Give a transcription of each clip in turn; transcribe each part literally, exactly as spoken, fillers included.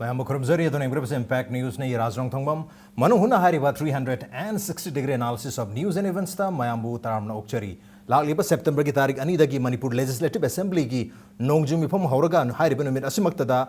ꯃꯌꯥꯝꯕꯨ ꯈꯨꯔꯨꯝꯖꯔꯤ꯫ ꯑꯗꯨꯅ ꯌꯦꯡꯕꯤꯔꯤꯕꯁꯤ Impact Newsꯅꯤ꯫ ꯔꯥꯖ ꯔꯣꯡꯊꯣꯡꯕꯝ꯫ ꯃꯅꯨꯡ ꯍꯨꯠꯅ ꯍꯥꯏꯔꯤꯕ three hundred and sixty degree analysis of news and eventsꯇ ꯃꯌꯥꯝꯕꯨ ꯇꯔꯥꯝꯅ ꯑꯣꯛꯆꯔꯤ꯫ ꯂꯥꯛꯂꯤꯕ Septemberꯒꯤ ꯇꯥꯔꯤꯛ ꯑꯅꯤꯗꯒꯤ ꯃꯅꯤꯄꯨꯔ Legislative Assemblyꯒꯤ ꯅꯣꯡꯖꯨ ꯃꯤꯐꯝ ꯍꯧꯔꯒ ꯍꯥꯏꯔꯤꯕ ꯅꯨꯃꯤꯠ ꯑꯁꯤꯃꯛꯇꯗ,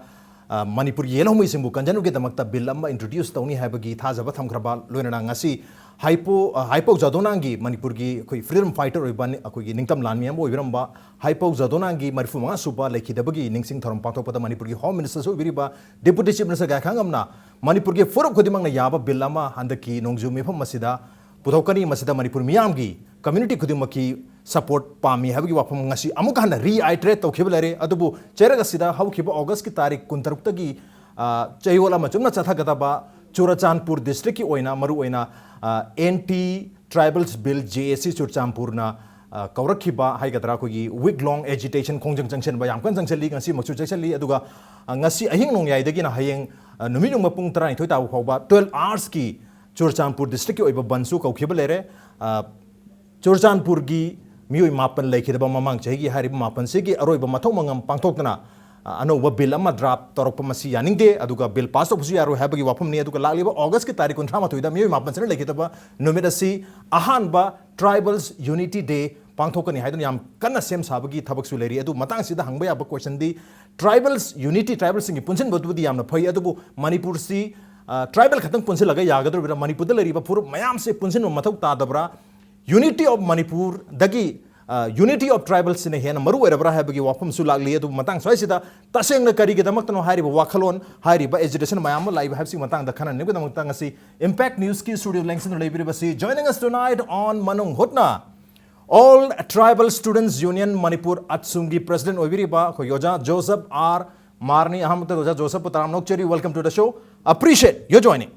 ꯑ, ꯃꯅꯤꯄꯨꯔꯒꯤ ꯌꯦꯜꯍꯧꯃꯤꯁꯤꯡꯕꯨ ꯀꯟꯖꯅꯕꯒꯤꯗꯃꯛꯇ bill ꯑꯃ introduce ꯇꯧꯅꯤ ꯍꯥꯏꯕꯒꯤ ꯊꯥꯖꯕ ꯊꯝꯈ꯭ꯔꯕ ꯂꯣꯏꯅꯅ ꯉꯁꯤ ꯍꯥꯏꯄꯣ-, ꯑ, ꯍꯥꯏꯄꯧ ꯖꯥꯗꯣꯅꯥꯡꯒꯤ, ꯃꯅꯤꯄꯨꯔꯒꯤ ꯑꯩꯈꯣꯏ freedom fighter ꯑꯣꯏꯕ ꯅꯤ-, ꯑꯩꯈꯣꯏꯒꯤ ꯅꯤꯡꯇꯝ ꯂꯥꯟꯃꯤ ꯑꯃ ꯑꯣꯏꯕꯤꯔꯝꯕ ꯍꯥꯏꯄꯧ ꯖꯥꯗꯣꯅꯥꯡꯒꯤ ꯃꯔꯤꯐꯨ ꯃꯉꯥ ꯁꯨꯕ ꯂꯩꯈꯤꯗꯕꯒꯤ ꯅꯤꯡꯁꯤꯡ ꯊꯧꯔꯝ ꯄꯥꯡꯊꯣꯛꯄꯗ ꯃꯅꯤꯄꯨꯔꯒꯤ Home Ministerꯁꯨ ꯑꯣꯏꯕꯤꯔꯤꯕ, Deputy Chief Minister ꯒꯥꯏꯈꯥꯡꯉꯝꯅ ꯃꯅꯤꯄꯨꯔꯒꯤ ꯐꯨꯔꯨꯞ ꯈꯨꯗꯤꯡꯃꯛꯅ ꯌꯥꯕ bill ꯑꯃ ꯍꯟꯗꯛꯀꯤ ꯅꯣꯡꯖꯨ ꯃꯤꯐꯝ ꯑꯁꯤꯗ ꯄꯨꯊꯣꯛꯀꯅꯤ꯫ ꯃꯁꯤꯗ ꯃꯅꯤꯄꯨꯔ ꯃꯤꯌꯥꯝꯒꯤ, community ꯈꯨꯗꯤꯡꯃꯛꯀꯤ support ꯄꯥꯝꯃꯤ ꯍꯥꯏꯕꯒꯤ ꯋꯥꯐꯝ ꯉꯁꯤ ꯑꯃꯨꯛ ꯍꯟꯅ reiterate ꯇꯧꯈꯤꯕ ꯂꯩꯔꯦ꯫ ꯑꯗꯨꯕꯨ ꯆꯩꯔꯛ ꯑꯁꯤꯗ ꯍꯧꯈꯤꯕ Augustꯀꯤ ꯇꯥꯔꯤꯛ ꯀꯨꯟꯇꯔꯨꯛꯇꯒꯤ, ꯑ, ꯆꯌꯣꯜ ꯑꯃ ꯆꯨꯞꯅ ꯆꯠꯊꯒꯗꯕ ꯆꯨꯔꯆꯥꯟꯄꯨꯔ districtꯀꯤ ꯑꯣꯏꯅ ꯃꯔꯨꯑꯣꯏꯅ, ꯑ, Anti Tribals Bill, J A C ꯆꯨꯔꯆꯥꯟꯄꯨꯔꯅ, ꯑ, ꯀꯧꯔꯛꯈꯤꯕ ꯍꯥꯏꯒꯗ꯭ꯔꯥ, ꯑꯩꯈꯣꯏꯒꯤ week long agitation, ꯈꯣꯡꯖꯪ ꯆꯪꯁꯤꯟꯕ ꯌꯥꯝ ꯀꯟꯅ ꯆꯪꯁꯤꯜꯂꯤ, ꯉꯁꯤꯃꯛꯁꯨ ꯆꯪꯁꯤꯜꯂꯤ꯫ ꯑꯗꯨꯒ, ꯑ, ꯉꯁꯤ ꯑꯍꯤꯡ ꯅꯣꯡꯌꯥꯏꯗꯒꯤꯅ ꯍꯌꯦꯡ, ꯑ, ꯅꯨꯃꯤꯠ ꯌꯨꯡꯕ ꯄꯨꯡ ꯇꯔꯥꯅꯤꯊꯣꯏ ꯇꯥꯕ ꯐꯥꯎꯕ twelve hoursꯀꯤ ꯆꯨꯔꯆꯥꯟꯄꯨꯔ districtꯀꯤ ꯑꯣꯏꯕ ꯕꯟꯁꯨ ꯀꯧꯈꯤꯕ ꯂꯩꯔꯦ꯫ ꯑ, ꯆꯨꯔꯆꯥꯟꯄꯨꯔꯒꯤ ꯃꯤꯑꯣꯏ ꯃꯥꯄꯟ ꯂꯩꯈꯤꯗꯕ ꯃꯃꯥꯡ ꯆꯍꯤꯒꯤ ꯍꯥꯏꯔꯤꯕ ꯃꯥꯄꯟꯁꯤꯒꯤ ꯑꯔꯣꯏꯕ ꯃꯊꯧ ꯃꯉꯝ ꯄꯥꯡꯊꯣꯛꯇꯨꯅ, ꯑ, ꯑꯅꯧꯕ bill ꯑꯃ draft ꯇꯧꯔꯛꯄ ꯃꯁꯤ ꯌꯥꯅꯤꯡꯗꯦ, ꯑꯗꯨꯒ bill pass ꯇꯧꯕꯁꯨ ꯌꯥꯔꯣꯏ ꯍꯥꯏꯕꯒꯤ ꯋꯥꯐꯝꯅꯤ꯫ ꯑꯗꯨꯒ ꯂꯥꯛꯂꯤꯕ Augustꯀꯤ ꯇꯥꯔꯤꯛ ꯀꯨꯟꯊ꯭ꯔꯥ ꯃꯥꯊꯣꯏꯗ ꯃꯤꯑꯣꯏ ꯃꯥꯄꯟꯁꯤꯅ ꯂꯩꯈꯤꯗꯕ ꯅꯨꯃꯤꯠ ꯑꯁꯤ ꯑꯍꯥꯟꯕ Tribals Unity Day ꯄꯥꯡꯊꯣꯛꯀꯅꯤ ꯍꯥꯏꯗꯨꯅ ꯌꯥꯝ ꯀꯟꯅ ꯁꯦꯝ ꯁꯥꯕꯒꯤ ꯊꯕꯛꯁꯨ ꯂꯩꯔꯤ꯫ ꯑꯗꯨ ꯃꯇꯥꯡꯁꯤꯗ ꯍꯪꯕ ꯌꯥꯕ questionꯗꯤ, tribals unity, tribalꯁꯤꯡꯒꯤ ꯄꯨꯟꯁꯤꯟꯕꯗꯨꯕꯨꯗꯤ ꯌꯥꯝꯅ ꯐꯩ, ꯑꯗꯨꯕꯨ ꯃꯅꯤꯄꯨꯔꯁꯤ, ꯑ, tribal ꯈꯛꯇꯪ ꯄꯨꯟꯁꯤꯜꯂꯒ ꯌꯥꯒꯗꯧꯔꯤꯕ꯭ꯔꯥ? ꯃꯅꯤꯄꯨꯔꯗ ꯂꯩꯔꯤꯕ ꯐꯨꯔꯨꯞ ꯃꯌꯥꯝꯁꯦ ꯄꯨꯟꯁꯤꯟꯕ ꯃꯊꯧ ꯇꯥꯗꯕ꯭ꯔꯥ? Unity of ꯃꯅꯤꯄꯨꯔꯗꯒꯤ, ꯑ, Unity of Tribalꯁꯤꯅ ꯍꯦꯟꯅ ꯃꯔꯨ ꯑꯣꯏꯔꯕ꯭ꯔꯥ ꯍꯥꯏꯕꯒꯤ ꯋꯥꯐꯝꯁꯨ ꯂꯥꯛꯂꯤ꯫ ꯑꯗꯨꯕꯨ ꯃꯇꯥꯡ ꯁ꯭ꯋꯥꯏꯁꯤꯗ ꯇꯁꯦꯡꯅ ꯀꯔꯤꯒꯤꯗꯃꯛꯇꯅꯣ ꯍꯥꯏꯔꯤꯕ ꯋꯥꯈꯜꯂꯣꯟ, ꯍꯥꯏꯔꯤꯕ agitation ꯃꯌꯥꯝ ꯑꯃ ꯂꯥꯛꯏꯕ ꯍꯥꯏꯕꯁꯤꯒꯤ ꯃꯇꯥꯡꯗ ꯈꯟꯅꯅꯕꯒꯤꯗꯃꯛꯇ ꯉꯁꯤ Impact Newsꯀꯤ studio ꯂꯦꯡꯁꯤꯟꯗꯨꯅ ꯂꯩꯕꯤꯔꯤꯕꯁꯤ, joining us tonight on ꯃꯅꯨꯡ ꯍꯨꯠꯅ, All Tribal Students Union Manipur, ꯑꯠꯁꯨꯝꯒꯤ president ꯑꯣꯏꯕꯤꯔꯤꯕ ꯑꯩꯈꯣꯏꯒꯤ ꯑꯣꯖꯥ ꯖꯣꯁꯦꯐ ꯑꯥꯔ ꯃꯥꯔꯅꯤ꯫ ꯑꯍꯥꯟꯕꯗ ꯑꯣꯖꯥ ꯖꯣꯁꯦꯐꯄꯨ ꯇꯔꯥꯝꯅ ꯑꯣꯛꯆꯔꯤ, welcome to the show, appreciate your joining.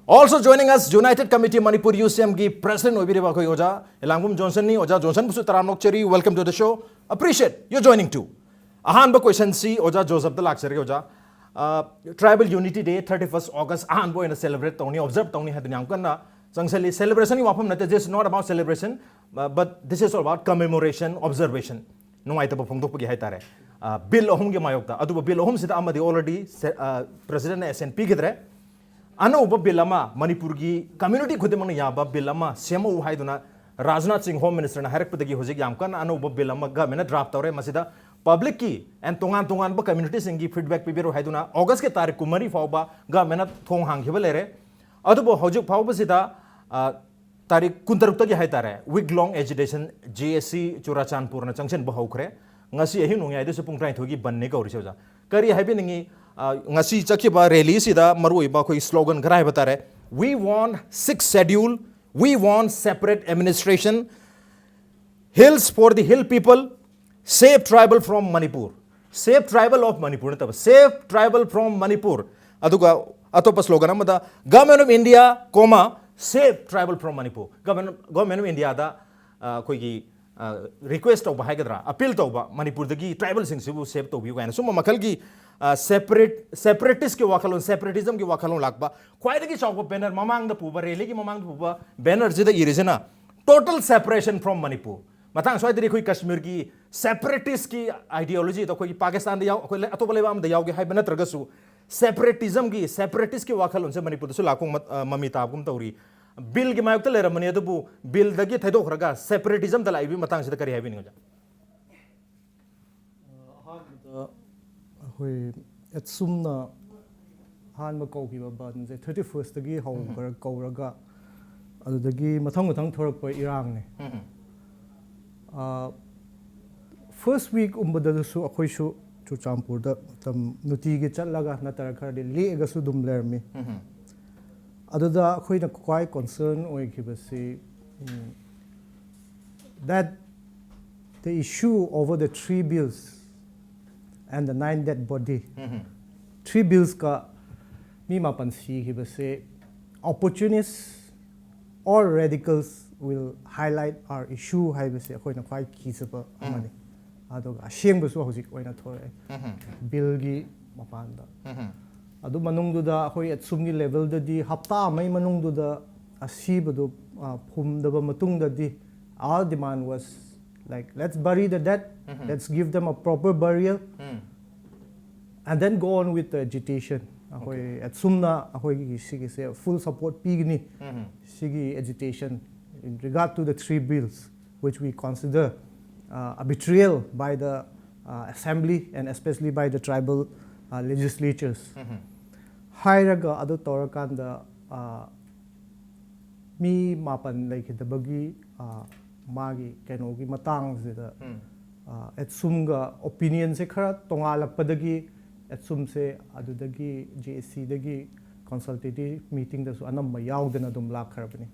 Also joining us, United Committee Manipur, UCMꯒꯤ president ꯑꯣꯏꯕꯤꯔꯤꯕ ꯑꯩꯈꯣꯏ ꯑꯣꯖꯥ ꯏꯂꯥꯡꯕꯝ ꯖꯣꯟꯁꯟꯅꯤ꯫ ꯑꯣꯖꯥ ꯖꯣꯟꯁꯟꯕꯨꯁꯨ ꯇꯔꯥꯝꯅ ꯑꯣꯛꯆꯔꯤ, welcome to the show, appreciate your joining too. ꯑꯍꯥꯟꯕ questionꯁꯤ ꯑꯣꯖꯥ ꯖꯣꯁꯦꯐꯇ ꯂꯥꯛꯆꯔꯒꯦ꯫ ꯑꯣꯖꯥ, ꯑ, Tribal Unity Day thirty first August ꯑꯍꯥꯟꯕ ꯑꯣꯏꯅ celebrate ꯇꯧꯅꯤ, observe ꯇꯧꯅꯤ ꯍꯥꯏꯗꯨꯅ ꯌꯥꯝ ꯀꯟꯅ ꯆꯪꯁꯤꯜꯂꯤ꯫ Celebrationꯒꯤ ꯋꯥꯐꯝ ꯅꯠꯇꯦ, this is not about celebration, uh, but this is all about commemoration, observation, ꯅꯨꯡꯉꯥꯏꯇꯕ ꯐꯣꯡꯗꯣꯛꯄꯒꯤ ꯍꯥꯏꯇꯥꯔꯦ꯫ ꯕꯤꯜ ꯑꯍꯨꯝꯒꯤ ꯃꯥꯌꯣꯛꯇ꯫ ꯑꯗꯨꯕꯨ ꯕꯤꯜ ꯑꯍꯨꯝꯁꯤꯗ ꯑꯃꯗꯤ already ꯄ꯭ꯔꯦꯁꯤꯗꯦꯟꯅ ꯑꯦꯁꯦꯟ ꯄꯤꯈꯤꯗ꯭ꯔꯦ꯫ ꯑꯅꯧꯕ ꯕꯤꯜ ꯑꯃ, ꯃꯅꯤꯄꯨꯔꯒꯤ ꯀꯝꯃ꯭ꯌꯨꯅꯤꯇꯤ ꯈꯨꯗꯤꯡꯃꯛꯅ ꯌꯥꯕ ꯕꯤꯜ ꯑꯃ ꯁꯦꯝꯃꯛꯎ ꯍꯥꯏꯗꯨꯅ ꯔꯥꯖꯅꯥꯊ ꯁꯤꯡ ꯍꯣꯝ ꯃꯤꯅꯤꯁꯇꯔꯅ ꯍꯥꯏꯔꯛꯄꯗꯒꯤ ꯍꯧꯖꯤꯛ ꯌꯥꯝ ꯀꯟꯅ ꯑꯅꯧꯕ ꯕꯤꯜ ꯑꯃ ꯒꯃꯦꯟꯅ ꯗ꯭ꯔꯥꯐ ꯇꯧꯔꯦ꯫ ꯃꯁꯤꯗ ꯄꯕ꯭ꯂꯤꯛꯀꯤ ꯑꯦꯟ ꯇꯣꯉꯥꯟ ꯇꯣꯉꯥꯟꯕ ꯀꯝꯃ꯭ꯌꯨꯅꯤꯇꯤꯁꯤꯡꯒꯤ ꯐꯤꯗꯕꯦꯛ ꯄꯤꯕꯤꯔꯣ ꯍꯥꯏꯗꯨꯅ ꯑꯣꯒꯁꯀꯤ ꯇꯥꯔꯤꯛ ꯀꯨꯟꯃꯔꯤ ꯐꯥꯎꯕ ꯒꯃꯦꯟꯅ ꯊꯣꯡ ꯍꯥꯡꯈꯤꯕ ꯂꯩꯔꯦ꯫ ꯑꯗꯨꯕꯨ ꯍꯧꯖꯤꯛ ꯐꯥꯎꯕꯁꯤꯗ, ꯑ, ꯇꯥꯔꯤꯛ ꯀꯨꯟꯇꯔꯨꯛꯇꯒꯤ ꯍꯥꯏꯇꯥꯔꯦ, ꯋꯤꯛ ꯂꯣꯡ ꯑꯦꯖꯤꯇꯦꯁꯟ ꯖꯦ ꯑꯦꯁ ꯁꯤ ꯆꯨꯔꯥꯆꯥꯟꯄꯨꯔꯅ ꯆꯪꯁꯤꯟꯕ ꯍꯧꯈ꯭ꯔꯦ꯫ ꯉꯁꯤ ꯑꯍꯤꯡ ꯅꯣꯡꯌꯥꯏꯗꯁꯨ ꯄꯨꯡ ꯇꯔꯥꯅꯤꯊꯣꯏꯒꯤ ꯕꯟꯅꯤ ꯀꯧꯔꯤꯁꯦ, ꯑꯣꯖꯥ꯫ ꯀꯔꯤ ꯍꯥꯏꯕꯤꯅꯤꯡꯉꯤ? ꯑ, ꯉꯁꯤ ꯆꯠꯈꯤꯕ ꯔꯦꯂꯤꯁꯤꯗ ꯃꯔꯨꯑꯣꯏꯕ ꯑꯩꯈꯣꯏ ꯁ꯭ꯂꯣꯒꯟ ꯈꯔ ꯍꯥꯏꯕ ꯇꯥꯔꯦ: "We want sixth schedule, we want separate administration, hills for the hill people, save tribal from Manipur." Save tribal of Manipur ꯅꯠꯇꯕ, "Save tribal from Manipur." ꯑꯗꯨꯒ ꯑꯇꯣꯞꯄ ꯁ꯭ꯂꯣꯒꯟ ꯑꯃꯗ, "Government of India, comma, save tribal from Manipur." Govern-, government of ꯏꯟꯗꯤꯌꯥꯗ, ꯑ, ꯑꯩꯈꯣꯏꯒꯤ, ꯑ, request ꯇꯧꯕ ꯍꯥꯏꯒꯗ꯭ꯔꯥ, ꯑꯄꯤꯜ ꯇꯧꯕ, ꯃꯅꯤꯄꯨꯔꯗꯒꯤ ꯇ꯭ꯔꯥꯏꯕꯦꯜꯁꯤꯡꯁꯤꯕꯨ ꯁꯦꯞ ꯇꯧꯕꯤꯌꯨ ꯀꯥꯏꯅ ꯁꯨꯝꯕ ꯃꯈꯜꯒꯤ, ꯑ, ꯁꯦꯄꯔꯦꯠ-, ꯁꯦꯄꯔꯦꯇꯤꯁꯀꯤ ꯋꯥꯈꯜꯂꯣꯟ, ꯁꯦꯄꯔꯦꯇꯤꯖꯝꯒꯤ ꯋꯥꯈꯜꯂꯣꯟ ꯂꯥꯛꯄ꯫ ꯈ꯭ꯋꯥꯏꯗꯒꯤ ꯆꯥꯎꯕ ꯕꯦꯅꯔ, ꯃꯃꯥꯡꯗ ꯄꯨꯕ, ꯔꯦꯂꯤꯒꯤ ꯃꯃꯥꯡꯗ ꯄꯨꯕ ꯕꯦꯅꯔꯁꯤꯗ ꯏꯔꯤꯁꯤꯅ, "Total separation from Manipur." ꯃꯇꯥꯡ ꯁ꯭ꯋꯥꯏꯗꯗꯤ ꯑꯩꯈꯣꯏ ꯀꯁꯃꯤꯔꯒꯤ ꯁꯦꯄꯔꯦꯇꯤꯁꯀꯤ ꯑꯥꯏꯗꯤꯌꯣꯂꯣꯖꯤꯗꯣ ꯑꯩꯈꯣꯏꯒꯤ ꯄꯥꯀꯤꯁꯇꯥꯟꯗ ꯌꯥꯎ-, ꯑꯩꯈꯣꯏ ꯂꯩ-, ꯑꯇꯣꯞꯄ ꯂꯩꯕꯥꯛ ꯑꯃꯗ ꯌꯥꯎꯒꯦ ꯍꯥꯏꯕ ꯅꯠꯇ꯭ꯔꯒꯁꯨ, ꯁꯦꯄꯔꯦꯇꯤꯖꯝꯒꯤ, ꯁꯦꯄꯔꯦꯇꯤꯁꯀꯤ ꯋꯥꯈꯜꯂꯣꯟꯁꯦ ꯃꯅꯤꯄꯨꯔꯗꯁꯨ ꯂꯥꯛꯄ ꯃ-, ꯑ, ꯃꯃꯤ ꯇꯥꯕꯒꯨꯝ ꯇꯧꯔꯤ꯫ ꯕꯤꯜꯒꯤ ꯃꯥꯌꯣꯛꯇ ꯂꯩꯔꯝꯕꯅꯤ, ꯑꯗꯨꯕꯨ ꯕꯤꯜꯗꯒꯤ ꯊꯩꯗꯣꯛꯈ꯭ꯔꯒ ꯁꯦꯄꯔꯦꯇꯤꯖꯝꯗ ꯂꯥꯛꯏꯕꯒꯤ ꯃꯇꯥꯡꯁꯤꯗ ꯀꯔꯤ ꯍꯥꯏꯕꯤꯅꯤꯡꯉꯤ, ꯑꯣꯖꯥ? ꯑꯍꯥꯟꯕꯗ ꯑꯩꯈꯣꯏ ꯑꯦꯠꯁꯨꯝꯅ ꯑꯍꯥꯟꯕ ꯀꯧꯈꯤꯕ ꯕꯟꯁꯦ ꯊꯥꯔꯇꯤ ꯐꯥꯔꯁꯇꯒꯤ ꯍꯧꯈ꯭ꯔ-, ꯀꯧꯔꯒ ꯑꯗꯨꯗꯒꯤ ꯃꯊꯪ ꯃꯊꯪ ꯊꯣꯔꯛꯄ ꯏꯔꯥꯡꯅꯤ꯫ ꯐꯥꯔꯁ ꯋꯤꯛꯀꯨꯝꯕꯗꯁꯨ ꯑꯩꯈꯣꯏꯁꯨ ꯆꯨꯔꯆꯥꯟꯄꯨꯔꯗ ꯃꯇꯝ ꯅꯨꯡꯇꯤꯒꯤ ꯆꯠꯂꯒ ꯅꯠꯇ꯭ꯔꯒ ꯈꯔꯗꯤ ꯂꯦꯛꯑꯒꯁꯨ ꯑꯗꯨꯝ ꯂꯩꯔꯝꯃꯤ꯫ ꯑꯗꯨꯗ ꯑꯩꯈꯣꯏꯅ ꯈ꯭ꯋꯥꯏ ꯀꯣꯟꯁꯔꯟ ꯑꯣꯏꯈꯤꯕꯁꯤ, ꯎꯝ, that the issue over the three bills and the nine dead body, three billsꯀ ꯃꯤ ꯃꯥꯄꯟ ꯁꯤꯈꯤꯕꯁꯦ, opportunists or radicals will highlight our issue ꯍꯥꯏꯕꯁꯦ ꯑꯩꯈꯣꯏꯅ ꯈ꯭ꯋꯥꯏ ꯀꯤꯖꯕ ꯑꯃꯅꯤ꯫ ꯑꯗꯨꯒ ꯑꯁꯦꯡꯕꯁꯨ ꯍꯧꯖꯤꯛ ꯑꯣꯏꯅ ꯊꯣꯔꯛꯑꯦ ꯕꯤꯜꯒꯤ ꯃꯄꯥꯟꯗ꯫ ꯑꯗꯨ ꯃꯅꯨꯡꯗꯨꯗ ꯑꯩꯈꯣꯏ ꯑꯦꯠꯁꯨꯝꯒꯤ ꯂꯦꯚꯦꯜꯗꯗꯤ ꯍꯞꯇꯥ ꯑꯃꯒꯤ ꯃꯅꯨꯡꯗꯨꯗ ꯑꯁꯤꯕꯗꯨ, ꯑ, ꯐꯨꯝꯗꯕ ꯃꯇꯨꯡꯗꯗꯤ, our demand was like, "Let's bury the dead, Let's give them a proper burial and then go on with the agitation. ꯑꯩꯈꯣꯏ ꯑꯦꯠꯁꯨꯝꯅ ꯑꯩꯈꯣꯏꯒꯤ ꯁꯤꯒꯤꯁꯦ full support ꯄꯤꯒꯅꯤ ꯁꯤꯒꯤ agitation in regard to the three bills which we consider uh, a betrayal by the uh, assembly and especially by the tribal uh, legislatures. ꯍꯥꯏꯔꯒ ꯑꯗꯨ ꯇꯧꯔꯀꯥꯟꯗ uh, ꯃꯤ ꯃꯥꯄꯟ ꯂꯩꯈꯤꯗꯕꯒꯤ uh, ꯃꯥꯒꯤ ꯀꯩꯅꯣꯒꯤ ꯃꯇꯥꯡꯁꯤꯗ ꯑꯦꯠꯁꯨꯝꯒ ꯑꯣꯄꯤꯅꯤꯌꯟꯁꯦ ꯈꯔ ꯇꯣꯉꯥꯜꯂꯛꯄꯗꯒꯤ ꯑꯦꯠꯁꯨꯝꯁꯦ ꯑꯗꯨꯗꯒꯤ ꯖꯦ ꯑꯦꯁ ꯁꯤꯗꯒꯤ ꯀꯟꯁꯜꯇꯦꯇꯤꯞ ꯃꯤꯇꯤꯡꯗꯁꯨ ꯑꯅꯝꯕ ꯌꯥꯎꯗꯅ ꯑꯗꯨꯝ ꯂꯥꯛꯈ꯭ꯔꯕꯅꯤ.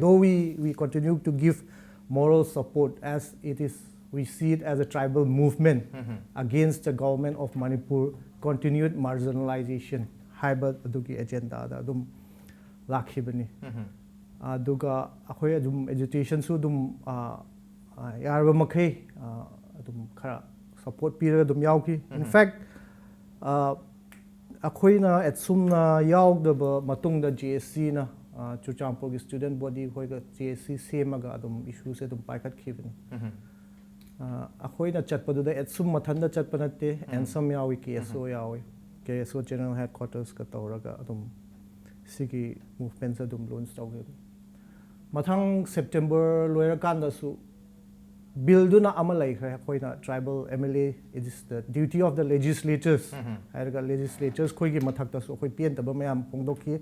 Though we, we continue to give moral support as it is, we see it as a tribal movement against the government of Manipur continued marginalization ꯍꯥꯏꯕ ꯑꯗꯨꯒꯤ ꯑꯦꯖꯦꯟꯗꯥꯗ ꯑꯗꯨꯝ ꯂꯥꯛꯈꯤꯕꯅꯤ. ꯑꯗꯨꯒ ꯑꯩꯈꯣꯏ ꯑꯗꯨꯝ ꯑꯦꯖꯤꯇꯦꯁꯟꯁꯨ ꯑꯗꯨꯝ ꯌꯥꯔꯕ ꯃꯈꯩ ꯑꯗꯨꯝ ꯈꯔ ꯁꯄꯣꯔꯠ ꯄꯤꯔꯒ ꯑꯗꯨꯝ ꯌꯥꯎꯈꯤ. In fact ꯑꯩꯈꯣꯏꯅ ꯑꯦꯠꯁꯨꯝꯅ ꯌꯥꯎꯗꯕ ꯃꯇꯨꯡꯗ ꯖꯦ ꯑꯦꯁ ꯁꯤꯅ ꯆꯨꯔꯆꯥꯟꯄꯨꯔꯒꯤ ꯁ꯭ꯇꯨꯗꯦꯟꯠ ꯕꯣꯗꯤ ꯑꯩꯈꯣꯏꯒ ꯖꯦ ꯑꯦꯁ ꯁꯤ ꯁꯦꯝꯃꯒ ꯑꯗꯨꯝ ꯏꯁꯨꯁꯦ ꯑꯗꯨꯝ ꯄꯥꯏꯈꯠꯈꯤꯕꯅꯤ. ꯑꯩꯈꯣꯏꯅ ꯆꯠꯄꯗꯨꯗ ꯑꯦꯠꯁꯨꯝ ꯃꯊꯟꯇ ꯆꯠꯄ ꯅꯠꯇꯦ, ꯑꯦꯟꯁꯝ ꯌꯥꯎꯏ, ꯀꯦ ꯑꯦꯁ ꯑꯣ ꯌꯥꯎꯏ, ꯀꯦ ꯑꯦꯁ ꯑꯣ ꯖꯦꯅꯔꯦꯜ ꯍꯦꯗ ꯀ꯭ꯋꯥꯇꯔꯁꯀ ꯇꯧꯔꯒ ꯑꯗꯨꯝ ꯁꯤꯒꯤ ꯃꯨꯚꯃꯦꯟꯁꯦ ꯑꯗꯨꯝ ꯂꯣꯟꯁ ꯇꯧꯈꯤꯕꯅꯤ. ꯃꯊꯪ ꯁꯦꯞꯇꯦꯝꯕꯔ ꯂꯣꯏꯔꯀꯥꯟꯗꯁꯨ ꯕꯤꯜꯗꯨꯅ ꯑꯃ ꯂꯩꯈ꯭ꯔꯦ, ꯑꯩꯈꯣꯏꯅ tribal M L A, it is the duty of the legislatures ꯍꯥꯏꯔꯒ ꯂꯦꯖꯤꯁꯂꯦꯆꯔꯁ ꯑꯩꯈꯣꯏꯒꯤ ꯃꯊꯛꯇꯁꯨ ꯑꯩꯈꯣꯏ ꯄꯦꯟꯗꯕ ꯃꯌꯥꯝ ꯐꯣꯡꯗꯣꯛꯈꯤ.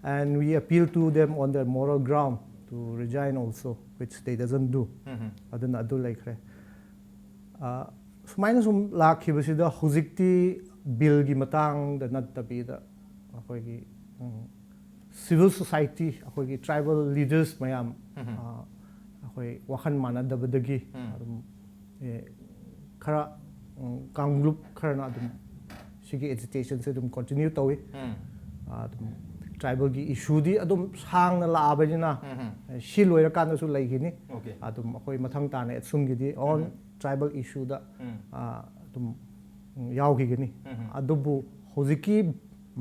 And we appeal to them on their moral ground to resign also, which they doesn't do. ꯑꯗꯨꯅ ꯑꯗꯨ ꯂꯩꯈ꯭ꯔꯦ. ꯁꯨꯃꯥꯏꯅ ꯁꯨꯝ ꯂꯥꯛꯈꯤꯕꯁꯤꯗ ꯍꯧꯖꯤꯛꯇꯤ ꯕꯤꯜꯒꯤ ꯃꯇꯥꯡꯗ ꯅꯠꯇꯕꯤꯗ ꯑꯩꯈꯣꯏꯒꯤ civil society, ꯑꯩꯈꯣꯏꯒꯤ tribal leaders ꯃꯌꯥꯝ ꯑꯩꯈꯣꯏ ꯋꯥꯈꯜ ꯃꯥꯟꯅꯗꯕꯗꯒꯤ ꯑꯗꯨꯝ ꯈꯔ ꯀꯥꯡꯂꯨꯞ ꯈꯔꯅ ꯑꯗꯨꯝ ꯁꯤꯒꯤ ꯑꯦꯖꯤꯇꯦꯁꯟꯁꯦ ꯑꯗꯨꯝ ꯀꯟꯇꯤꯅ꯭ꯌꯨ ꯇꯧꯏ. ꯑꯗꯨꯝ ꯇ꯭ꯔꯥꯏꯕꯦꯜꯒꯤ ꯏꯁꯨꯗꯤ ꯑꯗꯨꯝ ꯁꯥꯡꯅ ꯂꯥꯛꯑꯕꯅꯤꯅ ꯁꯤ ꯂꯣꯏꯔꯀꯥꯟꯗꯁꯨ ꯂꯩꯈꯤꯅꯤ. ꯑꯗꯨꯝ ꯑꯩꯈꯣꯏ ꯃꯊꯪ ꯇꯥꯅ ꯑꯦꯠꯁꯨꯝꯒꯤꯗꯤ ꯑꯣꯟ ꯇ꯭ꯔꯥꯏꯕꯦꯜ ꯏꯁꯨꯗ ꯑꯗꯨꯝ ꯌꯥꯎꯈꯤꯒꯅꯤ. ꯑꯗꯨꯕꯨ ꯍꯧꯖꯤꯛꯀꯤ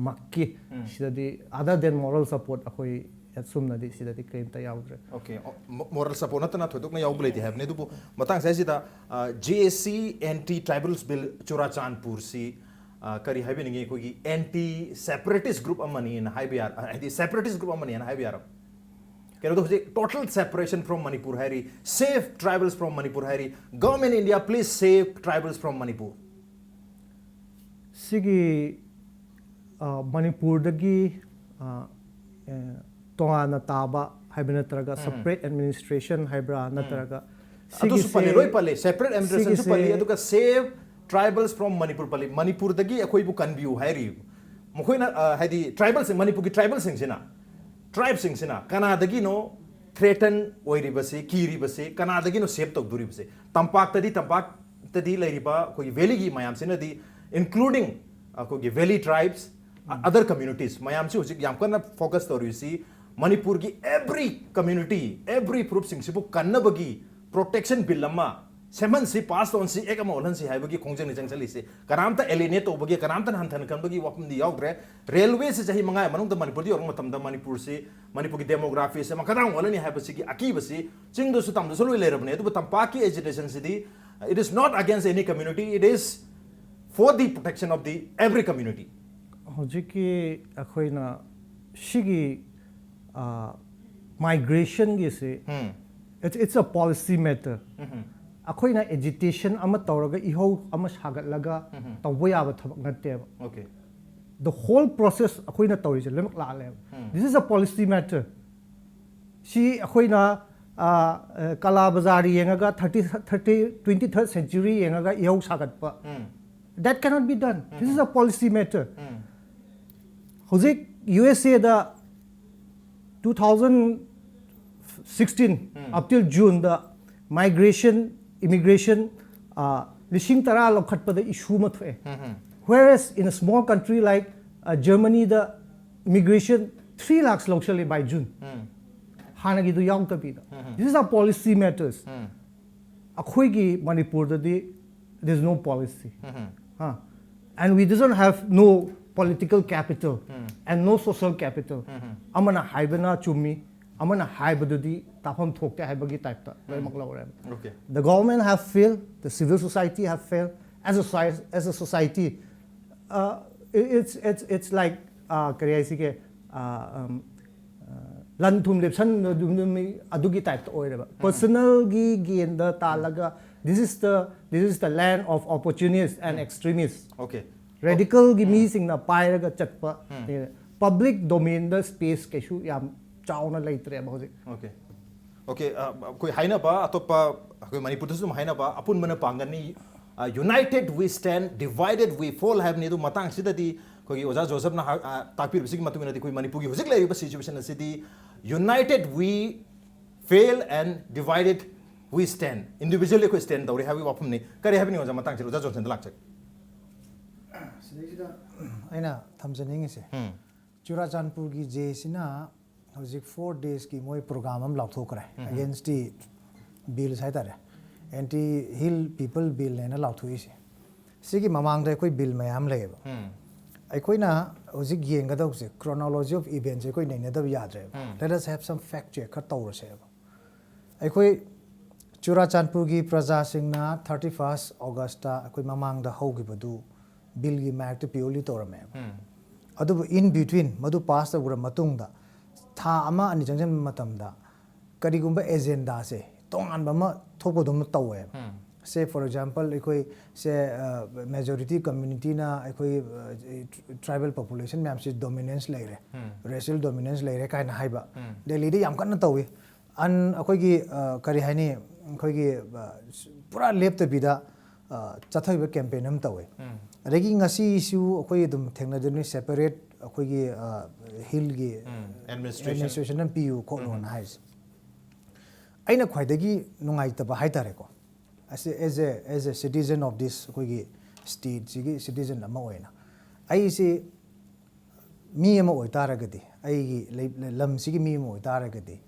ꯃꯛꯀꯤ ꯁꯤꯗꯗꯤ other than moral support ꯑꯩꯈꯣꯏ ꯑꯁꯨꯝꯅꯗꯤ ꯁꯤꯗꯗꯤ ꯀꯔꯤꯝꯇ ꯌꯥꯎꯗ꯭ꯔꯦ꯫ Okay, moral support ꯅꯠꯇꯅ ꯊꯣꯏꯗꯣꯛꯅ ꯌꯥꯎꯕ ꯂꯩꯇꯦ ꯍꯥꯏꯕꯅꯤ꯫ ꯑꯗꯨꯕꯨ ꯃꯇꯥꯡ ꯑꯁꯤꯗ, JAC anti tribals bill ꯆꯨꯔꯥꯆꯥꯟꯄꯨꯔꯁꯤ ꯀꯔꯤ ꯍꯥꯏꯕꯤꯅꯤꯡꯉꯤ? ꯑꯩꯈꯣꯏꯒꯤ anti separatist group ꯑꯃꯅꯤꯅ ꯍꯥꯏꯕ ꯌꯥꯔ ꯍꯥꯏꯗꯤ separatist group ꯑꯃꯅꯤꯅ ꯍꯥꯏꯕ ꯌꯥꯔ? ꯀꯩꯅꯣꯗ ꯍꯧꯖꯤꯛ total separation from Manipur ꯍꯥꯏꯔꯤ, save tribals from Manipur ꯍꯥꯏꯔꯤ꯫ Government India, please save tribals from Manipur. ꯁꯤꯒꯤ ꯃꯅꯤꯄꯨꯔꯗꯒꯤ ꯇꯣꯉꯥꯟꯅ ꯇꯥꯕ ꯍꯥꯏꯕ ꯅꯠꯇ꯭ꯔꯒ separate administration ꯍꯥꯏꯕ꯭ꯔꯥ ꯅꯠꯇ꯭ꯔꯒ ꯑꯗꯨꯁꯨ ꯄꯜꯂꯤ, ꯂꯣꯏ ꯄꯜꯂꯤ꯫ Separate administrationꯁꯨ ꯄꯜꯂꯤ, ꯑꯗꯨꯒ save tribals from Manipur ꯄꯜꯂꯤ꯫ ꯃꯅꯤꯄꯨꯔꯗꯒꯤ ꯑꯩꯈꯣꯏꯕꯨ ꯀꯟꯕꯤꯌꯨ ꯍꯥꯏꯔꯤ꯫ ꯃꯈꯣꯏꯅ ꯍꯥꯏꯗꯤ tribalꯁꯤꯡ, ꯃꯅꯤꯄꯨꯔꯒꯤ tribalꯁꯤꯡꯁꯤꯅ, tribeꯁꯤꯡꯁꯤꯅ ꯀꯅꯥꯗꯒꯤꯅꯣ threaten ꯑꯣꯏꯔꯤꯕꯁꯤ, ꯀꯤꯔꯤꯕꯁꯤ, ꯀꯅꯥꯗꯒꯤꯅꯣ save ꯇꯧꯗꯣꯔꯤꯕꯁꯤ? ꯇꯝꯄꯥꯛꯇꯗꯤ, ꯇꯝꯄꯥꯛꯇꯗꯤ ꯂꯩꯔꯤꯕ ꯑꯩꯈꯣꯏꯒꯤ valleyꯒꯤ ꯃꯌꯥꯝꯁꯤꯅꯗꯤ, including ꯑꯩꯈꯣꯏꯒꯤ valley tribes, other communities ꯃꯌꯥꯝꯁꯤ ꯍꯧꯖꯤꯛ ꯌꯥꯝ ꯀꯟꯅ focus ꯇꯧꯔꯤꯕꯁꯤ ꯃꯅꯤꯄꯨꯔꯒꯤ every community, every ꯐꯨꯔꯨꯞꯁꯤꯡꯁꯤꯕꯨ ꯀꯟꯅꯕꯒꯤ protection bill ꯑꯃ ꯁꯦꯝꯍꯟꯁꯤ, pass ꯇꯧꯍꯟꯁꯤ, act ꯑꯃ ꯑꯣꯜꯍꯟꯁꯤ ꯍꯥꯏꯕꯒꯤ ꯈꯣꯡꯖꯪꯅꯤ ꯆꯪꯁꯤꯜꯂꯤꯁꯤ꯫ ꯀꯅꯥꯝꯇ alienate ꯇꯧꯕꯒꯤ, ꯀꯅꯥꯝꯇꯅ ꯍꯟꯊꯅ ꯈꯟꯕꯒꯤ ꯋꯥꯐꯝꯗꯤ ꯌꯥꯎꯗ꯭ꯔꯦ꯫ Railwayꯁꯤ ꯆꯍꯤ ꯃꯉꯥꯒꯤ ꯃꯅꯨꯡꯗ ꯃꯅꯤꯄꯨꯔꯗ ꯌꯧꯔꯛꯄ ꯃꯇꯝꯗ ꯃꯅꯤꯄꯨꯔꯁꯤ, ꯃꯅꯤꯄꯨꯔꯒꯤ demographyꯁꯦ ꯃꯈꯥ ꯇꯥꯅ ꯑꯣꯜꯂꯅꯤ ꯍꯥꯏꯕꯁꯤꯒꯤ ꯑꯀꯤꯕꯁꯤ ꯆꯤꯡꯗꯁꯨ ꯇꯝꯗꯁꯨ ꯂꯣꯏ ꯂꯩꯔꯕꯅꯦ꯫ ꯑꯗꯨꯕꯨ ꯇꯝꯄꯥꯛꯀꯤ agitationꯁꯤꯗꯤ, it is not against any community, it is for the protection of the every community. ꯍꯧꯖꯤꯛꯀꯤ ꯑꯩꯈꯣꯏꯅ ꯁꯤꯒꯤ migrationꯒꯤꯁꯤ, it's, it's a policy matter. ꯑꯩꯈꯣꯏꯅ agitation ꯑꯃ ꯇꯧꯔꯒ, ꯏꯍꯧ ꯑꯃ ꯁꯥꯒꯠꯂꯒ ꯇꯧꯕ ꯌꯥꯕ ꯊꯕꯛ ꯅꯠꯇꯦꯕ꯫ Okay. The whole process ꯑꯩꯈꯣꯏꯅ ꯇꯧꯔꯤꯁꯦ ꯂꯣꯏꯅꯃꯛ ꯂꯥꯜꯂꯦꯕ꯫ This is a policy matter. ꯁꯤ ꯑꯩꯈꯣꯏꯅ ꯀꯂꯥ ꯕꯖꯥꯔ ꯌꯦꯡꯉꯒ, thirty, thirty, twenty third century ꯌꯦꯡꯉꯒ ꯏꯍꯧ ꯁꯥꯒꯠꯄ, that cannot be done. This is a policy matter. ꯍꯧꯖꯤꯛ USAꯗ two thousand sixteen up till Juneꯗ migration, immigration ꯂꯤꯁꯤꯡ ꯇꯔꯥ ꯂꯧꯈꯠꯄꯗ issue ꯑꯃ ꯊꯣꯛꯑꯦ꯫ Whereas in a small country like Germanyꯗ immigration three lakhs ꯂꯧꯁꯜꯂꯦ by June꯫ ꯍꯥꯟꯅꯒꯤꯗꯨ ꯌꯥꯎꯗꯕꯤꯗ꯫ This is a policy matters. ꯑꯩꯈꯣꯏꯒꯤ ꯃꯅꯤꯄꯨꯔꯗꯗꯤ there is no policy. And we doesn't have no political capital and no social capital. ꯑꯃꯅ ꯍꯥꯏꯕꯅ ꯆꯨꯝꯃꯤ, ꯑꯃꯅ ꯍꯥꯏꯕꯗꯨꯗꯤ ꯇꯥꯐꯝ ꯊꯣꯛꯇꯦ ꯍꯥꯏꯕꯒꯤ type ꯇ ꯂꯣꯏꯅꯃꯛ ꯂꯧꯔꯦ. The government have failed, the civil society have failed, as a society, as a society, uh, it's, it's, it's like, uh, ꯀꯔꯤ ꯍꯥꯏꯁꯤꯒꯦ, uh, um, uh, ꯂꯟ ꯊꯨꯝ ꯂꯦꯞꯁꯟ ꯑꯗꯨꯒꯤ type ꯇ ꯑꯣꯏꯔꯦꯕ. Personal ꯒꯤ gain ꯗ ꯇꯥꯜꯂꯒ, this is the, this is the land of opportunists and extremists. Okay. Radical ꯒꯤ ꯃꯤꯁꯤꯡꯅ ꯄꯥꯏꯔꯒ ꯆꯠꯄ. Public domain ꯗ space ꯀꯩꯁꯨ ꯌꯥꯝ ꯆꯥꯎꯅ ꯂꯩꯇ꯭ꯔꯦꯕ ꯍꯧꯖꯤꯛ. Okay. Okay, ꯑ, ꯑꯩꯈꯣꯏ ꯍꯥꯏꯅꯕ ꯑꯇꯣꯞꯄ, ꯑꯩꯈꯣꯏ ꯃꯅꯤꯄꯨꯔꯗꯁꯨ ꯑꯗꯨꯝ ꯍꯥꯏꯅꯕ, "ꯑꯄꯨꯟꯕꯅ ꯄꯥꯡꯒꯜꯅꯤ, ꯑ, united we stand, divided we fall" ꯍꯥꯏꯕꯅꯤ꯫ ꯑꯗꯨ ꯃꯇꯥꯡꯁꯤꯗꯗꯤ ꯑꯩꯈꯣꯏꯒꯤ ꯑꯣꯖꯥ ꯖꯣꯁꯦꯐꯅ ꯍꯥ-, ꯑ, ꯇꯥꯛꯄꯤꯔꯤꯕꯁꯤꯒꯤ ꯃꯇꯨꯡ ꯏꯟꯅꯗꯤ ꯑꯩꯈꯣꯏ ꯃꯅꯤꯄꯨꯔꯒꯤ ꯍꯧꯖꯤꯛ ꯂꯩꯔꯤꯕ situation ꯑꯁꯤꯗꯤ "United we fail and divided we stand", individually ꯑꯩꯈꯣꯏ stand ꯇꯧꯔꯤ ꯍꯥꯏꯕꯒꯤ ꯋꯥꯐꯝꯅꯤ꯫ ꯀꯔꯤ ꯍꯥꯏꯕꯅꯤ ꯑꯣꯖꯥ ꯃꯇꯥꯡꯁꯤꯗ? ꯑꯣꯖꯥ ꯖꯣꯟꯁꯟꯗ ꯂꯥꯛꯆꯒꯦ꯫ ꯁꯤꯗꯩꯁꯤꯗ ꯑꯩꯅ ꯊꯝꯖꯅꯤꯡꯉꯤꯁꯦ, ꯆꯨꯔꯥꯆꯥꯟꯄꯨꯔꯒꯤ ꯖꯦꯁꯤꯅ ꯍꯧꯖꯤꯛ four days ꯀꯤ ꯃꯣꯏ program ꯑꯃ ꯂꯥꯎꯊꯣꯛꯈ꯭ꯔꯦ, against the bills ꯍꯥꯏꯇꯥꯔꯦ, anti hill people bill ꯍꯥꯏꯅ ꯂꯥꯎꯊꯣꯛꯏꯁꯦ꯫ ꯁꯤꯒꯤ ꯃꯃꯥꯡꯗ ꯑꯩꯈꯣꯏ bill ꯃꯌꯥꯝ ꯂꯩꯌꯦꯕ꯫ ꯑꯩꯈꯣꯏꯅ ꯍꯧꯖꯤꯛ ꯌꯦꯡꯒꯗꯧꯕꯁꯦ, chronology of events ꯁꯦ ꯑꯩꯈꯣꯏ ꯅꯩꯅꯗꯕ ꯌꯥꯗ꯭ꯔꯦꯕ꯫ Let us have some fact check ꯈꯔ ꯇꯧꯔꯁꯦꯕ꯫ ꯑꯩꯈꯣꯏ ꯆꯨꯔꯥꯆꯥꯟꯄꯨꯔꯒꯤ ꯄ꯭ꯔꯖꯥꯁꯤꯡꯅ thirty first August ꯇ ꯑꯩꯈꯣꯏ ꯃꯃꯥꯡꯗ ꯍꯧꯈꯤꯕꯗꯨ bill ꯒꯤ ꯃꯥꯌꯣꯛꯇ purely ꯇꯧꯔꯝꯃꯦꯕ꯫ ꯑꯗꯨꯕꯨ in between, ꯃꯗꯨ pass ꯇꯧꯈ꯭ꯔ ꯃꯇꯨꯡꯗ ꯊꯥ ꯑꯃ ꯑꯅꯤ ꯆꯪꯁꯤꯟꯕ ꯃꯇꯝꯗ ꯀꯔꯤꯒꯨꯝꯕ agenda ꯁꯦ ꯇꯣꯉꯥꯟꯕ ꯑꯃ ꯊꯣꯛꯄꯗꯧꯅ ꯇꯧꯋꯦꯕ꯫ Say for example, ꯑꯩꯈꯣꯏ ꯁꯦ, ꯑ, majority community ꯅ ꯑꯩꯈꯣꯏ, ꯑ, tribal population ꯃꯌꯥꯝꯁꯤ dominance ꯂꯩꯔꯦ, racial dominance ꯂꯩꯔꯦ ꯀꯥꯏꯅ ꯍꯥꯏꯕ ꯗꯦꯜꯂꯤꯗ ꯌꯥꯝ ꯀꯟꯅ ꯇꯧꯏ꯫ ꯑꯟ-, ꯑꯩꯈꯣꯏꯒꯤ, ꯑ, ꯀꯔꯤ ꯍꯥꯏꯅꯤ, ꯑꯩꯈꯣꯏꯒꯤ, ꯑ, ꯄꯨꯔꯥ ꯂꯦꯞꯇꯕꯤꯗ, ꯑ, ꯆꯠꯊꯔꯤꯕ campaign ꯑꯃ ꯇꯧꯋꯦ꯫ ꯑꯗꯒꯤ ꯉꯁꯤꯁꯨ ꯑꯩꯈꯣꯏ ꯑꯗꯨꯝ ꯊꯦꯡꯅꯗꯣꯏꯅꯤ, separate ꯑꯩꯈꯣꯏꯒꯤ, ꯑ, hill ꯒꯤ administration. Administration ꯑꯃ ꯄꯤꯌꯨ ꯈꯣꯠꯂꯨꯅ ꯍꯥꯏꯁꯦ꯫ ꯑꯩꯅ ꯈ꯭ꯋꯥꯏꯗꯒꯤ ꯅꯨꯡꯉꯥꯏꯇꯕ ꯍꯥꯏꯇꯥꯔꯦꯀꯣ, ꯑꯁꯤ as a, as a citizen of this ꯑꯩꯈꯣꯏꯒꯤ state ꯁꯤꯒꯤ citizen ꯑꯃ ꯑꯣꯏꯅ ꯑꯩꯁꯤ ꯃꯤ ꯑꯃ ꯑꯣꯏꯇꯥꯔꯒꯗꯤ, ꯑꯩꯒꯤ ꯂꯩ-, ꯂꯝꯁꯤꯒꯤ ꯃꯤ ꯑꯃ ꯑꯣꯏꯇꯥꯔꯒꯗꯤ,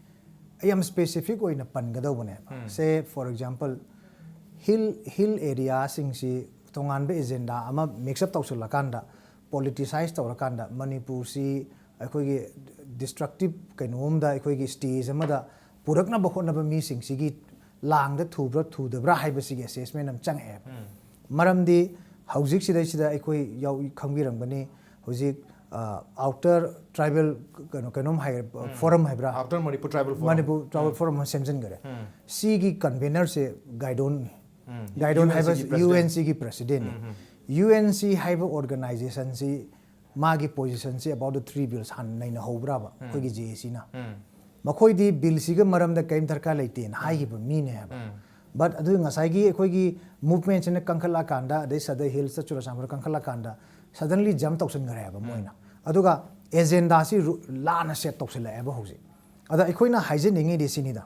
ꯑꯩ ꯌꯥꯝ specific ꯑꯣꯏꯅ ꯄꯟꯒꯗꯧꯕꯅꯦꯕ꯫ Say for example, hill, hill area ꯁꯤꯡꯁꯤ ꯇꯣꯉꯥꯟꯕ agenda ꯑꯃ mix up ꯇꯧꯁꯤꯜꯂꯀꯥꯟꯗ ꯄꯣꯂꯤꯇꯤꯁꯥꯏꯁ ꯇꯧꯔꯀꯥꯟꯗ ꯃꯅꯤꯄꯨꯔꯁꯤ ꯑꯩꯈꯣꯏꯒꯤ ꯗꯤꯁꯇ꯭ꯔꯛꯇꯤꯞ ꯀꯩꯅꯣꯝꯗ, ꯑꯩꯈꯣꯏꯒꯤ ꯁ꯭ꯇꯦꯖ ꯑꯃꯗ ꯄꯨꯔꯛꯅꯕ ꯍꯣꯠꯅꯕ ꯃꯤꯁꯤꯡꯁꯤꯒꯤ ꯂꯥꯡꯗ ꯊꯨꯕ꯭ꯔꯥ ꯊꯨꯗꯕ꯭ꯔꯥ ꯍꯥꯏꯕꯁꯤꯒꯤ ꯑꯦꯁꯦꯁꯃꯦꯟ ꯑꯃ ꯆꯪꯉꯛꯑꯦꯕ꯫ ꯃꯔꯝꯗꯤ ꯍꯧꯖꯤꯛꯁꯤꯗꯩꯁꯤꯗ ꯑꯩꯈꯣꯏ ꯌꯥꯎ-, ꯈꯪꯕꯤꯔꯝꯒꯅꯤ, ꯍꯧꯖꯤꯛ ꯑꯥꯎꯇꯔ ꯇ꯭ꯔꯥꯏꯕꯦꯜ ꯀꯩꯅꯣ, ꯀꯩꯅꯣꯝ ꯍꯥꯏ, ꯐꯣꯔꯝ ꯍꯥꯏꯕ꯭ꯔꯥ? Outer Manipur tribal form. Manipur tribal form ꯑꯃ ꯁꯦꯝꯖꯤꯟꯈꯔꯦ꯫ ꯎꯝ꯫ ꯁꯤꯒꯤ ꯀꯟꯚꯦꯅꯔꯁꯦ ꯒꯥꯏꯗꯣꯟ, ꯒꯥꯏꯗꯣꯟ ꯍꯥꯏꯕ UNC ꯒꯤ ꯄ꯭ꯔꯁꯤꯗꯦꯟ꯫ ꯌꯨ ꯑꯦꯟ ꯁꯤꯒꯤ ꯄ꯭ꯔꯁꯤꯗꯦꯟꯅꯤ꯫ ꯌꯨ ꯑꯦꯟ ꯁꯤ ꯍꯥꯏꯕ ꯑꯣꯔꯒꯅꯥꯏꯖꯦꯁꯟꯁꯤ ꯃꯥꯒꯤ ꯄꯣꯖꯤꯁꯟꯁꯤ about the three bills ꯍꯥꯟꯅ ꯅꯩꯅꯍꯧꯕ꯭ꯔꯕ ꯑꯩꯈꯣꯏꯒꯤ ꯖꯦ ꯑꯦ ꯁꯤꯅ? ꯃꯈꯣꯏꯗꯤ ꯕꯤꯜꯁꯤꯒ ꯃꯔꯝꯗ ꯀꯔꯤꯝ ꯗꯔꯀꯥꯔ ꯂꯩꯇꯦꯅ ꯍꯥꯏꯈꯤꯕ ꯃꯤꯅꯦ ꯍꯥꯏꯕ꯫ ꯕꯠ ꯑꯗꯨ ꯉꯁꯥꯏꯒꯤ ꯑꯩꯈꯣꯏꯒꯤ ꯃꯨꯚꯃꯦꯟꯁꯤꯅ ꯀꯟꯈꯠꯂꯛꯑꯀꯥꯟꯗ, ꯑꯗꯩ ꯁꯗꯔ ꯍꯤꯜꯁꯇ, ꯆꯨꯔꯆꯥꯟꯄꯨꯔ ꯀꯟꯈꯠꯂꯛꯀꯥꯟꯗ ꯁꯗꯟꯂꯤ ꯖꯝ ꯇꯧꯁꯤꯟꯈ꯭ꯔꯦ ꯍꯥꯏꯕ ꯃꯣꯏꯅ꯫ ꯑꯗꯨꯒ ꯑꯦꯖꯦꯟꯗꯥꯁꯤ ꯔꯨ-, ꯂꯥꯟꯅ ꯁꯦꯠ ꯇꯧꯁꯤꯜꯂꯛꯑꯦꯕ ꯍꯧꯖꯤꯛ꯫ ꯑꯗ ꯑꯩꯈꯣꯏꯅ ꯍꯥꯏꯖꯅꯤꯡꯉꯤꯗꯤ ꯁꯤꯅꯤꯗ,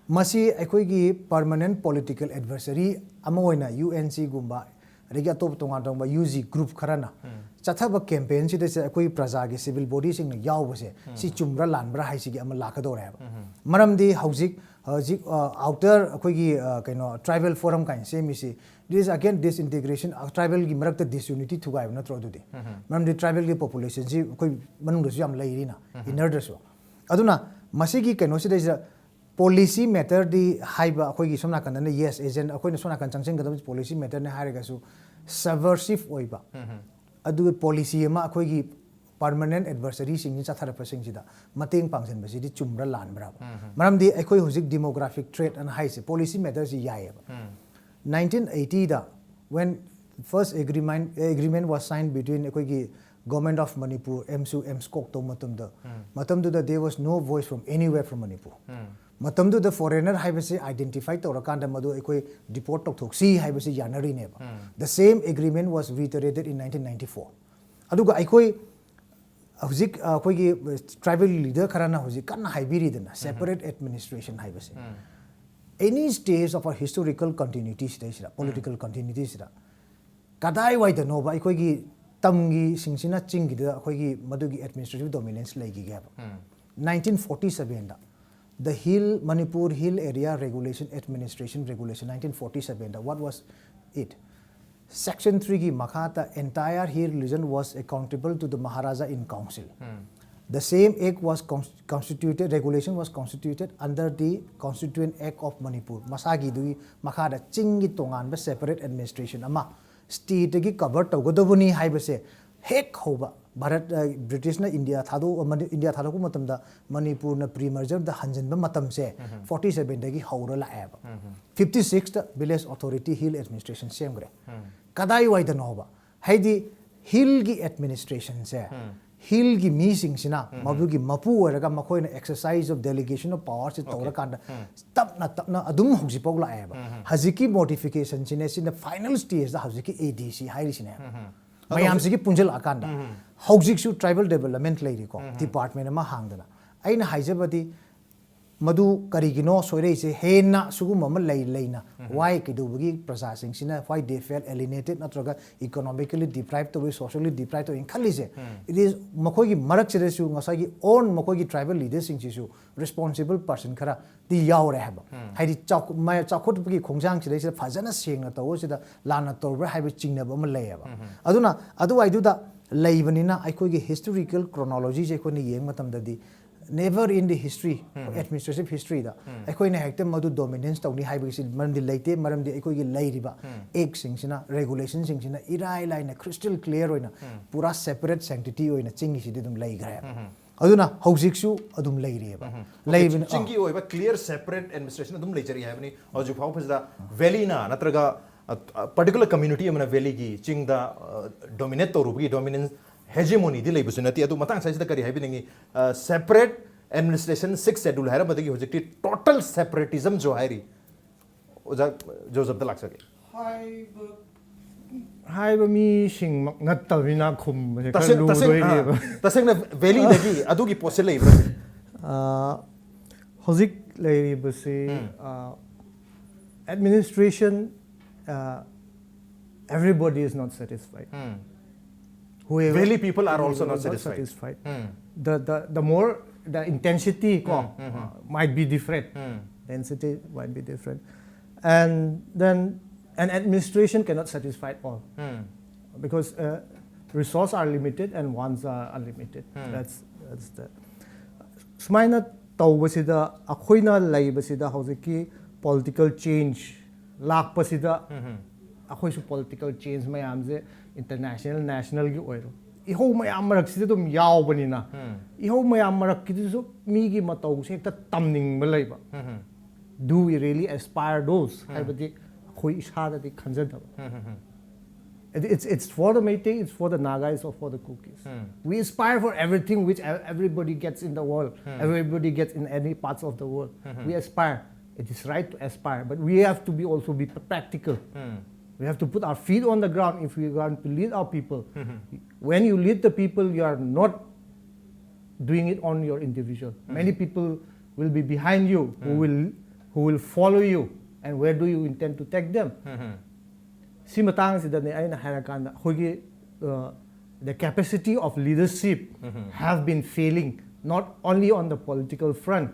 ꯃꯁꯤ ꯑꯩꯈꯣꯏꯒꯤ ꯄꯔꯃꯅꯦꯟ ꯄꯣꯂꯤꯇꯤꯀꯦꯜ ꯑꯦꯗꯚꯔꯁꯔꯤ ꯑꯃ ꯑꯣꯏꯅ ꯌꯨ ꯑꯦꯟ ꯁꯤꯒꯨꯝꯕ, ꯑꯗꯒꯤ ꯑꯇꯣꯞꯄ ꯇꯣꯉꯥꯟ ꯇꯣꯉꯥꯟꯕ ꯌꯨ ꯖꯤ ꯒ꯭ꯔꯨꯞ ꯈꯔꯅ ꯆꯠꯊꯕ ꯀꯦꯝꯄꯦꯟꯁꯤꯗ ꯑꯩꯈꯣꯏ ꯄ꯭ꯔꯖꯥꯒꯤ ꯁꯤꯚꯤꯜ ꯕꯣꯗꯤꯁꯤꯡꯅ ꯌꯥꯎꯕꯁꯦ, ꯁꯤ ꯆꯨꯝꯕ꯭ꯔꯥ ꯂꯥꯟꯕ꯭ꯔꯥ ꯍꯥꯏꯁꯤꯒꯤ ꯑꯃ ꯂꯥꯛꯀꯗꯧꯔꯦ ꯍꯥꯏꯕ꯫ ꯃꯔꯝꯗꯤ ꯍꯧꯖꯤꯛ, ꯍꯧꯖꯤꯛ, ꯑ, ꯑꯥꯎꯇꯔ ꯑꯩꯈꯣꯏꯒꯤ, ꯑ, ꯀꯩꯅꯣ, ꯇ꯭ꯔꯥꯏꯕꯦꯜ ꯐꯣꯔꯝ ꯀꯥꯏꯅ ꯁꯦꯝꯃꯤꯁꯤ, this again disintegration, ꯑ, ꯇ꯭ꯔꯥꯏꯕꯦꯜꯒꯤ ꯃꯔꯛꯇ ꯗꯤꯁꯌꯨꯅꯤꯇꯤ ꯊꯨꯒꯥꯏꯕ ꯅꯠꯇ꯭ꯔꯣ ꯑꯗꯨꯗꯤ? ꯃꯔꯝꯗꯤ ꯇ꯭ꯔꯥꯏꯕꯦꯜꯒꯤ ꯄꯣꯄꯨꯂꯦꯁꯟꯁꯤ ꯑꯩꯈꯣꯏ ꯃꯅꯨꯡꯗꯁꯨ ꯌꯥꯝ ꯂꯩꯔꯤꯅ, ꯏꯟꯅꯔꯗꯁꯨ꯫ ꯑꯗꯨꯅ ꯃꯁꯤꯒꯤ ꯀꯩꯅꯣꯁꯤꯗꯩꯁꯤꯗ ꯄꯣꯂꯤꯁꯤ ꯃꯦꯇꯔꯗꯤ ꯍꯥꯏꯕ, ꯑꯩꯈꯣꯏꯒꯤ ꯁꯣꯝ ꯅꯥꯀꯟꯗꯅ ꯌꯦꯁ ꯑꯦꯖꯦꯟ, ꯑꯩꯈꯣꯏꯅ ꯁꯣꯝ ꯅꯥꯀꯟ ꯆꯪꯁꯤꯟꯒꯗꯕ ꯄꯣꯂꯤꯁꯤ ꯃꯦꯇꯔꯅꯤ ꯍꯥꯏꯔꯒꯁꯨ, ꯁꯕꯚꯔꯁꯤꯞ ꯑꯣꯏꯕ, ꯑꯗꯨꯒ ꯄꯣꯂꯤꯁꯤ ꯑꯃ ꯑꯩꯈꯣꯏꯒꯤ ꯄꯔꯃꯅꯦꯟ ꯑꯦꯗꯚꯔꯁꯔꯤꯁꯤꯡꯁꯤ ꯆꯠꯊꯔꯛꯄꯁꯤꯡꯁꯤꯗ ꯃꯇꯦꯡ ꯄꯥꯡꯁꯤꯟꯕꯁꯤꯗꯤ ꯆꯨꯝꯕ꯭ꯔꯥ ꯂꯥꯟꯕ꯭ꯔꯥ? ꯃꯔꯝꯗꯤ ꯑꯩꯈꯣꯏ ꯍꯧꯖꯤꯛ ꯗꯤꯃꯣꯒ꯭ꯔꯥꯐꯤꯛ ꯊ꯭ꯔꯦꯠ ꯑꯅ ꯍꯥꯏꯁꯦ ꯄꯣꯂꯤꯁꯤ ꯃꯦꯇꯔꯁꯤ ꯌꯥꯏꯌꯦꯕ꯫ ꯅꯥꯏꯟꯇꯤꯟ ꯑꯩꯠꯇꯤꯗ, when first agreement, agreement was signed between ꯑꯩꯈꯣꯏꯒꯤ Government of Manipur ꯑꯦꯝꯁꯨ ꯑꯦꯝꯁꯀꯣꯛ ꯇꯧꯕ ꯃꯇꯝꯗ, ꯃꯇꯝꯗꯨꯗ there was no voice from anywhere from Manipur. ꯃꯇꯝꯗꯨꯗ ꯐꯣꯔꯦꯅꯔ ꯍꯥꯏꯕꯁꯤ ꯑꯥꯏꯗꯦꯟꯇꯤꯐꯥꯏ ꯇꯧꯔꯀꯥꯟꯗ ꯃꯗꯨ ꯑꯩꯈꯣꯏ ꯗꯤꯄꯣꯔꯠ ꯇꯧꯊꯣꯛꯁꯤ ꯍꯥꯏꯕꯁꯤ ꯌꯥꯅꯔꯤꯅꯦꯕ꯫ The same agreement was reiterated in nineteen ninety-four. ꯑꯗꯨꯒ ꯑꯩꯈꯣꯏ ꯍꯧꯖꯤꯛ, ꯑ, ꯑꯩꯈꯣꯏꯒꯤ ꯇ꯭ꯔꯥꯏꯕꯦꯜ ꯂꯤꯗꯔ ꯈꯔꯅ ꯍꯧꯖꯤꯛ ꯀꯟꯅ ꯍꯥꯏꯕꯤꯔꯤꯗꯅ, ꯁꯦꯄꯔꯦꯠ ꯑꯦꯗꯃꯤꯅꯤꯁꯇ꯭ꯔꯦꯁꯟ ꯍꯥꯏꯕꯁꯦ꯫ Any stage of our historical continuity ꯁꯤꯗꯩꯁꯤꯗ, ꯄꯣꯂꯤꯇꯤꯀꯦꯜ ꯀꯟꯇꯤꯅ꯭ꯌꯨꯇꯤꯁꯤꯗ ꯀꯗꯥꯏꯋꯥꯏꯗꯅꯣꯕ ꯑꯩꯈꯣꯏꯒꯤ ꯇꯝꯒꯤꯁꯤꯡꯁꯤꯅ ꯆꯤꯡꯒꯤꯗ ꯑꯩꯈꯣꯏꯒꯤ ꯃꯗꯨꯒꯤ ꯑꯦꯗꯃꯤꯅꯤꯁꯇ꯭ꯔꯦꯇꯤꯚ ꯗꯣꯃꯤꯅꯦꯟꯁ ꯂꯩꯈꯤꯒꯦ ꯍꯥꯏꯕ? ꯅꯥꯏꯟꯇꯤꯟ ꯐꯣꯔꯇꯤ ꯁꯕꯦꯟꯗ, the Hill, Manipur Hill Area Regulation, Administration Regulation, nineteen forty ꯁꯕꯦꯟꯗ, what was it? Section three ꯒꯤ ꯃꯈꯥꯗ entire Hill region was accountable to the Maharaja in council. The same act was cons- constituted, regulation was constituted under the Constituent Act of Manipur. ꯃꯁꯥꯒꯤꯗꯨꯒꯤ ꯃꯈꯥꯗ ꯆꯤꯡꯒꯤ ꯇꯣꯉꯥꯟꯕ separate administration ꯑꯃ stateꯇꯒꯤ cover ꯇꯧꯒꯗꯕꯅꯤ ꯍꯥꯏꯕꯁꯦ ꯍꯦꯛ ꯍꯧꯕ ꯚꯥꯔꯠ, ꯑ, ꯕ꯭ꯔꯤꯇꯤꯁꯅ ꯏꯟꯗꯤꯌꯥ ꯊꯥꯗꯣꯛ-, ꯃꯅꯤ-, ꯏꯟꯗꯤꯌꯥ ꯊꯥꯗꯣꯛꯄ ꯃꯇꯝꯗ ꯃꯅꯤꯄꯨꯔꯅ pre mergerꯗ ꯍꯟꯖꯤꯟꯕ ꯃꯇꯝꯁꯦ forty sevenꯗꯒꯤ ꯍꯧꯔ ꯂꯥꯛꯑꯦꯕ꯫ Fifty sixꯇ village authority hill administration ꯁꯦꯝꯈ꯭ꯔꯦ꯫ ꯀꯗꯥꯏꯋꯥꯏꯗꯅꯣꯕ? ꯍꯥꯏꯗꯤ hillꯒꯤ administrationꯁꯦ hillꯒꯤ ꯃꯤꯁꯤꯡꯁꯤꯅ ꯃꯗꯨꯒꯤ ꯃꯄꯨ ꯑꯣꯏꯔꯒ ꯃꯈꯣꯏꯅ exercise of delegation of powerꯁꯦ ꯇꯧꯔꯀꯥꯟꯗ ꯇꯞꯅ ꯇꯞꯅ ꯑꯗꯨꯝ ꯍꯧꯖꯤꯛꯐꯥꯎ ꯂꯥꯛꯑꯦꯕ꯫ ꯍꯧꯖꯤꯛꯀꯤ modificationꯁꯤꯅꯦ ꯁꯤꯅ final stageꯗ ꯍꯧꯖꯤꯛꯀꯤ ADC ꯍꯥꯏꯔꯤꯁꯤꯅꯦ꯫ ꯃꯌꯥꯝꯁꯤꯒꯤ ꯄꯨꯟꯁꯤꯜꯂꯛꯑꯀꯥꯟꯗ ꯍꯧꯖꯤꯛꯁꯨ tribal development ꯂꯩꯔꯤꯀꯣ, department ꯑꯃ ꯍꯥꯡꯗꯅ꯫ ꯑꯩꯅ ꯍꯥꯏꯖꯕꯗꯤ ꯃꯗꯨ ꯀꯔꯤꯒꯤꯅꯣ ꯁꯣꯏꯔꯛꯏꯁꯦ? ꯍꯦꯟꯅ ꯁꯤꯒꯨꯝꯕ ꯑꯃ ꯂꯩ ꯂꯩꯅ why ꯀꯩꯗꯧꯕꯒꯤ ꯄ꯭ꯔꯖꯥꯁꯤꯡꯁꯤꯅ why they feel alienated ꯅꯠꯇ꯭ꯔꯒ economically deprive ꯇꯧꯏ, socially deprive ꯇꯧꯏ ꯈꯜꯂꯤꯁꯦ? It is ꯃꯈꯣꯏꯒꯤ ꯃꯔꯛꯁꯤꯗꯁꯨ ꯉꯁꯥꯏꯒꯤ own ꯃꯈꯣꯏꯒꯤ tribal leaderꯁꯤꯡꯁꯤꯁꯨ responsible person ꯈꯔꯗꯤ ꯌꯥꯎꯔꯦ ꯍꯥꯏꯕ꯫ ꯍꯥꯏꯗꯤ ꯆꯥꯎꯈ-, ꯃ-, ꯆꯥꯎꯈꯠꯄꯒꯤ ꯈꯣꯡꯖꯥꯡꯁꯤꯗꯩꯁꯤꯗ ꯐꯖꯅ ꯁꯦꯡꯅ ꯇꯧꯕꯁꯤꯗ ꯂꯥꯟꯅ ꯇꯧꯔꯕ꯭ꯔꯥ ꯍꯥꯏꯕ ꯆꯤꯡꯅꯕ ꯑꯃ ꯂꯩꯌꯦꯕ꯫ ꯑꯗꯨꯅ ꯑꯗꯨꯋꯥꯏꯗꯨꯗ ꯂꯩꯕꯅꯤꯅ ꯑꯩꯈꯣꯏꯒꯤ historical chronologyꯁꯦ ꯑꯩꯈꯣꯏꯅ ꯌꯦꯡꯕ ꯃꯇꯝꯗꯗꯤ never in the history, administrative historyꯗ ꯑꯩꯈꯣꯏꯅ ꯍꯦꯛꯇ ꯃꯗꯨ dominance ꯇꯧꯅꯤ ꯍꯥꯏꯕꯒꯤꯁꯤ ꯃꯔꯝꯗꯤ ꯂꯩꯇꯦ꯫ ꯃꯔꯝꯗꯤ ꯑꯩꯈꯣꯏꯒꯤ ꯂꯩꯔꯤꯕ actꯁꯤꯡꯁꯤꯅ, regulationꯁꯤꯡꯁꯤꯅ ꯏꯔꯥꯏ ꯂꯥꯏꯅ crystal clear ꯑꯣꯏꯅ ꯄꯨꯔꯥ separate sanctity ꯑꯣꯏꯅ ꯆꯤꯡꯒꯤꯁꯤꯗꯤ ꯑꯗꯨꯝ ꯂꯩꯈ꯭ꯔꯦ꯫ ꯑꯗꯨꯅ ꯍꯧꯖꯤꯛꯁꯨ ꯑꯗꯨꯝ ꯂꯩꯔꯤꯑꯕ꯫ ꯂꯩꯕꯅ, ꯑꯥ꯫ ꯆꯤꯡꯒꯤ ꯑꯣꯏꯕ clear separate administration ꯑꯗꯨꯝ ꯂꯩꯖꯔꯤ ꯍꯥꯏꯕꯅꯤ꯫ ꯍꯧꯖꯤꯛ ꯐꯥꯎꯕꯁꯤꯗ valleyꯅ ꯅꯠꯇ꯭ꯔꯒ, ꯑ, particular community ꯑꯃꯅ valleyꯒꯤ ꯆꯤꯡꯗ, ꯑ, dominate ꯇꯧꯔꯨꯕꯒꯤ dominance hegemonydꯤ ꯂꯩꯕꯁꯨ ꯅꯠꯇꯦ꯫ ꯑꯗꯨ ꯃꯇꯥꯡ ꯁ꯭ꯋꯥꯏꯁꯤꯗ ꯀꯔꯤ ꯍꯥꯏꯕꯤꯅꯤꯡꯉꯤ? ꯑ, separate administration, sixth schedule ꯍꯥꯏꯔꯝꯕꯗꯒꯤ ꯍꯧꯖꯤꯛꯇꯤ total separatismꯁꯨ ꯍꯥꯏꯔꯤ꯫ ꯑꯣꯖꯥ ꯖꯣꯁꯦꯐꯇ ꯂꯥꯛꯆꯒꯦ꯫ ꯍꯥꯏꯕ, ꯍꯥꯏꯕ ꯃꯤꯁꯤꯡꯃꯛ ꯅꯠꯇꯕꯅꯤꯅ ꯈꯨꯝꯕꯁꯦ ꯈꯔ ꯇꯁꯦꯡ-, ꯇꯁꯦꯡ-, ꯂꯨꯗꯣꯏꯅꯦꯕ꯫ ꯑ, ꯇꯁꯦꯡꯅ valleyꯗꯒꯤ ꯑꯗꯨꯒꯤ ꯄꯣꯠꯁꯦ ꯂꯩꯕ꯭ꯔꯥ? ꯑ, ꯍꯧꯖꯤꯛ ꯂꯩꯔꯤꯕꯁꯤ, ꯎꯝ꯫ ꯑ, administration, ꯑ, everybody is not satisfied. Um. Whoever Valley people are also not satisfied. Satisfied. Um. The, the, the more, the intensity ꯀꯣ, ꯎꯝ, ꯎꯝ, ꯎꯝ꯫ Uh, might be different. Um. Intensity might be different. And then an administration cannot satisfy all, because uh, resources are limited and wants are unlimited. That's that's the ꯁꯨꯃꯥꯏꯅ ꯇꯧꯕꯁꯤꯗ ꯑꯩꯈꯣꯏꯅ ꯂꯩꯕꯁꯤꯗ ꯍꯧꯖꯤꯛꯀꯤ political change ꯂꯥꯛꯄꯁꯤꯗ ꯑꯩꯈꯣꯏꯁꯨ political change ꯃꯌꯥꯝꯁꯦ international nationalꯒꯤ ꯑꯣꯏꯔꯣ ꯏꯍꯧ ꯃꯌꯥꯝ ꯃꯔꯛꯁꯤꯗ ꯑꯗꯨꯝ ꯌꯥꯎꯕꯅꯤꯅ ꯏꯍꯧ ꯃꯌꯥꯝ ꯃꯔꯛꯀꯤꯗꯨꯁꯨ ꯃꯤꯒꯤ ꯃꯇꯧꯁꯦ ꯍꯦꯛꯇ ꯇꯝꯅꯤꯡꯕ ꯂꯩꯕ. Do we really aspire those? ꯍꯥꯏꯕꯗꯤ ꯑꯩꯈꯣꯏ ꯏꯁꯥꯗꯗꯤ ꯈꯟꯖꯗꯕ. It- It's, it's for the Meitei, it's for the Naga, it's for the Kukis. We aspire for everything which e- everybody gets in the world, everybody gets in any parts of the world. We aspire. It is right to aspire, but we have to be also be practical. We have to put our feet on the ground if we want to lead our people. When you lead the people, you are not doing it on your individual. Many people will be behind you who will who will follow you, and where do you intend to take them? ꯁꯤ ꯃꯇꯥꯡꯁꯤꯗꯅꯦ ꯑꯩꯅ ꯍꯥꯏꯔꯀꯥꯟꯗ ꯑꯩꯈꯣꯏꯒꯤ uh, the capacity of leadership have been failing not only on the political front,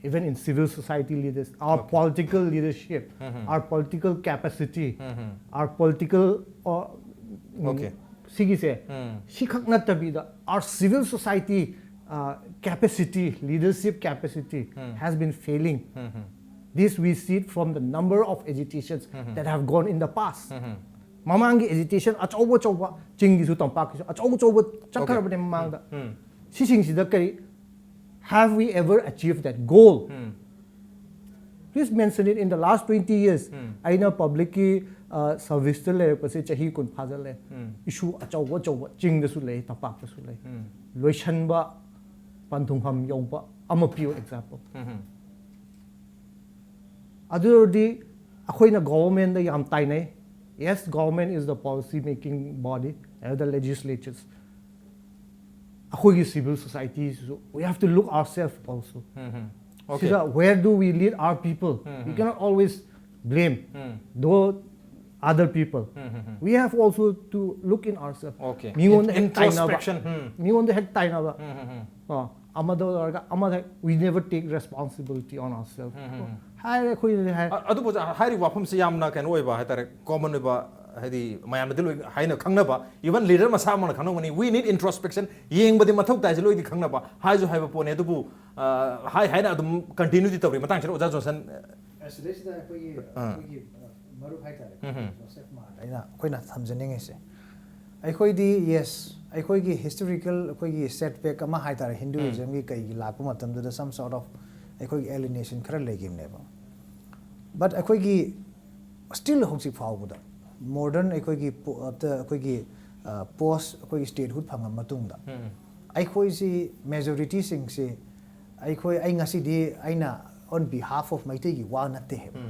even in civil society leaders, our political leadership, our political capacity, our political uh, Okay. ꯁꯤꯒꯤꯁꯦ ꯁꯤꯈꯛ ꯅꯠꯇꯕꯤꯗ our civil society uh, capacity, leadership capacity has been failing. This we see it from the number of agitations that have gone in the past. ꯃꯃꯥꯡꯒꯤ agitation ꯑꯆꯧꯕ ꯑꯆꯧꯕ ꯆꯤꯡꯒꯤꯁꯨ ꯇꯝꯄꯥꯛꯀꯤꯁꯨ ꯑꯆꯧ ꯑꯆꯧꯕ ꯆꯠꯈ꯭ꯔꯕꯅꯦ ꯃꯃꯥꯡꯗ. ꯁꯤꯁꯤꯡꯁꯤꯗ ꯀꯔꯤ have we ever achieved that goal? Please mention it in the last twenty years. ꯑꯩꯅ publicꯀꯤ serviceꯇ ꯂꯩꯔꯛꯄꯁꯦ ꯆꯍꯤ ꯀꯨꯟ ꯐꯥꯖꯜꯂꯦ. Issue ꯑꯆꯧꯕ ꯑꯆꯧꯕ ꯆꯤꯡꯗꯁꯨ ꯂꯩ, ꯇꯝꯄꯥꯛꯇꯁꯨ ꯂꯩ. ꯂꯣꯏꯁꯟꯕ ꯄꯟꯊꯨꯡꯐꯝ ꯌꯧꯕ ꯑꯃ ꯄꯤꯌꯨ example. ꯑꯗꯨ ꯑꯣꯏꯔꯗꯤ ꯑꯩꯈꯣꯏꯅ governmentꯗ ꯌꯥꯝ ꯇꯥꯏꯅꯩ. Yes, government is the policy making body, the legislatures. ꯑꯩꯈꯣꯏꯒꯤ civil societyꯁꯤꯁꯨ we have to look ourselves also. Okay. ꯁꯤꯗ where do we lead our people? We cannot always blame the other people. We have also to look in ourselves. Okay. ꯃꯤꯉꯣꯟꯗ In- ꯍꯦꯛ ꯇꯥꯏꯅꯕ. Introspection. ꯃꯤꯉꯣꯟꯗ ꯍꯦꯛ ꯇꯥꯏꯅꯕ. ꯑꯣ, ꯑꯃꯗ ꯑꯣꯏꯔꯒ ꯑꯃꯗ ꯍꯦꯛ we never take responsibility on ourselves. ꯍꯥꯏꯔꯦ, ꯑꯩꯈꯣꯏꯅꯗꯤ ꯍꯥꯏ꯫ ꯑ- ꯑꯗꯨꯕꯨ ꯍꯥꯏꯔꯤꯕ ꯋꯥꯐꯝꯁꯤ ꯌꯥꯝꯅ ꯀꯩꯅꯣ ꯑꯣꯏꯕ ꯍꯥꯏꯇꯥꯔꯦ, ꯀꯣꯃꯟ ꯑꯣꯏꯕ, ꯍꯥꯏꯗꯤ ꯃꯌꯥꯝꯅꯗꯤ ꯂꯣꯏ ꯍꯥꯏꯅ ꯈꯪꯅꯕ, even leader ꯃꯁꯥꯃꯛꯅ ꯈꯪꯅꯒꯅꯤ, "We need introspection", ꯌꯦꯡꯕꯗꯤ ꯃꯊꯧ ꯇꯥꯏꯁꯦ ꯂꯣꯏꯗꯤ ꯈꯪꯅꯕ, ꯍꯥꯏꯁꯨ ꯍꯥꯏꯕ ꯄꯣꯠꯅꯦ꯫ ꯑꯗꯨꯕꯨ ꯑ, ꯍꯥꯏ ꯍꯥꯏꯅ ꯑꯗꯨꯝ ꯀꯟꯇꯤꯅ꯭ꯌꯨꯗꯤ ꯇꯧꯔꯤ꯫ ꯃꯇꯥꯡꯁꯤꯗ ꯑꯣꯖꯥ ꯖꯣꯟꯁꯟ꯫ ꯑꯁꯤꯗꯩꯁꯤꯗ ꯑꯩꯈꯣꯏꯒꯤ ꯑꯥ꯫ ꯑꯩꯈꯣꯏꯒꯤ ꯑ, ꯃꯔꯨꯞ ꯍꯥꯏꯇꯥꯔꯦ, ꯎꯝ ꯍꯝ꯫ ꯖꯣꯁꯦꯐ ꯃꯥꯔ, ꯑꯩꯅ ꯑꯩꯈꯣꯏꯅ ꯊꯝꯖꯅꯤꯡꯉꯤꯁꯦ, ꯑꯩꯈꯣꯏꯗꯤ, ꯌꯦꯁ, ꯑꯩꯈꯣꯏꯒꯤ ꯍꯤꯁꯇꯣꯔꯤꯀꯦꯜ ꯑꯩꯈꯣꯏꯒꯤ ꯁꯦꯠꯕꯦꯛ ꯑꯃ ꯍꯥꯏꯇꯥꯔꯦ, ꯍꯤꯟꯗꯨꯏꯖꯝꯒꯤ ꯀꯩꯒꯤ ꯂꯥꯛꯄ ꯃꯇꯝꯗꯨꯗ some sort of ꯑꯩꯈꯣꯏꯒꯤ alienation ꯈꯔ ꯂꯩꯈꯤꯕꯅꯦꯕ꯫ ꯕꯠ ꯑꯩꯈꯣꯏꯒꯤ ꯁ꯭ꯇꯤꯜ ꯍꯧꯖꯤꯛ ꯐꯥꯎꯕꯗ ꯃꯣꯗꯔꯟ ꯑꯩꯈꯣꯏꯒꯤ ꯄꯣ- ꯑ, ꯑꯩꯈꯣꯏꯒꯤ ꯄꯣꯁ ꯑꯩꯈꯣꯏꯒꯤ ꯁ꯭ꯇꯦꯠꯍꯨꯗ ꯐꯪꯉ ꯃꯇꯨꯡꯗ ꯑꯩꯈꯣꯏꯁꯤ ꯃꯦꯖꯣꯔꯤꯇꯤꯁꯤꯡꯁꯤ, ꯑꯩꯈꯣꯏ, ꯑꯩ ꯉꯁꯤꯗꯤ ꯑꯩꯅ on behalf of ꯃꯩꯇꯩꯒꯤ ꯋꯥ ꯅꯠꯇꯦ ꯍꯥꯏꯕ꯫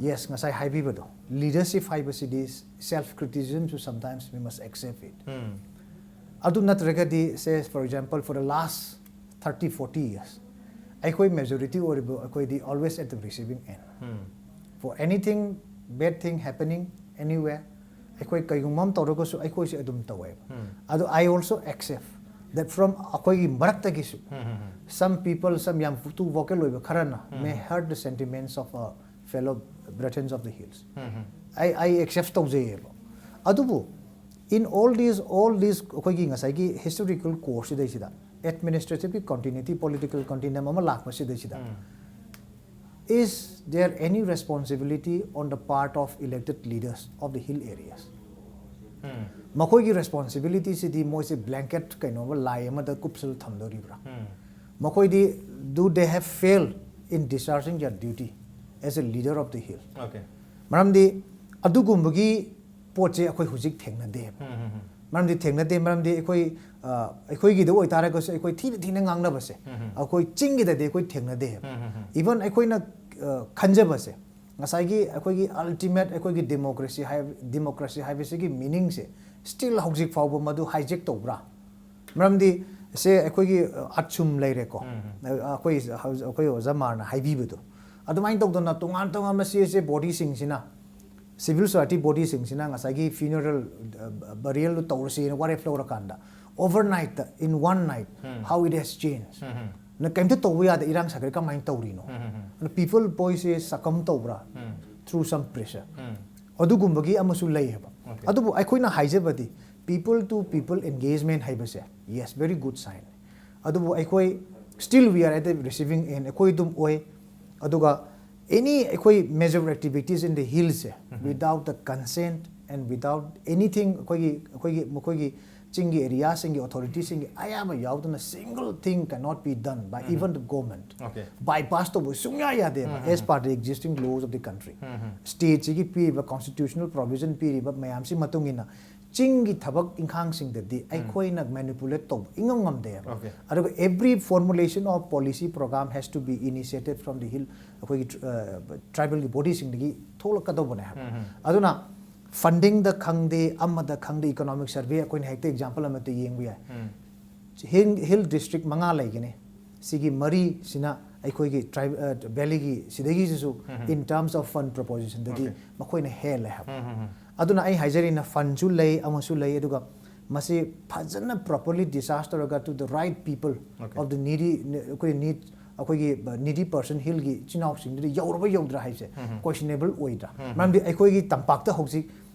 ꯌꯦꯁ, ꯉꯁꯥꯏ ꯍꯥꯏꯕꯤꯕꯗꯣ, ꯂꯤꯗꯔꯁꯤꯞ ꯍꯥꯏꯕꯁꯤꯗꯤ self criticism ꯁꯨ sometimes we must accept it꯫ ꯑꯗꯨ ꯅꯠꯇ꯭ꯔꯒꯗꯤ, say for example, for the last thirty forty years, ꯑꯩꯈꯣꯏ ꯃꯦꯖꯣꯔꯤꯇꯤ ꯑꯣꯏꯔꯤꯕ ꯑꯩꯈꯣꯏꯗꯤ always at the receiving end꯫ For anything, bad thing happening anywhere, ꯑꯩꯈꯣꯏ ꯀꯩꯒꯨꯝꯕ ꯑꯃ ꯇꯧꯔꯒꯁꯨ ꯑꯩꯈꯣꯏꯁꯦ ꯑꯗꯨꯝ ꯇꯧꯋꯦꯕ꯫ ꯑꯗꯣ I also accept that from ꯑꯩꯈꯣꯏꯒꯤ ꯃꯔꯛꯇꯒꯤꯁꯨ some people, some ꯌꯥꯝ too vocal ꯑꯣꯏꯕ ꯈꯔꯅ may hurt the sentiments of a fellow Brethren of the Hills꯫ ꯑꯩ ꯑꯩ ꯑꯦꯛꯁꯦꯞ ꯇꯧꯖꯩꯌꯦꯕ꯫ ꯑꯗꯨꯕꯨ in all these, all these ꯑꯩꯈꯣꯏꯒꯤ ꯉꯁꯥꯏꯒꯤ historical ꯀꯣꯔꯁꯁꯤꯗꯩꯁꯤꯗ administrative continuity, political continuum ꯑꯃ ꯂꯥꯛꯄꯁꯤꯗꯩꯁꯤꯗ, is there any responsibility on the part of elected leaders of the hill areas? ꯃꯈꯣꯏꯒꯤ ꯔꯦꯁꯄꯣꯟꯁꯤꯕꯤꯂꯤꯇꯤꯁꯤꯗꯤ ꯃꯣꯏꯁꯦ blanket ꯀꯩꯅꯣ ꯑꯃ, ꯂꯥꯏ ꯑꯃꯗ ꯀꯨꯞꯁꯤꯜꯂ ꯊꯝꯗꯣꯔꯤꯕ꯭ꯔꯥ? ꯃꯈꯣꯏꯗꯤ, do they have failed in discharging their duty as a leader of the hill? Okay. ꯃꯔꯝꯗꯤ ꯑꯗꯨꯒꯨꯝꯕꯒꯤ ꯄꯣꯠꯁꯦ ꯑꯩꯈꯣꯏ ꯍꯧꯖꯤꯛ ꯊꯦꯡꯅꯗꯦꯕ꯫ ꯃꯔꯝꯗꯤ ꯊꯦꯡꯅꯗꯦ, ꯃꯔꯝꯗꯤ ꯑꯩꯈꯣꯏ, ꯑ, ꯑꯩꯈꯣꯏꯒꯤꯗ ꯑꯣꯏꯇꯥꯔꯒꯁꯨ ꯑꯩꯈꯣꯏ ꯊꯤꯅ ꯊꯤꯅ ꯉꯥꯡꯅꯕꯁꯦ ꯑꯩꯈꯣꯏ ꯆꯤꯡꯒꯤꯗꯗꯤ ꯑꯩꯈꯣꯏ ꯊꯦꯡꯅꯗꯦꯕ꯫ ꯏꯚꯟ ꯑꯩꯈꯣꯏꯅ ꯑ, ꯈꯟꯖꯕꯁꯦ, ꯉꯁꯥꯏꯒꯤ ꯑꯩꯈꯣꯏꯒꯤ ꯑꯜꯇꯤꯃꯦꯠ ꯑꯩꯈꯣꯏꯒꯤ ꯗꯦꯃꯣꯀ꯭ꯔꯦꯁꯤ ꯍꯥꯏ, ꯗꯦꯃꯣꯀ꯭ꯔꯦꯁꯤ ꯍꯥꯏꯕꯁꯤꯒꯤ ꯃꯤꯅꯤꯡꯁꯦ ꯁ꯭ꯇꯤꯜ ꯍꯧꯖꯤꯛ ꯐꯥꯎꯕ ꯃꯗꯨ ꯍꯥꯏꯖꯦꯛ ꯇꯧꯕ꯭ꯔꯥ? ꯃꯔꯝꯗꯤ ꯁꯦ ꯑꯩꯈꯣꯏꯒꯤ, ꯑ, ꯑꯠꯁꯨꯝ ꯂꯩꯔꯦꯀꯣ꯫ ꯑ, ꯑꯩꯈꯣꯏ ꯍꯧꯖꯤꯛ, ꯑꯩꯈꯣꯏ ꯑꯣꯖꯥ ꯃꯥꯔꯅ ꯍꯥꯏꯕꯤꯕꯗꯣ, ꯑꯗꯨꯃꯥꯏꯅ ꯇꯧꯗꯅ ꯇꯣꯉꯥꯟ ꯇꯣꯉꯥꯟꯕ ꯁꯤ ꯑꯦꯁ ꯑꯦ ꯕꯣꯗꯤꯁꯤꯡꯁꯤꯅ, ꯁꯤꯚꯤꯜ ꯁꯣꯁꯥꯏꯇꯤ ꯕꯣꯗꯤꯁꯤꯡꯁꯤꯅ ꯉꯁꯥꯏꯒꯤ ꯐ꯭ꯌꯨꯅꯔꯦꯜ, ꯑ, ꯕꯔꯤꯌꯦꯜꯗꯨ ꯇꯧꯔꯁꯦꯅ ꯋꯥꯔꯦꯞ ꯂꯧꯔꯀꯥꯟꯗ, ꯑꯣꯚꯔꯅꯥꯏꯠꯇ, in one night, how it has changed꯫ ꯅ ꯀꯩꯝꯇ ꯇꯧꯕ ꯌꯥꯗꯦ, ꯏꯔꯥꯡ ꯁꯥꯒꯠꯂꯦ, ꯀꯃꯥꯏꯅ ꯇꯧꯔꯤꯅꯣ? ꯑꯗꯨꯅ people voice ꯁꯦ succumb ꯇꯧꯕ꯭ꯔꯥ? Through some pressure. ꯑꯗꯨꯒꯨꯝꯕꯒꯤ ꯑꯃꯁꯨ ꯂꯩꯌꯦꯕ꯫ ꯑꯗꯨꯕꯨ ꯑꯩꯈꯣꯏꯅ ꯍꯥꯏꯖꯕꯗꯤ, people to people engagement ꯍꯥꯏꯕꯁꯦ, yes, very good sign. ꯑꯗꯨꯕꯨ ꯑꯩꯈꯣꯏ still we are at the receiving end, ꯑꯩꯈꯣꯏ ꯑꯗꯨꯝ ꯑꯣꯏ꯫ ꯑꯗꯨꯒ any ꯑꯩꯈꯣꯏ major activities in the hills say, without the consent and without anything, ꯑꯩꯈꯣꯏꯒꯤ ꯑꯩꯈꯣꯏꯒꯤ ꯃꯈꯣꯏꯒꯤ ꯆꯤꯡꯒꯤ ꯑꯦꯔꯤꯌꯥꯁꯤꯡꯒꯤ ꯑꯣꯊꯣꯔꯤꯇꯤꯁꯤꯡꯒꯤ ꯑꯌꯥꯕ ꯌꯥꯎꯗꯅ single thing cannot be done by even the government. Okay. Bypass ꯇꯧꯕ ꯁꯨꯡꯌꯥ ꯌꯥꯗꯦꯕ, as per the existing laws of the country. ꯁ꯭ꯇꯦꯠꯁꯤꯒꯤ ꯄꯤꯔꯤꯕ constitutional provision ꯄꯤꯔꯤꯕ ꯃꯌꯥꯝꯁꯤ ꯃꯇꯨꯡ ꯏꯟꯅ ꯆꯤꯡꯒꯤ ꯊꯕꯛ ꯏꯪꯈꯥꯡꯁꯤꯡꯗꯗꯤ ꯑꯩꯈꯣꯏꯅ manipulate ꯇꯧꯕ ꯏꯉꯝ ꯉꯝꯗꯦꯕ꯫ Okay. ꯑꯗꯨꯒ every formulation of policy program has to be initiated from the hill, ꯑꯩꯈꯣꯏꯒꯤ ꯇ꯭ꯔꯥꯏꯕꯦꯜꯒꯤ ꯕꯣꯗꯤꯁꯤꯡꯗꯒꯤ ꯊꯣꯛꯂꯛꯀꯗꯧꯕꯅꯦ ꯍꯥꯏꯕ꯫ ꯑꯗꯨꯅ funding ꯗ ꯈꯪꯗꯦ, ꯑꯃꯗ ꯈꯪꯗꯦ, economic survey ꯑꯩꯈꯣꯏꯅ ꯍꯦꯛꯇ example ꯑꯃꯠꯇ ꯌꯦꯡꯕ ꯌꯥꯏ꯫ Hill, hill district ꯃꯉꯥ ꯂꯩꯒꯅꯤ꯫ ꯁꯤꯒꯤ ꯃꯔꯤꯁꯤꯅ ꯑꯩꯈꯣꯏꯒꯤ ꯇ꯭ꯔꯥꯏꯕ ꯚꯦꯂꯤꯒꯤ ꯁꯤꯗꯒꯤꯁꯤꯁꯨ in terms of fund proposition ꯗꯗꯤ Okay. ꯃꯈꯣꯏꯅ ꯍꯦꯜꯂꯦ ꯍꯥꯏꯕ꯫ ꯑꯗꯨꯅ ꯑꯩ ꯍꯥꯏꯖꯔꯤꯅ fund ꯁꯨ ꯂꯩ, ꯑꯃꯁꯨ ꯂꯩ, ꯑꯗꯨꯒ ꯃꯁꯤ ꯐꯖꯅ properly discharge ꯇꯧꯔꯒ to the right people Okay. of the needy, ꯑꯩꯈꯣꯏ need, ꯑꯩꯈꯣꯏꯒꯤ needy person, hill ꯒꯤ ꯏꯆꯤꯟ ꯏꯅꯥꯎꯁꯤꯡꯗꯨꯗ ꯌꯧꯔꯕ ꯌꯧꯗ꯭ꯔꯥ ꯍꯥꯏꯕꯁꯦ questionable ꯑꯣꯏꯗ꯭ꯔꯥ? ꯃꯔꯝꯗꯤ ꯑꯩꯈꯣꯏꯒꯤ ꯇꯝꯄꯥꯛꯇ ꯍꯧꯖꯤꯛ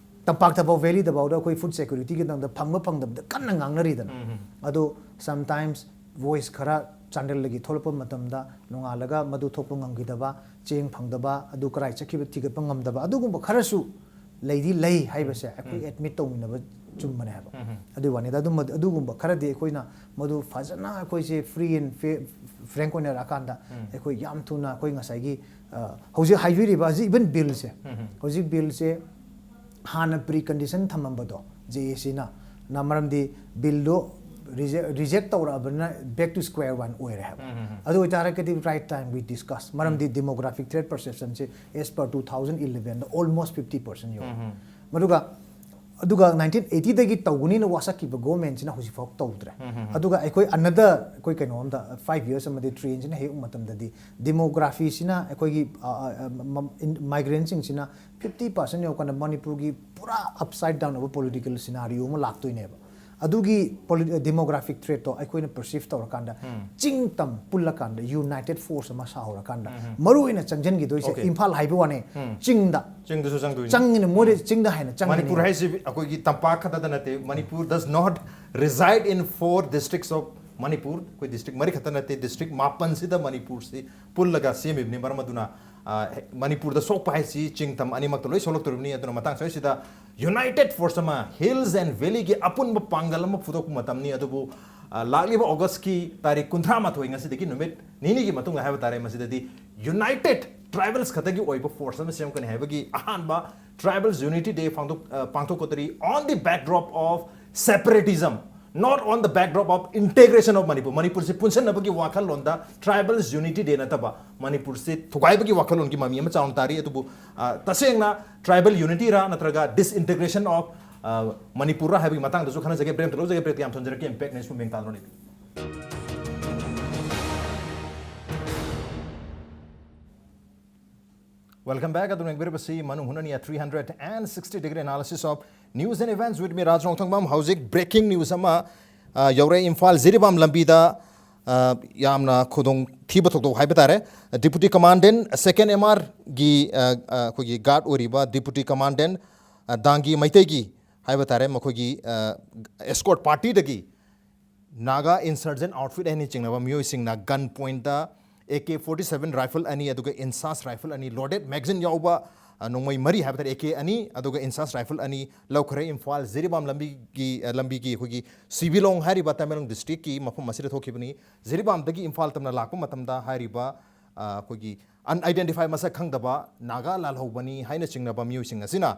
ꯇꯝꯄꯥꯛꯇꯐꯥꯎ, valley ꯗꯐꯥꯎꯗ ꯑꯩꯈꯣꯏ food security ꯒꯤ ꯃꯇꯥꯡꯗ ꯐꯪꯕ ꯐꯪꯗꯕꯗ ꯀꯟꯅ ꯉꯥꯡꯅꯔꯤꯗꯅ꯫ ꯑꯗꯣ sometimes voice ꯈꯔ ꯆꯥꯟꯗꯦꯜꯗꯒꯤ ꯊꯣꯛꯂꯛꯄ ꯃꯇꯝꯗ ꯅꯣꯡꯉꯥꯜꯂꯒ ꯃꯗꯨ ꯊꯣꯛꯄ ꯉꯝꯈꯤꯗꯕ, ꯆꯦꯡ ꯐꯪꯗꯕ, ꯑꯗꯨ ꯀꯔꯥꯏ ꯆꯠꯈꯤꯕ ꯊꯤꯒꯠꯄ ꯉꯝꯗꯕ, ꯑꯗꯨꯒꯨꯝꯕ ꯈꯔꯁꯨ ꯂꯩꯗꯤ ꯂꯩ ꯍꯥꯏꯕꯁꯦ ꯑꯩꯈꯣꯏ admit ꯇꯧꯃꯤꯟꯅꯕ ꯆꯨꯝꯕꯅꯦ ꯍꯥꯏꯕ꯫ ꯑꯗꯨꯒꯤ ꯋꯥꯅꯤꯗ꯫ ꯑꯗꯨꯝꯕ, ꯑꯗꯨꯒꯨꯝꯕ ꯈꯔꯗꯤ ꯑꯩꯈꯣꯏꯅ ꯃꯗꯨ ꯐꯖꯅ ꯑꯩꯈꯣꯏꯁꯦ free and fair, frank ꯑꯣꯏꯅꯔꯛꯑꯀꯥꯟꯗ ꯑꯩꯈꯣꯏ ꯌꯥꯝ ꯊꯨꯅ ꯑꯩꯈꯣꯏ ꯉꯁꯥꯏꯒꯤ, ꯑ, ꯍꯧꯖꯤꯛ ꯍꯥꯏꯕꯤꯔꯤꯕ ꯍꯧꯖꯤꯛ even bill ꯁꯦ, ꯍꯧꯖꯤꯛ bill ꯁꯦ ꯍꯥꯟꯅ precondition ꯊꯝꯃꯝꯕꯗꯣ, ꯖꯦ ꯑꯦ ꯁꯤꯅ, ꯅ ꯃꯔꯝꯗꯤ bill ꯗꯣ reject, reject ꯇꯧꯔꯛꯑꯕꯅꯤꯅ back to square one ꯑꯣꯏꯔꯦ ꯍꯥꯏꯕ꯫ ꯑꯗꯨ ꯑꯣꯏꯇꯥꯔꯒꯗꯤ right time we discuss, ꯃꯔꯝꯗꯤ demographic threat perception ꯁꯦ as per two thousand eleven ꯗ almost fifty percent ꯌꯧꯔꯦ꯫ ꯃꯗꯨꯒ, ꯑꯗꯨꯒ nineteen eighty ꯗꯒꯤ ꯇꯧꯒꯅꯤꯅ ꯋꯥꯁꯛꯈꯤꯕ government ꯁꯤꯅ ꯍꯧꯖꯤꯛꯐꯥꯎ ꯇꯧꯗ꯭ꯔꯦ꯫ ꯑꯗꯨꯒ ꯑꯩꯈꯣꯏ another, ꯑꯩꯈꯣꯏ ꯀꯩꯅꯣꯝꯗ, five years ꯑꯃꯗꯤ trend ꯁꯤꯅ ꯍꯦꯛ ꯌꯦꯡꯕ ꯃꯇꯝꯗꯗꯤ demography ꯁꯤꯅ ꯑꯩꯈꯣꯏꯒꯤ, ꯑ, ꯑ, ꯑ, ꯃ-, in-, migrant ꯁꯤꯡꯁꯤꯅ fifty percent ꯌꯧꯔꯀꯥꯟꯗ ꯃꯅꯤꯄꯨꯔꯒꯤ ꯄꯨꯔꯥ upside down ꯑꯣꯏꯕ political scenario ꯑꯃ ꯂꯥꯛꯇꯣꯏꯅꯦꯕ꯫ ꯑꯗꯨꯒꯤ ꯗꯤꯃꯣꯒ꯭ꯔꯥꯐꯤꯛ ꯊ꯭ꯔꯦꯠꯇꯣ ꯑꯩꯈꯣꯏꯅ ꯄꯔꯁꯤꯞ ꯇꯧꯔꯀꯥꯟꯗ, ꯆꯤꯡ ꯇꯝ ꯄꯨꯜꯂꯀꯥꯟꯗ ꯌꯨꯅꯥꯏꯇꯦꯠ ꯐꯣꯔꯁ ꯑꯃ ꯁꯥꯍꯧꯔꯀꯥꯟꯗ, ꯃꯔꯨ ꯑꯣꯏꯅ ꯆꯪꯁꯤꯟꯈꯤꯗꯣꯏꯁꯦ Okay. ꯏꯝꯐꯥꯜ ꯍꯥꯏꯕ ꯋꯥꯅꯦ, ꯎꯝ. ꯆꯤꯡꯗ ꯆꯤꯡꯗꯁꯨ ꯆꯪꯗꯣꯏꯅꯤ. ꯆꯪꯉꯤꯅꯦ, ꯃꯣꯏꯗꯤ ꯆꯤꯡꯗ ꯍꯥꯏꯅ ꯆꯪꯉꯤꯅꯦ. ꯃꯅꯤꯄꯨꯔ ꯍꯥꯏꯁꯤ ꯑꯩꯈꯣꯏꯒꯤ ꯇꯝꯄꯥꯛ ꯈꯛꯇꯗ ꯅꯠꯇꯦ, Manipur does not reside in four districts of Manipur. ꯑꯩꯈꯣꯏ ꯗꯤꯁꯇ꯭ꯔꯤꯛ ꯃꯔꯤ ꯈꯛꯇ ꯅꯠꯇꯦ, ꯗꯤꯁꯇ꯭ꯔꯤꯛ ꯃꯥꯄꯟꯁꯤꯗ ꯃꯅꯤꯄꯨꯔꯁꯤ ꯄꯨꯜꯂꯒ ꯁꯦꯝꯃꯤꯕꯅꯤ꯫ ꯃꯔꯝ ꯑꯗꯨꯅ ꯑ, ꯃꯅꯤꯄꯨꯔꯗ ꯁꯣꯛꯄ ꯍꯥꯏꯁꯤ ꯆꯤꯡ ꯇꯝ ꯑꯅꯤꯃꯛꯇ ꯂꯣꯏ ꯁꯣꯛꯂꯛꯇꯣꯔꯤꯕꯅꯤ꯫ ꯑꯗꯨꯅ ꯃꯇꯥꯡ ꯁ꯭ꯋꯥꯏꯁꯤꯗ ꯌꯨꯅꯥꯏꯇꯦꯠ ꯐꯣꯔꯁ ꯑꯃ, ꯍꯤꯜꯁ ꯑꯦꯟ ꯚꯦꯂꯤꯒꯤ ꯑꯄꯨꯟꯕ ꯄꯥꯡꯒꯜ ꯑꯃ ꯐꯨꯗꯣꯛꯄ ꯃꯇꯝꯅꯤ꯫ ꯑꯗꯨꯕꯨ ꯑ, ꯂꯥꯛꯂꯤꯕ ꯑꯣꯒꯁꯀꯤ ꯇꯥꯔꯤꯛ ꯀꯨꯟꯊ꯭ꯔꯥ ꯃꯥꯊꯣꯏ, ꯉꯁꯤꯗꯒꯤ ꯅꯨꯃꯤꯠ ꯅꯤꯅꯤꯒꯤ ꯃꯇꯨꯡꯗ ꯍꯥꯏꯕ ꯇꯥꯔꯦ, ꯃꯁꯤꯗꯗꯤ ꯌꯨꯅꯥꯏꯇꯦꯠ ꯇ꯭ꯔꯥꯏꯕꯜꯁ ꯈꯛꯇꯒꯤ ꯑꯣꯏꯕ ꯐꯣꯔꯁ ꯑꯃ ꯁꯦꯝꯒꯅꯤ ꯍꯥꯏꯕꯒꯤ ꯑꯍꯥꯟꯕ ꯇ꯭ꯔꯥꯏꯕꯜꯁ ꯌꯨꯅꯤꯇꯤ ꯗꯦ ꯄꯥꯡꯊꯣꯛꯀꯗꯧꯔꯤ, on the backdrop of separatism, not on the backdrop of integration of Manipur. ꯃꯅꯤꯄꯨꯔꯁꯤ ꯄꯨꯟꯁꯤꯟꯅꯕꯒꯤ ꯋꯥꯈꯜꯂꯣꯟꯗ, ꯇ꯭ꯔꯥꯏꯕꯜꯁ ꯌꯨꯅꯤꯇꯤ ꯗꯦ ꯅꯠꯇꯕ, ꯃꯅꯤꯄꯨꯔꯁꯤ ꯊꯨꯒꯥꯏꯕꯒꯤ ꯋꯥꯈꯜꯂꯣꯟꯒꯤ ꯃꯃꯤ ꯑꯃ ꯆꯥꯎꯅ ꯇꯥꯔꯤ꯫ ꯑꯗꯨꯕꯨ ꯑ, ꯇꯁꯦꯡꯅ ꯇ꯭ꯔꯥꯏꯕꯜ ꯌꯨꯅꯤꯇꯤꯔꯥ ꯅꯠꯇ꯭ꯔꯒ ꯗꯤꯁꯏꯟꯇꯤꯒ꯭ꯔꯦꯁꯟ ꯑꯣꯐ ꯃꯅꯤꯄꯨꯔ ꯍꯥꯏꯕꯒꯤ ꯃꯇꯥꯡꯗꯁꯨ ꯈꯟꯅꯖꯒꯦ꯫ ꯕ꯭ꯔꯦꯛ ꯑꯃꯇ ꯂꯧꯖꯒꯦ, ꯕ꯭ꯔꯦꯛꯇ ꯌꯥꯝ ꯊꯨꯅ ꯖꯔꯛꯀꯦ, ꯏꯝꯄꯦꯛ ꯅ꯭ꯌꯨꯁ ꯃꯦꯡ ꯇꯥꯗ꯭ꯔꯣꯅꯤ꯫ Welcome back. ꯑꯗꯨꯝ ꯌꯦꯡꯕꯤꯔꯤꯕꯁꯤ ꯃꯅꯨꯡ ꯍꯨꯠꯅꯅꯤ, three hundred and sixty degree analysis of news and events with me, ꯔꯥꯖ ꯔꯣꯡꯊꯪꯕꯝ꯫ ꯍꯧꯖꯤꯛ ꯕ꯭ꯔꯦꯀꯤꯡ ꯅ꯭ꯌꯨꯁ ꯑꯃ ꯑ, ꯌꯧꯔꯦ꯫ ꯏꯝꯐꯥꯜ ꯖꯤꯔꯤꯕꯥꯝ ꯂꯝꯕꯤꯗ ꯑ, ꯌꯥꯝꯅ ꯈꯨꯗꯣꯡ ꯊꯤꯕ ꯊꯧꯗꯣꯛ ꯍꯥꯏꯕ ꯇꯥꯔꯦ꯫ ꯗꯤꯄꯨꯇꯤ ꯀꯃꯥꯟꯗꯦꯟ, ꯁꯦꯀꯦꯟ ꯑꯦꯝ ꯑꯥꯔꯒꯤ, ꯑ, ꯑ, ꯑꯩꯈꯣꯏꯒꯤ ꯒꯥꯔꯗ ꯑꯣꯏꯔꯤꯕ ꯗꯤꯄꯨꯇꯤ ꯀꯃꯥꯟꯗꯦꯟ, ꯑ, ꯗꯥꯡꯒꯤ ꯃꯩꯇꯩꯒꯤ ꯍꯥꯏꯕ ꯇꯥꯔꯦ, ꯃꯈꯣꯏꯒꯤ, ꯑ, ꯑꯦꯁꯀꯣꯔꯠ ꯄꯥꯔꯇꯤꯗꯒꯤ ꯅꯥꯒꯥ ꯏꯟꯁꯔꯖꯦꯟ ꯑꯥꯎꯠꯐꯤꯠ ꯍꯥꯏꯅ ꯆꯤꯡꯅꯕ ꯃꯤꯑꯣꯏꯁꯤꯡꯅ ꯒꯟ ꯄꯣꯏꯟꯠꯇ A K forty seven rifle ꯑꯅꯤ ꯑꯗꯨꯒ ꯏꯟꯁꯥꯁ ꯔꯥꯏꯐꯜ ꯑꯅꯤ, ꯂꯣꯗꯦꯗ ꯃꯦꯒꯥꯖꯤꯟ ꯌꯥꯎꯕ, ꯑ, ꯅꯣꯡꯃꯩ ꯃꯔꯤ ꯍꯥꯏꯕ ꯇꯥꯔꯦ, ꯑꯦ ꯀꯦ ꯑꯅꯤ ꯑꯗꯨꯒ ꯏꯟꯁꯥꯁ ꯔꯥꯏꯐꯜ ꯑꯅꯤ ꯂꯧꯈ꯭ꯔꯦ꯫ ꯏꯝꯐꯥꯜ ꯖꯤꯔꯤꯕꯥꯝ ꯂꯝꯕꯤꯒꯤ, ꯑ, ꯂꯝꯕꯤꯒꯤ ꯑꯩꯈꯣꯏꯒꯤ ꯁꯤꯕꯤꯂꯣꯡ ꯍꯥꯏꯔꯤꯕ ꯇꯃꯦꯡꯂꯣꯡ ꯗꯤꯁꯇ꯭ꯔꯤꯛꯀꯤ ꯃꯐꯝ ꯑꯁꯤꯗ ꯊꯣꯛꯈꯤꯕꯅꯤ꯫ ꯖꯤꯔꯤꯕꯥꯝꯗꯒꯤ ꯏꯝꯐꯥꯜ ꯇꯝꯅ ꯂꯥꯛꯄ ꯃꯇꯝꯗ ꯍꯥꯏꯔꯤꯕ, ꯑ, ꯑꯩꯈꯣꯏꯒꯤ ꯑꯟꯑꯥꯏꯗꯦꯟꯇꯤꯐꯥꯏ, ꯃꯁꯛ ꯈꯪꯗꯕ ꯅꯥꯒꯥ ꯂꯥꯜꯍꯧꯕꯅꯤ ꯍꯥꯏꯅ ꯆꯤꯡꯅꯕ ꯃꯤꯑꯣꯏꯁꯤꯡ ꯑꯁꯤꯅ,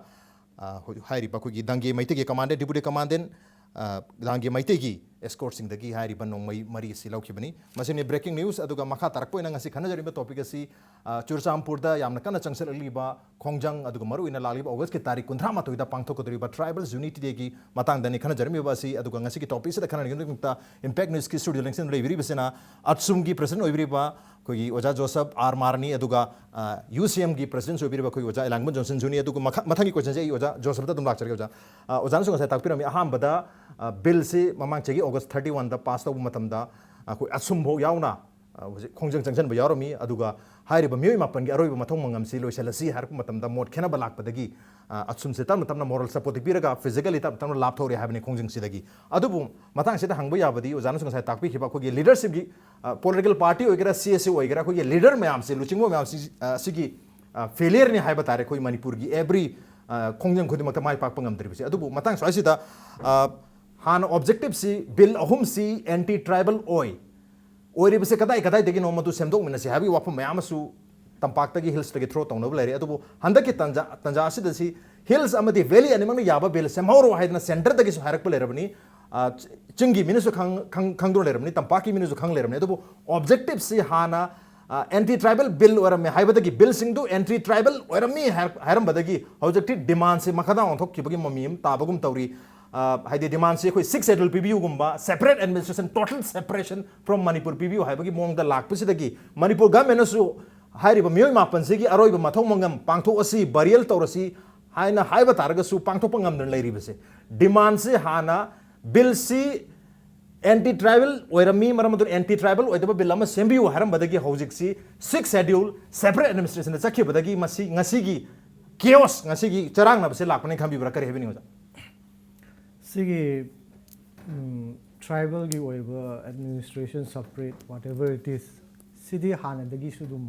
ꯑ, ꯍꯧ-, ꯍꯥꯏꯔꯤꯕ ꯑꯩꯈꯣꯏꯒꯤ ꯗꯥꯡꯒꯦ ꯃꯩꯇꯩꯒꯤ ꯀꯃꯥꯟꯗꯦꯟ, ꯗꯤꯄꯨꯇꯤ ꯀꯃꯥꯟꯗꯦꯟ, ꯑ, ꯗꯥꯡꯒꯦ ꯃꯩꯇꯩꯒꯤ ꯑꯦꯁꯀꯣꯔꯠꯁꯤꯡꯗꯒꯤ ꯍꯥꯏꯔꯤꯕ ꯅꯣꯡꯃꯩ ꯃꯔꯤ ꯑꯁꯤ ꯂꯧꯈꯤꯕꯅꯤ꯫ ꯃꯁꯤꯅꯤ ꯕ꯭ꯔꯦꯀꯤꯡ ꯅ꯭ꯌꯨꯁ꯫ ꯑꯗꯨꯒ ꯃꯈꯥ ꯇꯥꯔꯛꯄ ꯑꯣꯏꯅ ꯉꯁꯤ ꯈꯟꯅꯖꯔꯤꯕ ꯇꯣꯄꯤꯛ ꯑꯁꯤ, ꯑ, ꯆꯨꯔꯆꯥꯟꯄꯨꯔꯗ ꯌꯥꯝꯅ ꯀꯟꯅ ꯆꯪꯁꯤꯜꯂꯛꯂꯤꯕ ꯈꯣꯡꯖꯪ, ꯑꯗꯨꯒ ꯃꯔꯨꯑꯣꯏꯅ ꯂꯥꯛꯂꯤꯕ ꯑꯣꯒꯁꯀꯤ ꯇꯥꯔꯤꯛ ꯀꯨꯟꯊ꯭ꯔꯥ ꯃꯥꯊꯣꯏꯗ ꯄꯥꯡꯊꯣꯛꯀꯗꯧꯔꯤꯕ ꯇ꯭ꯔꯥꯏꯕꯜ ꯌꯨꯅꯤꯇꯤ ꯗꯦꯒꯤ ꯃꯇꯥꯡꯗꯅꯤ ꯈꯟꯅꯖꯔꯝꯃꯤꯕ ꯑꯁꯤ꯫ ꯑꯗꯨꯒ ꯉꯁꯤꯒꯤ ꯇꯣꯄꯤꯛꯁꯤꯗ ꯈꯟꯅꯅꯕꯒꯤꯗꯃꯛꯇ ꯏꯝꯄꯦꯛ ꯅ꯭ꯌꯨꯁꯀꯤ ꯁ꯭ꯇꯨꯗꯤꯑꯣ ꯂꯦꯡꯁꯤꯟ ꯂꯩꯕꯤꯔꯤꯕꯁꯤꯅ ꯑꯠꯁꯨꯝꯒꯤ ꯄ꯭ꯔꯁꯤꯗꯦꯟ ꯑꯣꯏꯕꯤꯔꯤꯕ ꯑꯩꯈꯣꯏꯒꯤ ꯑꯣꯖꯥ ꯖꯣꯁꯞ ꯑꯥꯔ ꯃꯥꯔꯅꯤ, ꯑꯗꯨꯒ, ꯑ, ꯌꯨ ꯁꯤ ꯑꯦꯝꯒꯤ ꯄ꯭ꯔꯁꯤꯗꯦꯟꯁꯨ ꯑꯣꯏꯕꯤꯔꯤꯕ ꯑꯩꯈꯣꯏꯒꯤ ꯑꯣꯖꯥ ꯑꯦꯂꯥꯡꯕꯟ ꯖꯣꯟꯁꯟ ꯖꯨꯅꯤ꯫ ꯑꯗꯨꯒ ꯃꯈ-, ꯃꯊꯪꯒꯤ ꯀꯣꯏꯁꯟꯁꯦ ꯑꯩ ꯑꯣꯖꯥ ꯖꯣꯁꯞꯇ ꯑꯗꯨꯝ ꯂꯥꯛꯆꯔꯒꯦ꯫ ꯑꯣꯖꯥ, ꯑ, ꯑꯣꯖꯥꯅꯁꯨ ꯉꯁꯥꯏ ꯇꯥꯛꯄꯤꯔꯝꯃꯤ, ꯑꯍꯥꯟꯕꯗ, ꯑ, ꯕꯤꯜꯁꯤ ꯃꯃꯥꯡ ꯆꯍꯤ ꯑꯣꯒꯁ ꯊꯥꯔꯇꯤ ꯋꯥꯟꯗ ꯄꯥꯁ ꯇꯧꯕ ꯃꯇꯝꯗ ꯑꯩꯈꯣꯏ ꯑꯁꯨꯝꯐꯥꯎ ꯌꯥꯎꯅ, ꯑ, ꯍꯧꯖꯤꯛ ꯈꯣꯡꯖꯪ ꯆꯪꯁꯤꯟꯕ ꯌꯥꯎꯔꯝꯃꯤ꯫ ꯑꯗꯨꯒ ꯍꯥꯏꯔꯤꯕ ꯃꯤꯑꯣꯏ ꯃꯥꯄꯟꯒꯤ ꯑꯔꯣꯏꯕ ꯃꯊꯧ ꯃꯉꯝꯁꯤ ꯂꯣꯏꯁꯤꯜꯂꯁꯤ ꯍꯥꯏꯔꯛꯄ ꯃꯇꯝꯗ ꯃꯣꯠ ꯈꯦꯠꯅꯕ ꯂꯥꯛꯄꯗꯒꯤ, ꯑ, ꯑꯁꯨꯝꯁꯦ ꯇꯞꯅ ꯇꯞꯅ ꯃꯣꯔꯦꯜ ꯁꯄꯣꯔꯠ ꯄꯤꯔꯒ ꯐꯤꯖꯤꯀꯦꯜꯂꯤ ꯇꯞꯅ ꯇꯞꯅ ꯂꯥꯞꯊꯣꯛꯔꯦ ꯍꯥꯏꯕꯅꯤ ꯈꯣꯡꯖꯪꯁꯤꯗꯒꯤ꯫ ꯑꯗꯨꯕꯨ ꯃꯇꯥꯡꯁꯤꯗ ꯍꯪꯕ ꯌꯥꯕꯗꯤ ꯑꯣꯖꯥꯅꯁꯨ ꯉꯁꯥꯏ ꯇꯥꯛꯄꯤꯈꯤꯕ ꯑꯩꯈꯣꯏꯒꯤ ꯂꯤꯗꯔꯁꯤꯞꯀꯤ, ꯑ, ꯄꯣꯂꯤꯇꯤꯀꯦꯜ ꯄꯥꯔꯇꯤ ꯑꯣꯏꯒꯦꯔꯥ, ꯁꯤ ꯑꯦꯁ ꯁꯤ ꯑꯣꯏꯒꯦꯔꯥ, ꯑꯩꯈꯣꯏꯒꯤ ꯂꯤꯗꯔ ꯃꯌꯥꯝꯁꯦ, ꯂꯨꯆꯤꯡꯕ ꯃꯌꯥꯝꯁꯤ, ꯑ, ꯁꯤꯒꯤ, ꯑ, ꯐꯦꯂꯤꯌꯔꯅꯤ ꯍꯥꯏꯕ ꯇꯥꯔꯦ꯫ ꯑꯩꯈꯣꯏ ꯃꯅꯤꯄꯨꯔꯒꯤ ꯑꯦꯕ꯭ꯔꯤ, ꯑ, ꯈꯣꯡꯖꯪ ꯈꯨꯗꯤꯡꯃꯛꯇ ꯃꯥꯏ ꯄꯥꯛꯄ ꯉꯝꯗ꯭ꯔꯤꯕꯁꯦ꯫ ꯑꯗꯨꯕꯨ ꯃꯇꯥꯡ ꯁ꯭ꯋꯥꯏꯁꯤꯗ, ꯑ, ꯍꯥꯟꯅ ꯑꯣꯕꯖꯦꯛꯇꯤꯞꯁꯤ ꯕꯤꯜ ꯑꯍꯨꯝꯁꯤ ꯑꯦꯟꯇꯤ ꯇ꯭ꯔꯥꯏꯕꯜ ꯑꯣꯏ, ꯑꯣꯏꯔꯤꯕꯁꯦ ꯀꯗꯥꯏ ꯀꯗꯥꯏꯗꯒꯤꯅꯣ ꯃꯗꯨ ꯁꯦꯝꯗꯣꯛꯃꯤꯟꯅꯁꯤ ꯍꯥꯏꯕꯒꯤ ꯋꯥꯐꯝ ꯃꯌꯥꯝ ꯑꯃꯁꯨ ꯇꯝꯄꯥꯛꯇꯒꯤ ꯍꯤꯜꯁꯇꯒꯤ ꯊ꯭ꯔꯣ ꯇꯧꯅꯕ ꯂꯩꯔꯦ꯫ ꯑꯗꯨꯕꯨ ꯍꯟꯗꯛꯀꯤ ꯇꯟꯖꯥ, ꯇꯟꯖꯥ ꯑꯁꯤꯗ ꯁꯤ ꯍꯤꯜꯁ ꯑꯃꯗꯤ ꯚꯦꯂꯤ ꯑꯅꯤꯃꯛꯅ ꯌꯥꯕ ꯕꯤꯜ ꯁꯦꯝꯍꯧꯔꯣ ꯍꯥꯏꯗꯅ ꯁꯦꯟꯇꯔꯗꯒꯤꯁꯨ ꯍꯥꯏꯔꯛꯄ ꯂꯩꯔꯕꯅꯤ꯫ ꯑ, ꯆ-, ꯆꯤꯡꯒꯤ ꯃꯤꯅꯁꯨ ꯈꯪ-, ꯈꯪ-, ꯈꯪꯗꯨꯅ ꯂꯩꯔꯕꯅꯤ, ꯇꯝꯄꯥꯛꯀꯤ ꯃꯤꯅꯁꯨ ꯈꯪ ꯂꯩꯔꯕꯅꯤ꯫ ꯑꯗꯨꯕꯨ ꯑꯣꯕꯖꯦꯛꯇꯤꯞꯁꯤ ꯍꯥꯟꯅ, ꯑ, ꯑꯦꯟꯇꯤ ꯇ꯭ꯔꯥꯏꯕꯜ ꯕꯤꯜ ꯑꯣꯏꯔꯝꯃꯦ ꯍꯥꯏꯕꯗꯒꯤ, ꯕꯤꯜꯁꯤꯡꯗꯨ ꯑꯦꯟꯇꯤ ꯇ꯭ꯔꯥꯏꯕꯜ ꯑꯣꯏꯔꯝꯃꯤ ꯍꯥꯏꯔꯛ-, ꯍꯥꯏꯔꯝꯕꯗꯒꯤ ꯍꯧꯖꯤꯛꯇꯤ ꯗꯤꯃꯥꯟꯁꯤ ꯃꯈꯥꯗ ꯑꯣꯟꯊꯣꯛꯈꯤꯕꯒꯤ ꯃꯃꯤ ꯑꯃ ꯇꯥꯕꯒꯨꯝ ꯇꯧꯔꯤ꯫ ꯑ, ꯍꯥꯏꯗꯤ ꯗꯤꯃꯥꯟꯁꯤ ꯑꯩꯈꯣꯏ ꯁꯤꯛꯁ ꯁꯦꯗꯨꯜ ꯄꯤꯕꯤꯌꯨꯒꯨꯝꯕ, separate administration, total separation from Manipur ꯄꯤꯕꯤꯌꯨ ꯍꯥꯏꯕꯒꯤ ꯃꯑꯣꯡꯗ ꯂꯥꯛꯄꯁꯤꯗꯒꯤ ꯃꯅꯤꯄꯨꯔ ꯒꯚꯔꯟꯃꯦꯟꯅꯁꯨ ꯍꯥꯏꯔꯤꯕ ꯃꯤꯑꯣꯏ ꯃꯥꯄꯟꯁꯤꯒꯤ ꯑꯔꯣꯏꯕ ꯃꯊꯧ ꯃꯉꯝ ꯄꯥꯡꯊꯣꯛꯑꯁꯤ, ꯕꯔꯤꯌꯦꯜ ꯇꯧꯔꯁꯤ ꯍꯥꯏꯅ ꯍꯥꯏꯕ ꯇꯥꯔꯒꯁꯨ ꯄꯥꯡꯊꯣꯛꯄ ꯉꯝꯗꯅ ꯂꯩꯔꯤꯕꯁꯦ꯫ ꯗꯤꯃꯥꯟꯁꯤ ꯍꯥꯟꯅ ꯕꯤꯜꯁꯤ ꯑꯦꯟꯇꯤ ꯇ꯭ꯔꯥꯏꯕꯜ ꯑꯣꯏꯔꯝꯃꯤ, ꯃꯔꯝ ꯑꯗꯨꯅ ꯑꯦꯟꯇꯤ ꯇ꯭ꯔꯥꯏꯕꯜ ꯑꯣꯏꯗꯕ ꯕꯤꯜ ꯑꯃ ꯁꯦꯝꯕꯤꯌꯨ ꯍꯥꯏꯔꯝꯕꯗꯒꯤ ꯍꯧꯖꯤꯛꯁꯤ ꯁꯤꯛꯁ ꯁꯦꯗ꯭ꯌꯨꯜ ꯁꯦꯄꯔꯦꯠ ꯑꯦꯗꯃꯤꯅꯤꯁꯇ꯭ꯔꯦꯁꯟꯗ ꯆꯠꯈꯤꯕꯗꯒꯤ ꯃꯁꯤ ꯉꯁꯤꯒꯤ ꯀꯦꯑꯣꯁ, ꯉꯁꯤꯒꯤ ꯆꯔꯥꯡꯅꯕꯁꯦ ꯂꯥꯛꯄꯅꯦ ꯈꯟꯕꯤꯕ꯭ꯔꯥ? ꯀꯔꯤ ꯍꯥꯏꯕꯤꯅꯤꯡꯉꯤ ꯑꯣꯖꯥ? ꯁꯤꯒꯤ ꯇ꯭ꯔꯥꯏꯕꯜꯒꯤ ꯑꯣꯏꯕ ꯑꯦꯗꯃꯤꯅꯤꯁꯇ꯭ꯔꯦꯁꯟ ꯁꯄꯔꯦꯠ whatever it is, ꯁꯤꯗꯤ ꯍꯥꯟꯅꯗꯒꯤꯁꯨ ꯑꯗꯨꯝ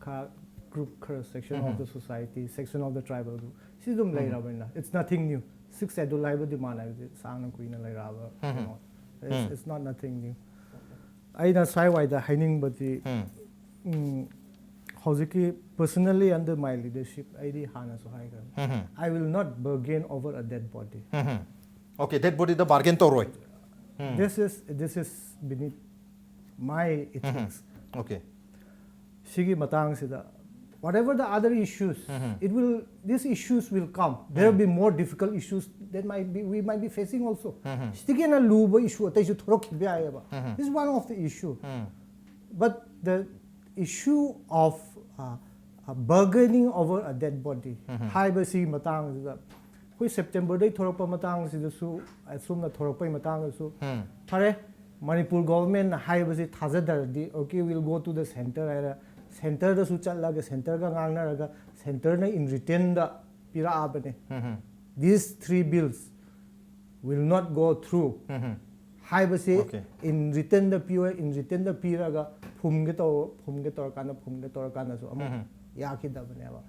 ꯈꯔ ꯒ꯭ꯔꯨꯞ ꯈꯔ, section of the society, section of the tribal group, ꯁꯤ ꯑꯗꯨꯝ ꯂꯩꯔꯕꯅꯤꯅ, it's nothing new. Six schedule ꯍꯥꯏꯕ ꯗꯤꯃꯥꯟ ꯍꯥꯏꯕꯁꯤ ꯁꯥꯡꯅ ꯀꯨꯏꯅ ꯂꯩꯔꯛꯑꯕ ꯀꯩꯅꯣ. It's, it's not nothing new. ꯑꯩꯅ ꯁ꯭ꯋꯥꯏꯋꯥꯏꯗ ꯍꯥꯏꯅꯤꯡꯕꯗꯤ, ꯎꯝ, ꯍꯧꯖꯤꯛꯀꯤ personally under my leadership, ꯑꯩꯗꯤ ꯍꯥꯟꯅꯁꯨ ꯍꯥꯏꯈ꯭ꯔꯕꯅꯤ, I will not bargain over a dead body. Okay, dead ꯕꯣꯗꯤꯗ ꯕꯥꯔꯒꯦꯟ ꯇꯧꯔꯣꯏ꯫ This is this is beneath my ethics. Okay. ꯁꯤꯒꯤ ꯃꯇꯥꯡꯁꯤꯗ, whatever the other issues, it will, these issues will come. There will be more difficult issues that might be, we might be facing also. ꯁꯤꯗꯒꯤ ꯍꯦꯟꯅ ꯂꯨꯕ issue ꯑꯇꯩꯁꯨ ꯊꯣꯔꯛꯈꯤꯕ ꯌꯥꯏꯑꯕ. This is one of the issue. But the issue of uh, uh, bargaining over a dead body ꯍꯥꯏꯕꯁꯤꯒꯤ ꯃꯇꯥꯡꯁꯤꯗ, ꯑꯩꯈꯣꯏ ꯁꯦꯞꯇꯦꯝꯕꯔꯗꯩ ꯊꯣꯔꯛꯄ ꯃꯇꯥꯡꯁꯤꯗꯁꯨ, ꯑꯁꯨꯝꯅ ꯊꯣꯔꯛꯄꯒꯤ ꯃꯇꯥꯡꯗꯁꯨ, ꯐꯔꯦ, ꯃꯅꯤꯄꯨꯔ ꯒꯣꯚꯔꯟꯃꯦꯟꯠꯅ ꯍꯥꯏꯕꯁꯤ ꯊꯥꯖꯗ꯭ꯔꯗꯤ, okay, we'll go to the centre ꯍꯥꯏꯔ, ꯁꯦꯟꯇꯔꯗꯁꯨ ꯆꯠꯂꯒ ꯁꯦꯟꯇꯔꯒ ꯉꯥꯡꯅꯔꯒ ꯁꯦꯟꯇꯔꯅ in returnꯗ ꯄꯤꯔꯛꯑꯕꯅꯦ, these three bills will not go through ꯍꯥꯏꯕꯁꯤ Okay. In returnꯗ ꯄꯤꯌꯣ, in returnꯗ ꯄꯤꯔꯒ ꯐꯨꯝꯒꯦ ꯇꯧ ꯐꯨꯝꯒꯦ ꯇꯧꯔꯀꯥꯟꯗ ꯐꯨꯝꯒꯦ ꯇꯧꯔꯀꯥꯟꯗꯁꯨ ꯑꯃꯨꯛ ꯌꯥꯈꯤꯗꯕꯅꯦꯕ.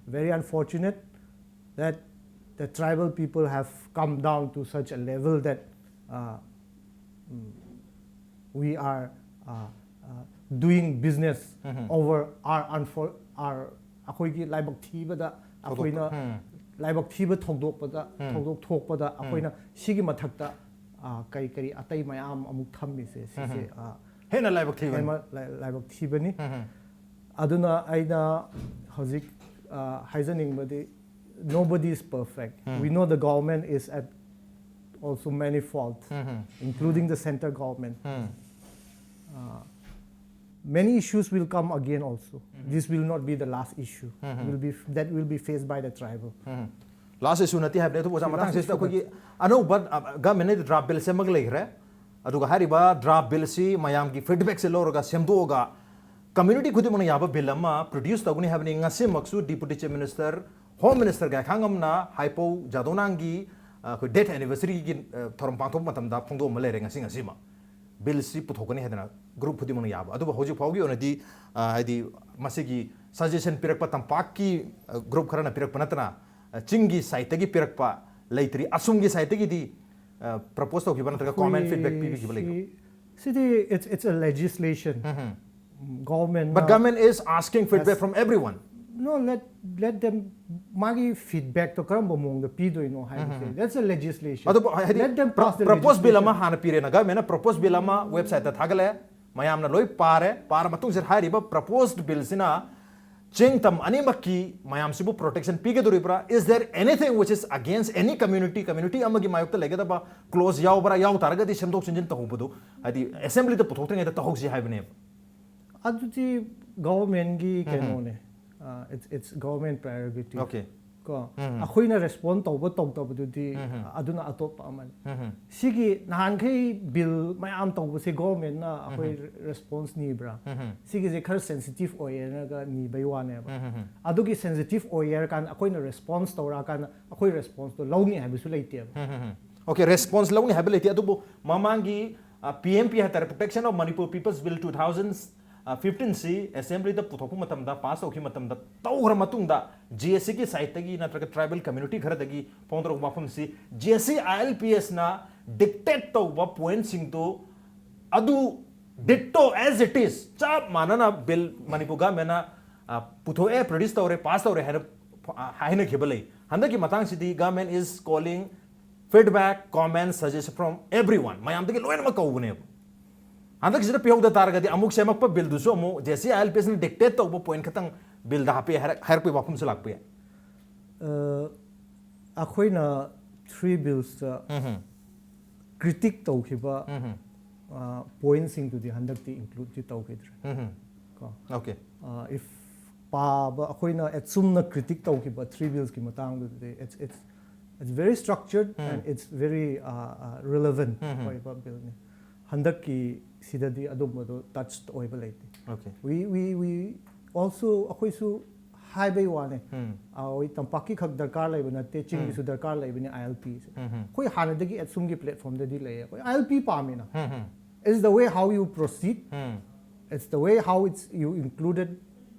Very unfortunate that the tribal people have come down to such a level that uh, mm, we are uh, uh, doing business over our unfor our, ꯑꯩꯈꯣꯏꯒꯤ ꯂꯥꯏꯕꯛ ꯊꯤꯕꯗ, ꯑꯩꯈꯣꯏꯅ ꯂꯥꯏꯕꯛ ꯊꯤꯕ ꯊꯧꯗꯣꯛꯄꯗ, ꯊꯧꯗꯣꯛ ꯊꯣꯛꯄꯗ ꯑꯩꯈꯣꯏꯅ ꯁꯤꯒꯤ ꯃꯊꯛꯇ ꯑ, ꯀꯔꯤ ꯀꯔꯤ ꯑꯇꯩ ꯃꯌꯥꯝ ꯑꯃꯨꯛ ꯊꯝꯃꯤꯁꯦ, ꯁꯤꯁꯦ ꯑ, ꯍꯦꯟꯅ ꯂꯥꯏꯕꯛ ꯊꯤꯕꯅꯤ꯫ ꯍꯦꯟꯅ ꯂꯥꯏ- ꯂꯥꯏꯕꯛ ꯊꯤꯕꯅꯤ꯫ ꯑꯗꯨꯅ ꯑꯩꯅ ꯍꯧꯖꯤꯛ ꯑ, ꯍꯥꯏꯖꯅꯤꯡꯕꯗꯤ, nobody is perfect. We know the government is at also many faults, including the centre government. Uh, many issues will come again also. This will not be the last issue. Will be that will be faced by the tribal. Last issue ꯅꯠꯇꯦ ꯍꯥꯏꯕꯅꯤ꯫ ꯑꯗꯨꯕꯨ ꯑꯣꯖꯥ, Last ꯃꯊꯪꯁꯤꯗ issue ꯑꯩꯈꯣꯏꯒꯤ ꯑꯅꯧꯕ ꯒꯃꯦꯟꯅ draft bill ꯁꯦꯝꯃꯒ ꯂꯩꯈ꯭ꯔꯦ꯫ ꯑꯗꯨꯒ ꯍꯥꯏꯔꯤꯕ ꯗ꯭ꯔꯥꯐ ꯕꯤꯜꯁꯤ ꯃꯌꯥꯝꯒꯤ ꯐꯤꯗꯕꯦꯛꯁꯦ ꯂꯧꯔꯒ ꯁꯦꯝꯗꯣꯛꯑꯒ ꯀꯝꯃ꯭ꯌꯨꯅꯤꯇꯤ ꯈꯨꯗꯤꯡꯃꯛꯅ ꯌꯥꯕ ꯕꯤꯜ ꯑꯃ ꯄ꯭ꯔꯗ꯭ꯌꯨꯁ ꯇꯧꯒꯅꯤ ꯍꯥꯏꯕꯅꯤ꯫ ꯉꯁꯤꯃꯛꯁꯨ deputy chief minister, home minister ꯒꯥꯏꯈꯥꯡꯉꯝꯅ ꯍꯥꯏꯄꯧ ꯖꯥꯗꯣꯅꯥꯡꯒꯤ, ꯑ, ꯑꯩꯈꯣꯏ ꯗꯦꯠ ꯑꯦꯅꯤꯚꯔꯁꯔꯤꯒꯤ, ꯑ, ꯊꯧꯔꯝ ꯄꯥꯡꯊꯣꯛꯄ ꯃꯇꯝꯗ ꯐꯣꯡꯗꯣꯛꯑꯝꯕ ꯂꯩꯔꯦ꯫ ꯉꯁꯤ ꯉꯁꯤꯃꯛ ꯕꯤꯜꯁꯤ ꯄꯨꯊꯣꯛꯀꯅꯤ ꯍꯥꯏꯗꯅ ꯒ꯭ꯔꯨꯞ ꯈꯨꯗꯤꯡꯃꯛꯅ ꯌꯥꯕ꯫ ꯑꯗꯨꯕꯨ ꯍꯧꯖꯤꯛ ꯐꯥꯎꯒꯤ ꯑꯣꯏꯅꯗꯤ, ꯑ, ꯍꯥꯏꯗꯤ ꯃꯁꯤꯒꯤ ꯁꯖꯦꯁꯟ ꯄꯤꯔꯛꯄ ꯇꯝꯄꯥꯛꯀꯤ, ꯑ, ꯒ꯭ꯔꯨꯞ ꯈꯔꯅ ꯄꯤꯔꯛꯄ ꯅꯠꯇꯅ, ꯑ, ꯆꯤꯡꯒꯤ ꯁꯥꯏꯠꯇꯒꯤ ꯄꯤꯔꯛꯄ ꯂꯩꯇ꯭ꯔꯤ꯫ ꯑꯁꯣꯝꯒꯤ ꯁꯥꯏꯠꯇꯒꯤꯗꯤ, ꯑ, ꯄ꯭ꯔꯄꯣꯁ ꯇꯧꯈꯤꯕ ꯅꯠꯇ꯭ꯔꯒ ꯀꯣꯃꯦꯟ ꯐꯤꯗꯕꯦꯛ ꯄꯤꯕꯤꯈꯤꯕ ꯂꯩꯕ꯭ꯔꯥ? ꯁꯤ- ꯁꯤꯗꯤ it's, it's a legislation. Government But government is asking feedback from everyone. No, let let them, ꯃꯥꯒꯤ feedbackꯇꯣ ꯀꯔꯝꯕ ꯃꯑꯣꯡꯗ ꯄꯤꯗꯣꯏꯅꯣ ꯍꯥꯏꯕꯁꯦ, that's a legislation. ꯑꯗꯨꯕꯨ ꯍꯥꯏꯗꯤ Let them pass the proposed bill ꯑꯃ legislation. ꯍꯥꯟꯅ ꯄꯤꯔꯦꯅ, governmentꯅ proposed bill ꯑꯃ websiteꯇ ꯊꯥꯒꯠꯂꯦ, ꯃꯌꯥꯝꯅ ꯂꯣꯏ ꯄꯥꯔꯦ꯫ ꯄꯥꯔ ꯃꯇꯨꯡꯁꯤꯗ ꯍꯥꯏꯔꯤꯕ proposed billꯁꯤꯅ ꯆꯤꯡ ꯇꯝ ꯑꯅꯤꯃꯛꯀꯤ ꯃꯌꯥꯝꯁꯤꯕꯨ protection ꯄꯤꯒꯗꯧꯔꯤꯕ꯭ꯔꯥ? Is there anything which is against any community, community ꯑꯃꯒꯤ ꯃꯥꯌꯣꯛꯇ ꯂꯩꯒꯗꯕ clause ꯌꯥꯎꯕ꯭ꯔꯥ? ꯌꯥꯎ ꯇꯥꯔꯒꯗꯤ ꯁꯦꯝꯗꯣꯛ ꯁꯦꯝꯖꯤꯟ ꯇꯧꯍꯧꯕꯗꯨ, ꯍꯥꯏꯗꯤ assemblyꯗ ꯄꯨꯊꯣꯛꯇ꯭ꯔꯤꯉꯩꯗ ꯇꯧꯍꯧꯁꯤ ꯍꯥꯏꯕꯅꯦꯕ꯫ ꯑꯗꯨꯗꯤ governmentꯒꯤ ꯀꯩꯅꯣꯅꯦ, uh, it's it's government prerogative. Okay. ꯀꯣ ꯑꯩꯈꯣꯏꯅ respond ꯇꯧꯕ ꯇꯧꯗꯕꯗꯨꯗꯤ ꯑꯗꯨꯅ ꯑꯇꯣꯞꯄ ꯑꯃꯅꯤ꯫ ꯁꯤꯒꯤ ꯅꯍꯥꯟꯈꯩ bill ꯃꯌꯥꯝ ꯇꯧꯕꯁꯦ governmentꯅ ꯑꯩꯈꯣꯏ response ꯅꯤꯕ꯭ꯔꯥ? ꯁꯤꯒꯤꯁꯦ ꯈꯔ sensitive ꯑꯣꯏꯌꯦꯅꯒ ꯅꯤꯕꯩ ꯋꯥꯅꯦꯕ꯫ ꯑꯗꯨꯒꯤ sensitive ꯑꯣꯏꯌꯦ ꯍꯥꯏꯔ ꯀꯥꯟꯗ ꯑꯩꯈꯣꯏꯅ response ꯇꯧꯔꯛꯑꯀꯥꯟꯗ ꯑꯩꯈꯣꯏ responseꯇꯣ ꯂꯧꯅꯤ ꯍꯥꯏꯕꯁꯨ ꯂꯩꯇꯦꯕ꯫ Okay, response ꯂꯧꯅꯤ ꯍꯥꯏꯕ ꯂꯩꯇꯦ, ꯑꯗꯨꯕꯨ ꯃꯃꯥꯡꯒꯤ ꯄꯤ ꯑꯦꯝ ꯄꯤ ꯍꯥꯏꯇꯥꯔꯦ, Protection of Manipur People's Bill two thousand fifteenꯁꯤ assemblyꯗ ꯄꯨꯊꯣꯛꯄ ꯃꯇꯝꯗ, pass ꯇꯧꯈꯤꯕ ꯃꯇꯝꯗ ꯇꯧꯈ꯭ꯔ ꯃꯇꯨꯡꯗ, ꯖꯦ ꯑꯦꯁ ꯁꯤꯒꯤ sideꯇꯒꯤ ꯅꯠꯇ꯭ꯔꯒ tribal community ꯈꯔꯗꯒꯤ ꯐꯣꯡꯗꯣꯔꯛꯄ ꯋꯥꯐꯝꯁꯤ, J S C I L P ꯑꯦꯁꯅ dictate ꯇꯧꯕ pointꯁꯤꯡꯗꯨ ꯑꯗꯨ ditto as it is, ꯆꯞ ꯃꯥꯟꯅꯅ bill ꯃꯅꯤꯄꯨꯔ governmentꯅ ꯄꯨꯊꯣꯛꯑꯦ, produce ꯇꯧꯔꯦ, pass ꯇꯧꯔꯦ ꯍꯥꯏꯅ ꯍꯥꯏꯅꯈꯤꯕ ꯂꯩ꯫ ꯍꯟꯗꯛꯀꯤ ꯃꯇꯥꯡꯁꯤꯗꯤ government is calling feedback, comments, suggestion from everyone, ꯃꯌꯥꯝꯗꯒꯤ ꯂꯣꯏꯅꯃꯛ ꯀꯧꯕꯅꯦꯕ꯫ ꯍꯟꯗꯛꯁꯤꯗ ꯄꯤꯍꯧꯗ ꯇꯥꯔꯒꯗꯤ ꯑꯃꯨꯛ ꯁꯦꯝꯃꯛꯄ billꯗꯨꯁꯨ ꯑꯃꯨꯛ J S C I L P ꯑꯦꯁꯅ dictate ꯇꯧꯕ point ꯈꯛꯇꯪ billꯗ ꯍꯥꯞꯄꯦ ꯍꯥꯏꯔꯛ- ꯍꯥꯏꯔꯛꯄꯒꯤ ꯋꯥꯐꯝꯁꯨ ꯂꯥꯛꯄ ꯌꯥꯏ꯫ ꯑ, ꯑꯩꯈꯣꯏꯅ three billsꯇ critique ꯇꯧꯈꯤꯕ pointꯁꯤꯡꯗꯨꯗꯤ ꯍꯟꯗꯛꯇꯤ includeꯇꯤ ꯇꯧꯈꯤꯗ꯭ꯔꯦ꯫ ꯀꯣ Okay. If ꯄꯥꯕ ꯑꯩꯈꯣꯏꯅ ꯑꯦꯠꯁꯨꯝꯅ critique ꯇꯧꯈꯤꯕ three billsꯀꯤ ꯃꯇꯥꯡꯗꯨꯗꯤ it's it's it's very structured and it's very relevant ꯑꯣꯏꯕ billꯅꯤ꯫ ꯍꯟꯗꯛꯀꯤ ꯁꯤꯗꯗꯤ ꯑꯗꯨꯝꯕꯗꯣ touched ꯑꯣꯏꯕ ꯂꯩꯇꯦ꯫ Okay. We we we also ꯑꯩꯈꯣꯏꯁꯨ ꯍꯥꯏꯕꯩ ꯋꯥꯅꯦ꯫ ꯑꯩꯈꯣꯏ ꯇꯝꯄꯥꯛꯀꯤ ꯈꯛ ꯗꯔꯀꯥꯔ ꯂꯩꯕ ꯅꯠꯇꯦ, ꯆꯤꯡꯒꯤꯁꯨ ꯗꯔꯀꯥꯔ ꯂꯩꯕꯅꯤ ꯑꯥꯏ ꯑꯦꯜ ꯄꯤꯁꯦ꯫ ꯑꯩꯈꯣꯏ ꯍꯥꯟꯅꯗꯒꯤ ꯑꯦꯠꯁꯨꯝꯒꯤ platformꯗꯗꯤ ꯂꯩꯌꯦ, ꯑꯩꯈꯣꯏ ꯑꯥꯏ ꯑꯦꯜ ꯄꯤ ꯄꯥꯝꯃꯤꯅ꯫ It's the way how you proceed, it's the way how it's you included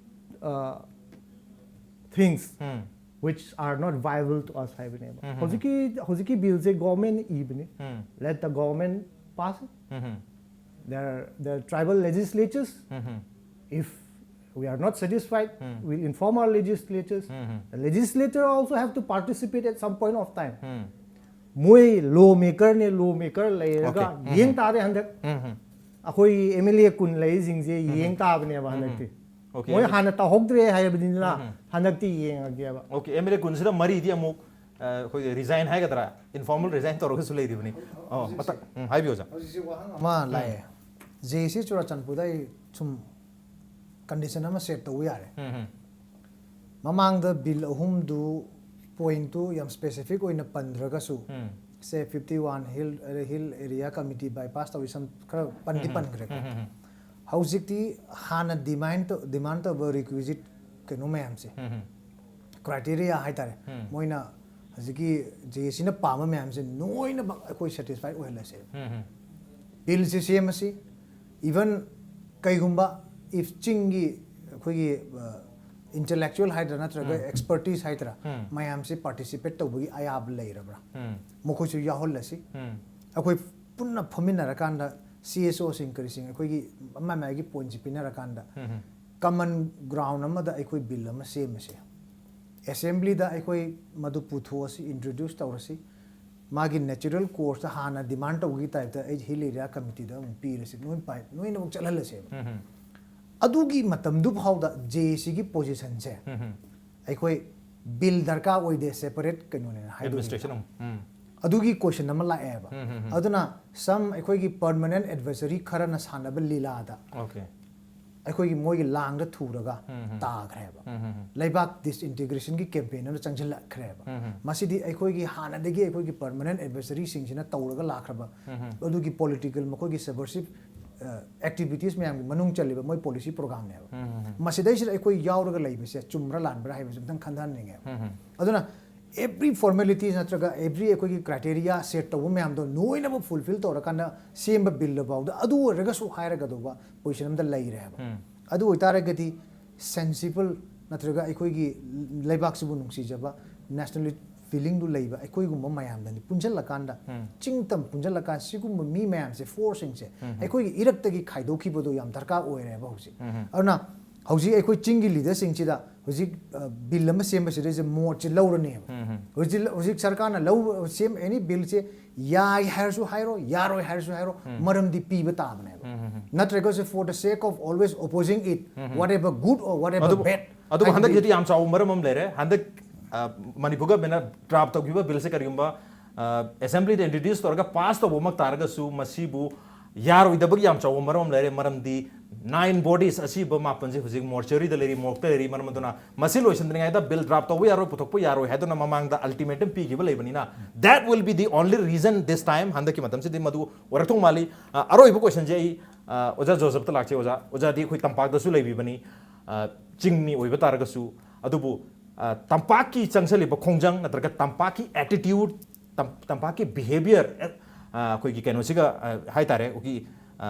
uh, things which are not viable to us ꯍꯥꯏꯕꯅꯦꯕ꯫ ꯍꯧꯖꯤꯛꯀꯤ ꯍꯧꯖꯤꯛꯀꯤ billꯁꯦ government ꯏꯕꯅꯤ꯫ Let the government pass it. There there are tribal legislatures. If We are not satisfied. Hmm. We'll inform our legislatures. Hmm. The legislature also have to participate at some point of time. Hmm. ꯃꯣꯏ ꯂꯣ ꯃꯦꯀꯔꯅꯦ, ꯂꯣ maker ꯂꯩꯔꯒ Okay. Hmm. ꯌꯦꯡ ꯇꯥꯔꯦ ꯍꯟꯗꯛ꯫ ꯎꯝ ꯎꯝ. ꯑꯩꯈꯣꯏ M L A ꯀꯨꯟ ꯂꯩꯔꯤꯁꯤꯡꯁꯦ ꯌꯦꯡ ꯇꯥꯕꯅꯦꯕ ꯍꯟꯗꯛꯇꯤ꯫ Okay. ꯃꯣꯏ ꯍꯥꯟꯅ ꯇꯧꯍꯧꯗ꯭ꯔꯦ ꯍꯥꯏꯕꯅꯤꯅ ꯎꯝ. ꯍꯟꯗꯛꯇꯤ ꯌꯦꯡꯉꯒꯦꯕ꯫ Okay, ꯑꯦꯝ ꯑꯦꯜ ꯑꯦ ꯀꯨꯟꯁꯤꯗ ꯃꯔꯤꯗꯤ ꯑꯃꯨꯛ ꯑ, ꯑꯩꯈꯣꯏꯒꯤ ꯔꯤꯖꯥꯏꯟ ꯍꯥꯏꯒꯗ꯭ꯔꯥ, ꯏꯟꯐꯣꯔꯃꯦꯜ ꯔꯤꯖꯥꯏꯟ ꯇꯧꯔꯒꯁꯨ ꯂꯩꯔꯤꯕꯅꯤ꯫ ꯑꯣ, ꯃꯇꯛ ꯎꯝ, ꯍꯥꯏꯕꯤꯌꯨ ꯑꯣꯖꯥ꯫ ꯍꯧꯖꯤꯛꯁꯤ ꯋꯥꯍꯪ ꯑꯃ ꯂꯥꯛꯑꯦ꯫ ꯖꯦ ꯁꯤ ꯆꯨꯔꯥꯆꯥꯟꯄꯨꯔꯗ ꯑꯩ ꯁꯨꯝ ꯀꯟꯗꯤꯁꯟ ꯑꯃ ꯁꯦꯠ ꯇꯧꯕ ꯌꯥꯔꯦ꯫ ꯎꯝ ꯎꯝ. ꯃꯃꯥꯡꯗ ꯕꯤꯜ ꯑꯍꯨꯝꯗꯨ ꯄꯣꯏꯟꯠꯇꯨ ꯌꯥꯝ ꯁ꯭ꯄꯦꯁꯤꯐꯤꯛ ꯑꯣꯏꯅ ꯄꯟꯗ꯭ꯔꯒꯁꯨ, ꯎꯝ. ꯁꯦ fifty one hill hill area committee bypass ꯇꯧꯏ, ꯁꯝ ꯈꯔ ꯄꯟꯗꯤ ꯄꯟꯈ꯭ꯔꯦꯀꯣ꯫ ꯎꯝ ꯎꯝ. ꯍꯧꯖꯤꯛꯇꯤ ꯍꯥꯟꯅ ꯗꯤꯃꯥꯟ ꯗꯤꯃꯥꯟ ꯇꯧꯕ ꯔꯤꯀ꯭ꯋꯤꯖꯤꯠ ꯀꯩꯅꯣ ꯃꯌꯥꯝꯁꯦ, ꯎꯝ ꯎꯝ. ꯀ꯭ꯔꯥꯏꯇꯦꯔꯤꯌꯥ ꯍꯥꯏꯇꯥꯔꯦ, ꯎꯝ. ꯃꯣꯏꯅ ꯍꯧꯖꯤꯛꯀꯤ ꯖꯦ ꯁꯤꯅ ꯄꯥꯝꯕ ꯃꯌꯥꯝꯁꯦ ꯂꯣꯏꯅꯃꯛ ꯑꯩꯈꯣꯏ ꯁꯦꯇꯤꯁꯐꯥꯏꯠ ꯑꯣꯏꯍꯜꯂꯁꯦ꯫ ꯎꯝ ꯎꯝ. ꯕꯤꯜꯁꯦ ꯁꯦꯝꯃꯁꯤ, ꯏꯚꯟ ꯀꯩꯒꯨꯝꯕ ꯏꯐ ꯆꯤꯡꯒꯤ ꯑꯩꯈꯣꯏꯒꯤ ꯏꯟꯇꯦꯂꯦꯛꯆꯨꯑꯦꯜ ꯍꯥꯏꯗ꯭ꯔꯥ ꯅꯠꯇ꯭ꯔꯒ ꯎꯝ. ꯑꯦꯛꯁꯄꯔꯇꯤꯁ ꯍꯥꯏꯗ꯭ꯔꯥ, ꯎꯝ. ꯃꯌꯥꯝꯁꯦ ꯄꯥꯔꯇꯤꯁꯤꯄꯦꯠ ꯇꯧꯕꯒꯤ ꯑꯌꯥꯕ ꯂꯩꯔꯕ꯭ꯔꯥ, ꯎꯝ. ꯃꯈꯣꯏꯁꯨ ꯌꯥꯎꯍꯜꯂꯁꯤ꯫ ꯎꯝ. ꯑꯩꯈꯣꯏ ꯄꯨꯟꯅ ꯐꯝꯃꯤꯟꯅꯔꯀꯥꯟꯗ ꯁꯤ ꯑꯦꯁ ꯑꯣꯁꯤꯡ ꯀꯔꯤꯁꯤꯡ ꯑꯩꯈꯣꯏꯒꯤ ꯑꯃ ꯑꯃꯒꯤ ꯄꯣꯏꯟꯠꯁꯦ ꯄꯤꯅꯔꯀꯥꯟꯗ ꯎꯝ ꯎꯝ. ꯀꯃꯟ ꯒ꯭ꯔꯥꯎꯟ ꯑꯃꯗ ꯑꯩꯈꯣꯏ ꯕꯤꯜ ꯑꯃ ꯁꯦꯝꯃꯁꯦ꯫ ꯑꯦꯁꯦꯝꯕ꯭ꯂꯤꯗ ꯑꯩꯈꯣꯏ ꯃꯗꯨ ꯄꯨꯊꯣꯛꯑꯁꯤ, ꯏꯟꯇ꯭ꯔꯣꯗ꯭ꯌꯨꯁ ꯇꯧꯔꯁꯤ꯫ ꯃꯥꯒꯤ ꯅꯦꯆꯔꯦꯜ ꯀꯣꯔꯁꯇ ꯍꯥꯟꯅ ꯗꯤꯃꯥꯟ ꯇꯧꯕꯒꯤ ꯇꯥꯏꯞꯇ ꯑꯩ ꯍꯤꯜ ꯑꯦꯔꯤꯌꯥ ꯀꯃꯤꯇꯤꯗ ꯑꯃꯨꯛ ꯄꯤꯔꯁꯤ, ꯅꯣꯏ ꯄꯥꯏ ꯅꯣꯏꯅ ꯑꯃꯨꯛ ꯆꯠꯍꯜꯂꯁꯦꯕ꯫ ꯎꯝ ꯎꯝ. ꯑꯗꯨꯒꯤ ꯃꯇꯝꯗꯨ ꯐꯥꯎꯗ ꯖꯦ ꯁꯤꯒꯤ ꯄꯣꯖꯤꯁꯟꯁꯦ ꯎꯝ ꯎꯝ. ꯑꯩꯈꯣꯏ ꯕꯤꯜ ꯗꯔꯀꯥꯔ ꯑꯣꯏꯗꯦ, ꯁꯦꯄꯔꯦꯠ ꯀꯩꯅꯣꯅꯦꯅ ꯍꯥꯏꯗꯣꯏꯅꯦ꯫ ꯑꯦꯗꯃꯤꯅꯤꯁꯇ꯭ꯔꯦꯁꯟ ꯑꯃ. ꯎꯝ. ꯑꯗꯨꯒꯤ ꯀꯣꯏꯁꯟ ꯑꯃ ꯂꯥꯛꯑꯦꯕ꯫ ꯎꯝ, ꯎꯝ, ꯎꯝ. ꯑꯗꯨꯅ ꯁꯝ ꯑꯩꯈꯣꯏꯒꯤ ꯄꯔꯃꯅꯦꯟ ꯑꯦꯗꯚꯥꯏꯖꯔꯤ ꯈꯔꯅ ꯁꯥꯟꯅꯕ ꯂꯤꯂꯥꯗ Okay. ꯑꯩꯈꯣꯏꯒꯤ ꯃꯣꯏꯒꯤ ꯂꯥꯡꯗ ꯊꯨꯔꯒ ꯎꯝ, ꯎꯝ. ꯇꯥꯈ꯭ꯔꯦꯕ꯫ ꯎꯝ, ꯎꯝ, ꯎꯝ. ꯂꯩꯕꯥꯛ ꯗꯤꯁꯏꯟꯇꯤꯒ꯭ꯔꯦꯁꯟꯒꯤ ꯀꯦꯝꯄꯦꯟ ꯑꯃ ꯆꯪꯁꯤꯜꯂꯛꯈ꯭ꯔꯦꯕ꯫ ꯎꯝ, ꯎꯝ. ꯃꯁꯤꯗꯤ ꯑꯩꯈꯣꯏꯒꯤ ꯍꯥꯟꯅꯗꯒꯤ ꯑꯩꯈꯣꯏꯒꯤ ꯄꯔꯃꯅꯦꯟ ꯑꯦꯗꯚꯥꯏꯖꯔꯤꯁꯤꯡꯁꯤꯅ ꯇꯧꯔꯒ ꯂꯥꯛꯈ꯭ꯔꯕ ꯎꯝ, ꯎꯝ. ꯑꯗꯨꯒꯤ ꯄꯣꯂꯤꯇꯤꯀꯦꯜ, ꯃꯈꯣꯏꯒꯤ ꯁꯕꯔꯁꯤꯞ ꯑꯦꯛꯇꯤꯚꯤꯇꯤꯁ ꯃꯌꯥꯝꯒꯤ ꯃꯅꯨꯡ ꯆꯜꯂꯤꯕ ꯃꯣꯏ ꯄꯣꯂꯤꯁꯤ ꯄ꯭ꯔꯣꯒ꯭ꯔꯥꯝꯅꯦꯕ꯫ ꯎꯝ, ꯎꯝ, ꯎꯝ. ꯃꯁꯤꯗꯩꯁꯤꯗ ꯑꯩꯈꯣꯏ ꯌꯥꯎꯔꯒ ꯂꯩꯕꯁꯦ ꯆꯨꯝꯕ꯭ꯔꯥ ꯂꯥꯟꯕ꯭ꯔꯥ ꯍꯥꯏꯕꯁꯦ ꯑꯝꯇꯪ ꯈꯟꯊꯍꯟꯅꯤꯡꯉꯦꯕ꯫ ꯎꯝ, ꯎꯝ. ꯑꯗꯨꯅ ꯑꯦꯚ꯭ꯔꯤ ꯐꯣꯔꯃꯦꯂꯤꯇꯤꯁ ꯅꯠꯇ꯭ꯔꯒ ꯑꯦꯚ꯭ꯔꯤ ꯑꯩꯈꯣꯏꯒꯤ ꯀ꯭ꯔꯥꯏꯇꯦꯔꯤꯌꯥ ꯁꯦꯠ ꯇꯧꯕ ꯃꯌꯥꯝꯗꯣ ꯂꯣꯏꯅꯃꯛ ꯐꯨꯜꯐꯤꯜ ꯇꯧꯔꯀꯥꯟꯗ ꯁꯦꯝꯕ ꯕꯤꯜꯗ ꯐꯥꯎꯗ ꯑꯗꯨ ꯑꯣꯏꯔꯒꯁꯨ ꯍꯥꯏꯔꯒꯗꯧꯕ ꯄꯣꯖꯤꯁꯟ ꯑꯃꯗ ꯂꯩꯔꯦ ꯍꯥꯏꯕ꯫ ꯎꯝ. ꯑꯗꯨ ꯑꯣꯏꯇꯥꯔꯒꯗꯤ ꯁꯦꯟꯁꯤꯕꯜ ꯅꯠꯇ꯭ꯔꯒ ꯑꯩꯈꯣꯏꯒꯤ ꯂꯩꯕꯥꯛꯁꯤꯕꯨ ꯅꯨꯡꯁꯤꯖꯕ, ꯅꯦꯁꯅꯦꯂꯤꯁ ꯐꯤꯂꯤꯡꯗꯨ ꯂꯩꯕ ꯑꯩꯈꯣꯏꯒꯨꯝꯕ ꯃꯌꯥꯝꯗꯅꯤ ꯄꯨꯟꯁꯤꯜꯂꯀꯥꯟꯗ, ꯎꯝ. ꯆꯤꯡꯇꯝ ꯄꯨꯟꯁꯤꯜꯂꯀꯥꯟꯗ ꯁꯤꯒꯨꯝꯕ ꯃꯤ ꯃꯌꯥꯝꯁꯦ, ꯐꯣꯔꯁꯁꯤꯡꯁꯦ ꯎꯝ. ꯑꯩꯈꯣꯏꯒꯤ ꯏꯔꯛꯇꯒꯤ ꯈꯥꯏꯗꯣꯛꯈꯤꯕꯗꯣ ꯌꯥꯝ ꯗꯔꯀꯥꯔ ꯑꯣꯏꯔꯦꯕ ꯍꯧꯖꯤꯛ꯫ ꯎꯝ. ꯑꯗꯨꯅ ꯍꯧꯖꯤꯛ ꯑꯩꯈꯣꯏ ꯆꯤꯡꯒꯤ ꯂꯤꯗꯔꯁꯤꯡꯁꯤꯗ ꯍꯧꯖꯤꯛ ꯕꯤꯜ ꯑꯃ ꯁꯦꯝꯕꯁꯤꯗꯩꯁꯤꯗ ꯃꯣꯠꯁꯦ ꯂꯧꯔꯅꯦꯕ꯫ ꯍꯧꯖꯤꯛ ꯍꯧꯖꯤꯛ ꯁꯔꯀꯥꯔꯅ ꯂꯧ ꯁꯦꯝ ꯑꯦꯅꯤ ꯕꯤꯜꯁꯦ ꯌꯥꯏ ꯍꯥꯏꯔꯁꯨ ꯍꯥꯏꯔꯣ, ꯌꯥꯔꯣꯏ ꯍꯥꯏꯔꯁꯨ ꯍꯥꯏꯔꯣ, ꯃꯔꯝꯗꯤ ꯄꯤꯕ ꯇꯥꯕꯅꯦꯕ꯫ ꯅꯠꯇ꯭ꯔꯒꯁꯨ for the sake of always opposing it, whatever good or whatever ꯑꯗꯨꯕꯨ bad, ꯑꯗꯨꯕꯨ ꯍꯥꯏꯕꯗꯤ ꯍꯟꯗꯛꯀꯤꯗꯤ ꯌꯥꯝ ꯆꯥꯎꯕ ꯃꯔꯝ ꯑꯃ ꯂꯩꯔꯦ꯫ ꯍꯟꯗꯛ ꯑ, ꯃꯅꯤꯄꯨꯔ ꯒꯚꯔꯟꯃꯦꯟꯅ ꯗ꯭ꯔꯥꯐ ꯇꯧꯈꯤꯕ ꯕꯤꯜꯁꯦ ꯀꯔꯤꯒꯨꯝꯕ ꯑꯦꯁꯦꯝꯕ꯭ꯂꯤꯗ ꯏꯟꯇ꯭ꯔꯣꯗ꯭ꯌꯨꯁ ꯇꯧꯔꯒ ꯄꯥꯁ ꯇꯧꯕꯃꯛ ꯇꯥꯔꯒꯁꯨ ꯃꯁꯤꯕꯨ ꯌꯥꯔꯣꯏꯗꯕꯒꯤ ꯌꯥꯝ ꯆꯥꯎꯕ ꯃꯔꯝ ꯑꯃ ꯂꯩꯔꯦ꯫ ꯃꯔꯝꯗꯤ ꯅꯥꯏꯟ ꯕꯣꯗꯤꯁ, ꯑꯁꯤꯕ ꯃꯥꯄꯟꯁꯦ ꯍꯧꯖꯤꯛ ꯃꯣꯔꯆꯔꯤꯗ ꯂꯩꯔꯤ, ꯃꯣꯔꯛꯇ ꯂꯩꯔꯤ꯫ ꯃꯔꯝ ꯑꯗꯨꯅ ꯃꯁꯤ ꯂꯣꯏꯁꯤꯟꯗ꯭ꯔꯤꯉꯩꯗ ꯕꯤꯜ ꯗ꯭ꯔꯥꯐ ꯇꯧꯕ ꯌꯥꯔꯣꯏ, ꯄꯨꯊꯣꯛꯄ ꯌꯥꯔꯣꯏ ꯍꯥꯏꯗꯨꯅ ꯃꯃꯥꯡꯗ ꯑꯜꯇꯤꯃꯦꯇꯝ ꯄꯤꯈꯤꯕ ꯂꯩꯕꯅꯤꯅ, that will be the only reason this time, ꯍꯟꯗꯛꯀꯤ ꯃꯇꯝꯁꯤꯗꯤ ꯃꯗꯨ ꯑꯣꯏꯔꯛꯇꯧ ꯃꯥꯜꯂꯤ꯫ ꯑ, ꯑꯔꯣꯏꯕ ꯀꯣꯏꯁꯟꯁꯦ ꯑꯩ, ꯑ, ꯑꯣꯖꯥ ꯖꯣꯁꯦꯐꯇ ꯂꯥꯛꯆꯩ꯫ ꯑꯣꯖꯥ, ꯑꯣꯖꯥꯗꯤ ꯑꯩꯈꯣꯏ ꯇꯝꯄꯥꯛꯇꯁꯨ ꯂꯩꯕꯤꯕꯅꯤ, ꯑ, ꯆꯤꯡꯃꯤ ꯑꯣꯏꯕ ꯇꯥꯔꯒꯁꯨ, ꯑꯗꯨꯕꯨ ꯑ, ꯇꯝꯄꯥꯛꯀꯤ ꯆꯪꯁꯤꯜꯂꯤꯕ ꯈꯣꯡꯖꯪ ꯅꯠꯇ꯭ꯔꯒ ꯇꯝꯄꯥꯛꯀꯤ ꯑꯦꯇꯤꯇ꯭ꯌꯨꯠ, ꯇꯝ-, ꯇꯝꯄꯥꯛꯀꯤ ꯕꯤꯍꯦꯕꯤꯌꯔ, ꯑ, ꯑꯩꯈꯣꯏꯒꯤ ꯀꯩꯅꯣꯁꯤꯒ, ꯑ, ꯍꯥꯏ ꯇꯥꯔꯦ, ꯑꯩꯈꯣꯏꯒꯤ, ꯑ,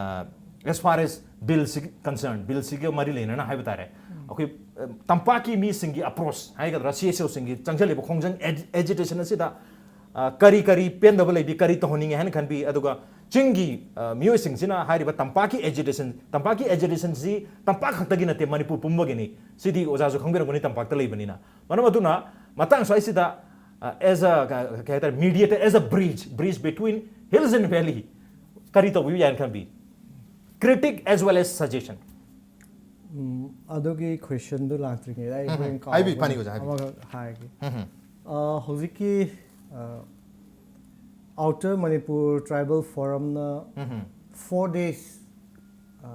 as far as ꯕꯤꯜꯁꯤꯒꯤ ꯀꯟꯁꯔꯟ, ꯕꯤꯜꯁꯤꯒ ꯃꯔꯤ ꯂꯩꯅꯅ ꯍꯥꯏꯕ ꯇꯥꯔꯦ, ꯑꯩꯈꯣꯏ, ꯑ, ꯇꯝꯄꯥꯛꯀꯤ ꯃꯤꯁꯤꯡꯒꯤ ꯑꯦꯄ꯭ꯔꯣꯁ ꯍꯥꯏꯒꯗ꯭ꯔꯥ, ꯁꯤ ꯑꯦꯁ ꯑꯣꯁꯤꯡꯒꯤ ꯆꯪꯁꯤꯜꯂꯤꯕ ꯈꯣꯡꯖꯪ, ꯑꯦꯖꯤꯇꯦꯁꯟ ꯑꯁꯤꯗ, ꯑ, ꯀꯔꯤ ꯀꯔꯤ ꯄꯦꯟꯗꯕ ꯂꯩꯕꯤ, ꯀꯔꯤ ꯇꯧꯍꯟꯅꯤꯡꯉꯦ ꯍꯥꯏꯅ ꯈꯟꯕꯤ, ꯑꯗꯨꯒ ꯆꯤꯡꯒꯤ, ꯑ, ꯃꯤꯑꯣꯏꯁꯤꯡꯁꯤꯅ ꯍꯥꯏꯔꯤꯕ ꯇꯝꯄꯥꯛꯀꯤ ꯑꯦꯖꯤꯇꯦꯁꯟ, ꯇꯝꯄꯥꯛꯀꯤ ꯑꯦꯖꯤꯇꯦꯁꯟꯁꯤ ꯇꯝꯄꯥꯛ ꯈꯛꯇꯒꯤ ꯅꯠꯇꯦ, ꯃꯅꯤꯄꯨꯔ ꯄꯨꯝꯕꯒꯤꯅꯤ꯫ ꯁꯤꯗꯤ ꯑꯣꯖꯥꯁꯨ ꯈꯪꯕꯤꯔꯝꯒꯅꯤ, ꯇꯝꯄꯥꯛꯇ ꯂꯩꯕꯅꯤꯅ꯫ ꯃꯔꯝ ꯑꯗꯨꯅ ꯃꯇꯥꯡ ꯁ꯭ꯋꯥꯏꯁꯤꯗ, ꯑ, as a, ꯀ-, ꯀꯩ ꯍꯥꯏꯇꯥꯔꯦ, mediator, as a bridge, bridge between hills and valley, ꯀꯔꯤ ꯇꯧꯕꯤꯕ ꯌꯥꯏꯅ ꯈꯟꯕꯤ? Critic as well as suggestion. ꯎꯝ, ꯑꯗꯨꯒꯤ ꯀ꯭ꯋꯦꯁꯟꯗꯨ ꯂꯥꯛꯇ꯭ꯔꯤꯉꯩꯗ ꯑꯩ ꯎꯝ, ꯍꯣꯔꯦꯟ ꯎꯝ. ꯍꯥꯏꯕꯤꯌꯨ, ꯀꯥꯎꯕ ꯐꯅꯤ ꯑꯣꯖꯥ, ꯍꯥꯏꯕꯤꯌꯨ. ꯑꯃꯈꯛ ꯍꯥꯏꯒꯦ꯫ ꯎꯝ, ꯎꯝ. ꯑ, ꯍꯧꯖꯤꯛꯀꯤ, ꯑ, Outer Manipur Tribal Forumꯅ ꯎꯝ, ꯎꯝ. four days, ꯑ,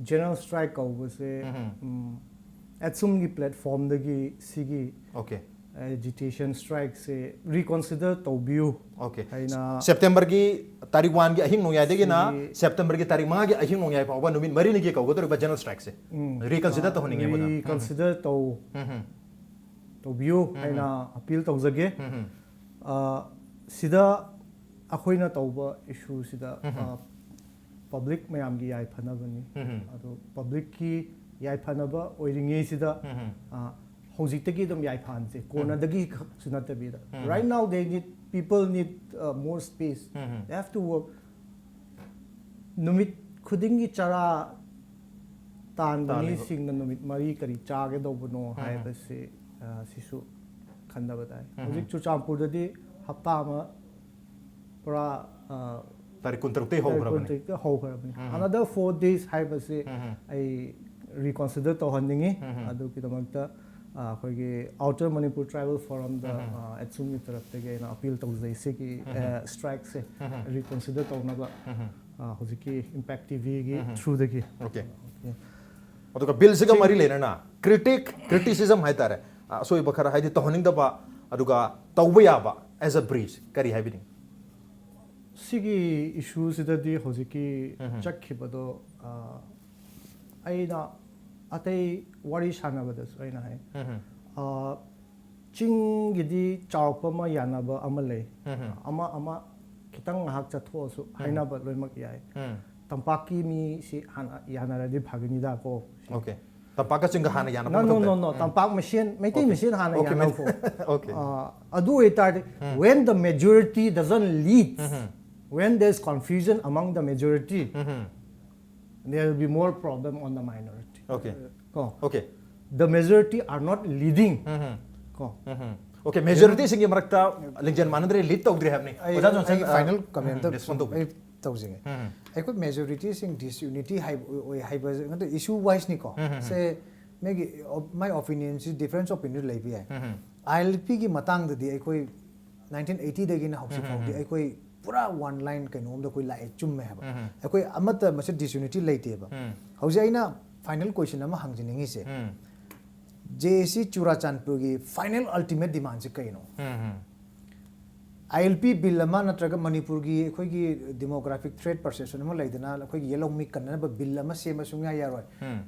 general strike ꯀꯧꯕꯁꯦ, ꯎꯝ, ꯎꯝ. ꯎꯝ, ꯑꯦꯠꯁꯨꯝꯒꯤ ꯄ꯭ꯂꯦꯠꯐꯣꯝꯗꯒꯤ ꯁꯤꯒꯤ Okay. agitation strikeꯁꯦ reconsider ꯇꯧꯕꯤꯌꯨ Okay. ꯍꯥꯏꯅ ꯁꯦꯞꯇꯦꯝꯕꯔꯒꯤ ꯇꯥꯔꯤꯛ ꯋꯥꯟꯒꯤ ꯑꯍꯤꯡ ꯅꯣꯡꯌꯥꯏꯗꯒꯤꯅ ꯁꯤ- ꯁꯦꯞꯇꯦꯝꯕꯔꯒꯤ ꯇꯥꯔꯤꯛ ꯃꯉꯥꯒꯤ ꯑꯍꯤꯡ ꯅꯣꯡꯌꯥꯏ ꯐꯥꯎꯕ ꯅꯨꯃꯤꯠ ꯃꯔꯤꯅꯤꯒꯤ ꯀꯧꯒꯗꯧꯔꯤꯕ general strikeꯁꯦ ꯎꯝ, reconsider ꯇꯧꯍꯟꯅꯤꯡꯉꯦ, ꯃꯗꯨ. reconsider ꯇꯧ ꯎꯝ, ꯎꯝ. ꯇꯧꯕꯤꯌꯨ ꯍꯥꯏꯅ appeal ꯇꯧꯖꯒꯦ꯫ ꯎꯝ, ꯎꯝ. ꯑ, ꯁꯤꯗ ꯑꯩꯈꯣꯏꯅ ꯇꯧꯕ ꯏꯁꯨꯁꯤꯗ, ꯎꯝ, ꯎꯝ. ꯑ, ꯄꯕ꯭ꯂꯤꯛ ꯃꯌꯥꯝꯒꯤ ꯌꯥꯏꯐꯅꯕꯅꯤ꯫ ꯎꯝ, ꯎꯝ. ꯑꯗꯣ ꯄꯕ꯭ꯂꯤꯛꯀꯤ ꯌꯥꯏꯐꯅꯕ ꯑꯣꯏꯔꯤꯉꯩꯁꯤꯗ, ꯎꯝ, ꯎꯝ. ꯑ, ꯍꯧꯖꯤꯛꯇꯒꯤ ꯑꯗꯨꯝ ꯌꯥꯏꯐꯍꯟꯁꯦ, ꯀꯣꯟꯅꯗꯒꯤ ꯈꯛꯁꯨ ꯅꯠꯇꯕꯤꯗ꯫ ꯎꯝ. Right now they need, people need, uh, more space. Um, um. They have to work. ꯅꯨꯃꯤꯠ ꯈꯨꯗꯤꯡꯒꯤ ꯆꯔꯥ ꯇꯥꯟꯕ ꯇꯥꯜꯂꯤꯕ꯫ ꯃꯤꯁꯤꯡꯅ ꯅꯨꯃꯤꯠ ꯃꯔꯤ ꯀꯔꯤ ꯆꯥꯒꯗꯧꯕꯅꯣ ꯎꯝ꯫ ꯍꯥꯏꯕꯁꯤ ꯑ, ꯁꯤꯁꯨ ꯈꯟꯗꯕ ꯇꯥꯏ꯫ ꯎꯝ꯫ ꯍꯧꯖꯤꯛ ꯆꯨꯔꯆꯥꯟꯄꯨꯔꯗꯗꯤ ꯍꯞꯇꯥ ꯑꯃ ꯄꯨꯔꯥ ꯑ, ꯇꯥꯔꯤꯛ ꯀꯨꯟꯇꯔꯨꯛꯇꯒꯤ ꯍꯧꯈ꯭ꯔꯕꯅꯤ꯫ ꯀꯨꯟꯇꯔꯨꯛꯇ ꯍꯧꯈ꯭ꯔꯕꯅꯤ꯫ ꯎꯝ꯫ Another four days ꯍꯥꯏꯕꯁꯤ ꯎꯝ꯫ ꯑꯩ ꯔꯤꯀꯟꯁꯤꯗꯔ ꯇꯧꯍꯟꯅꯤꯡꯉꯤ꯫ ꯎꯝ꯫ ꯑꯗꯨꯒꯤꯗꯃꯛꯇ ꯑ, ꯑꯩꯈꯣꯏꯒꯤ Outer Manipur Tribal Forumꯗ ꯎꯝ꯫ ꯑ, ꯑꯦꯠꯁꯨꯝꯒꯤ ꯇꯔꯞꯇꯒꯤ ꯑꯩꯅ ꯑꯄꯤꯜ ꯇꯧꯖꯩ꯫ ꯁꯤꯒꯤ ꯎꯝ꯫ ꯁ꯭ꯇ꯭ꯔꯥꯏꯛꯁꯦ ꯎꯝ꯫ ꯔꯤꯀꯟꯁꯤꯗꯔ ꯇꯧꯅꯕ ꯎꯝ꯫ ꯑ, ꯍꯧꯖꯤꯛꯀꯤ ꯏꯝꯄꯦꯛ ꯇꯤꯚꯤꯒꯤ ꯎꯝ꯫ ꯊ꯭ꯔꯨꯗꯒꯤ꯫ Okay꯫ ꯑꯗꯨꯒ ꯕꯤꯜꯁꯤꯒ ꯃꯔꯤ ꯂꯩꯅꯅ ꯀ꯭ꯔꯤꯇꯤꯛ ꯀ꯭ꯔꯤꯇꯤꯁꯤꯖꯝ ꯍꯥꯏꯇꯥꯔꯦ, ꯑꯁꯣꯏꯕ ꯈꯔ ꯍꯥꯏꯗꯤ ꯇꯧꯍꯟꯅꯤꯡꯗꯕ, ꯑꯗꯨꯒ ꯇꯧꯕ ꯌꯥꯕ as a bridge ꯀꯔꯤ ꯍꯥꯏꯕꯤꯅꯤꯡ? ꯁꯤꯒꯤ ꯏꯁꯨꯁꯤꯗꯗꯤ ꯍꯧꯖꯤꯛꯀꯤ ꯎꯝ꯫ ꯆꯠꯈꯤꯕꯗꯣ ꯑ, ꯑꯩꯅ ꯑꯇꯩ ꯋꯥꯔꯤ ꯁꯥꯟꯅꯕꯗꯁꯨ ꯑꯩꯅ ꯍꯥꯏ, ꯎꯝ꯫ ꯑ, ꯆꯤꯡꯒꯤꯗꯤ ꯆꯥꯎꯔꯛꯄ ꯑꯃ ꯌꯥꯅꯕ ꯑꯃ ꯂꯩ꯫ ꯎꯝ꯫ ꯑꯃ ꯑꯃ ꯈꯤꯇꯪ ꯉꯥꯏꯍꯥꯛ ꯆꯠꯊꯣꯛꯑꯁꯨ ꯍꯥꯏꯅꯕ ꯂꯣꯏꯅꯃꯛ ꯌꯥꯏ꯫ ꯎꯝ꯫ ꯇꯝꯄꯥꯛꯀꯤ ꯃꯤꯁꯤ ꯍꯥꯟꯅ ꯌꯥꯅꯔꯗꯤ ꯐꯒꯅꯤꯗꯀꯣ꯫ Okay꯫ ꯇꯝꯄꯥꯛꯀ ꯆꯤꯡꯒ ꯍꯥꯟꯅ ꯌꯥꯅꯕ No, no, ꯃꯊꯧ no, ꯇꯥꯏ꯫ no. ꯎꯝ꯫ ꯇꯝꯄꯥꯛ ꯃꯁꯦꯟ, ꯃꯩꯇꯩ Okay. ꯃꯁꯦꯟ ꯍꯥꯟꯅ Okay, ꯌꯥꯅꯧꯀꯣ꯫ Okay꯫ ꯑ, ꯑꯗꯨ ꯑꯣꯏꯇꯥꯔꯗꯤ, when the majority doesn't lead, um. when there's confusion among the majority, um. there will be more problem on the minority. Okay꯫ ꯀꯣ, Okay꯫ the majority are not leading. ꯎꯝ꯫ ꯀꯣ, ꯎꯝ꯫ Okay, ꯃꯦꯖꯣꯔꯤꯇꯤꯁꯤꯡꯒꯤ ꯃꯔꯛꯇ ꯂꯤꯡꯖꯦꯜ ꯃꯥꯟꯅꯗ꯭ꯔꯦ, lead ꯇꯧꯗ꯭ꯔꯦ ꯍꯥꯏꯕꯅꯤ꯫ ꯑꯩ ꯑꯣꯖꯥ ꯖꯣꯟꯁꯟ, ꯑꯩ final ꯎꯝ, comment ꯔꯦꯁꯄꯣꯟ ꯇꯧꯕꯤꯌꯨ꯫ ꯑꯩ ꯇꯧꯖꯒꯦ꯫ ꯎꯝ꯫ ꯑꯩꯈꯣꯏ ꯃꯦꯖꯣꯔꯤꯇꯤꯁꯤꯡ ꯗꯤꯁꯌꯨꯅꯤꯇꯤ ꯍꯥꯏꯕ ꯑꯣꯏ ꯍꯥꯏꯕ ꯅꯠꯇꯦ, ꯏꯁꯨ ꯋꯥꯏꯁꯅꯤꯀꯣ꯫ ꯎꯝ, ꯎꯝ, ꯎꯝ꯫ ꯁꯦ ꯃꯤꯒꯤ ꯃꯥꯏ ꯑꯣꯄꯤꯅꯤꯌꯟꯁꯤ ꯗꯤꯐ꯭ꯔꯦꯟꯁ ꯑꯣꯄꯤꯅꯤꯌꯟ ꯂꯩꯕ ꯌꯥꯏ꯫ ꯎꯝ, ꯎꯝ꯫ ꯑꯥꯏ ꯑꯦꯜ ꯄꯤꯒꯤ ꯃꯇꯥꯡꯗꯗꯤ ꯑꯩꯈꯣꯏ ꯅꯥꯏꯟꯇꯤꯟ ꯑꯩꯠꯇꯤꯗꯒꯤꯅ ꯍꯧꯖꯤꯛ ꯎꯝ, ꯐꯥꯎꯗꯤ ꯎꯝ꯫ ꯑꯩꯈꯣꯏ ꯄꯨꯔꯥ ꯋꯥꯟ ꯂꯥꯏꯟ ꯀꯩꯅꯣꯝꯗ ꯑꯩꯈꯣꯏ ꯂꯥꯛꯑꯦ, ꯆꯨꯝꯃꯦ ꯍꯥꯏꯕ꯫ ꯎꯝ, ꯎꯝ꯫ ꯑꯩꯈꯣꯏ ꯑꯃꯠꯇ ꯃꯁꯤ ꯗꯤꯁꯌꯨꯅꯤꯇꯤ ꯂꯩꯇꯦꯕ꯫ ꯎꯝ꯫ ꯍꯧꯖꯤꯛ ꯑꯩꯅ ꯐꯥꯏꯅꯦꯜ ꯀꯣꯏꯁꯟ ꯑꯃ ꯍꯪꯖꯅꯤꯡꯉꯤꯁꯦ, ꯎꯝ꯫ ꯖꯦ ꯑꯦ ꯁꯤ ꯆꯨꯔꯥꯆꯥꯟꯄꯨꯔꯒꯤ ꯐꯥꯏꯅꯦꯜ ꯑꯜꯇꯤꯃꯦꯠ ꯗꯤꯃꯥꯟꯁꯦ ꯀꯩꯅꯣ? ꯎꯝ, ꯎꯝ꯫ ꯑꯥꯏ ꯑꯦꯜ ꯄꯤ ꯕꯤꯜ ꯑꯃ ꯅꯠꯇ꯭ꯔꯒ ꯃꯅꯤꯄꯨꯔꯒꯤ ꯑꯩꯈꯣꯏꯒꯤ ꯗꯤꯃꯣꯒ꯭ꯔꯥꯐꯤꯛ ꯊ꯭ꯔꯦꯠ ꯄꯔꯁꯦꯞꯁꯟ ꯑꯃ ꯂꯩꯗꯅ, ꯑꯩꯈꯣꯏꯒꯤ ꯌꯦꯜꯍꯧꯃꯤ ꯀꯟꯅꯅꯕ ꯕꯤꯜ ꯑꯃ ꯁꯦꯝꯕ ꯁꯨꯡꯌꯥ ꯌꯥꯔꯣꯏ꯫ ꯎꯝ꯫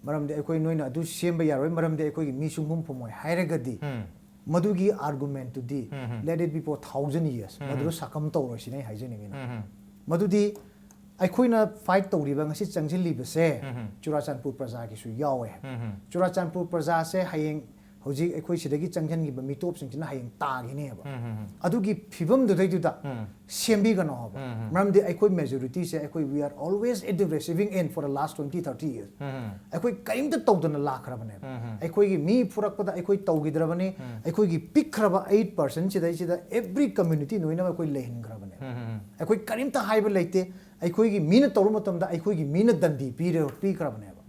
ꯃꯔꯝꯗꯤ ꯑꯩꯈꯣꯏ, ꯅꯣꯏꯅ ꯑꯗꯨ ꯁꯦꯝꯕ ꯌꯥꯔꯣꯏ, ꯃꯔꯝꯗꯤ ꯑꯩꯈꯣꯏꯒꯤ ꯃꯤ ꯁꯨꯡꯐꯝ ꯐꯝꯃꯣꯏ ꯍꯥꯏꯔꯒꯗꯤ, ꯎꯝ꯫ ꯃꯗꯨꯒꯤ ꯑꯥꯔꯒꯨꯃꯦꯟꯇꯨꯗꯤ, ꯎꯝ, ꯎꯝ꯫ let it be for thousand years, ꯎꯝ, ꯃꯗꯨꯗ ꯎꯝ꯫ ꯁꯛꯀꯝ ꯇꯧꯔꯣꯏ ꯁꯤꯅꯦ ꯑꯩ ꯍꯥꯏꯖꯅꯤꯡꯉꯤꯅ꯫ ꯎꯝ, ꯎꯝ꯫ ꯃꯗꯨꯗꯤ ꯑꯩꯈꯣꯏꯅ ꯐꯥꯏꯠ ꯇꯧꯔꯤꯕ, ꯉꯁꯤ ꯆꯪꯁꯤꯜꯂꯤꯕꯁꯦ ꯎꯝ, ꯎꯝ꯫ ꯆꯨꯔꯥꯆꯥꯟꯄꯨꯔ ꯄ꯭ꯔꯖꯥꯒꯤꯁꯨ ꯌꯥꯎꯋꯦ ꯍꯥꯏꯕ꯫ ꯎꯝ, ꯎꯝ꯫ ꯆꯨꯔꯥꯆꯥꯟꯄꯨꯔ ꯄ꯭ꯔꯖꯥꯁꯦ ꯍꯌꯦꯡ ꯍꯧꯖꯤꯛ ꯑꯩꯈꯣꯏ ꯁꯤꯗꯒꯤ ꯆꯪꯁꯤꯟꯈꯤꯕ ꯃꯤꯇꯣꯞꯁꯤꯡꯁꯤꯅ ꯍꯌꯦꯡ ꯇꯥꯈꯤꯅꯦꯕ꯫ ꯑꯗꯨꯒꯤ ꯐꯤꯕꯝꯗꯨꯗꯩꯗꯨꯗ ꯁꯦꯝꯕꯤꯒꯅꯣ ꯍꯥꯏꯕ꯫ ꯃꯔꯝꯗꯤ ꯑꯩꯈꯣꯏ majority ꯁꯦ ꯑꯩꯈꯣꯏ we are always at the receiving end for the last twenty thirty years꯫ ꯑꯩꯈꯣꯏ ꯀꯔꯤꯝꯇ ꯇꯧꯗꯅ ꯂꯥꯛꯈ꯭ꯔꯕꯅꯦꯕ꯫ ꯑꯩꯈꯣꯏꯒꯤ ꯃꯤ ꯐꯨꯔꯛꯄꯗ ꯑꯩꯈꯣꯏ ꯇꯧꯈꯤꯗ꯭ꯔꯕꯅꯤ꯫ ꯑꯩꯈꯣꯏꯒꯤ ꯄꯤꯛꯈ꯭ꯔꯕ eight percent ꯁꯤꯗꯩꯁꯤꯗ every community ꯂꯣꯏꯅꯃꯛ ꯑꯩꯈꯣꯏ ꯂꯩꯍꯟꯈ꯭ꯔꯕꯅꯦꯕ꯫ ꯑꯩꯈꯣꯏ ꯀꯔꯤꯝꯇ ꯍꯥꯏꯕ ꯂꯩꯇꯦ꯫ ꯑꯩꯈꯣꯏꯒꯤ ꯃꯤꯅ ꯇꯧꯔꯨ ꯃꯇꯝꯗ ꯑꯩꯈꯣꯏꯒꯤ ꯃꯤꯅ ꯗꯟꯗꯤ ꯄꯤꯔ-, ꯄꯤꯈ꯭ꯔꯕꯅꯦꯕ꯫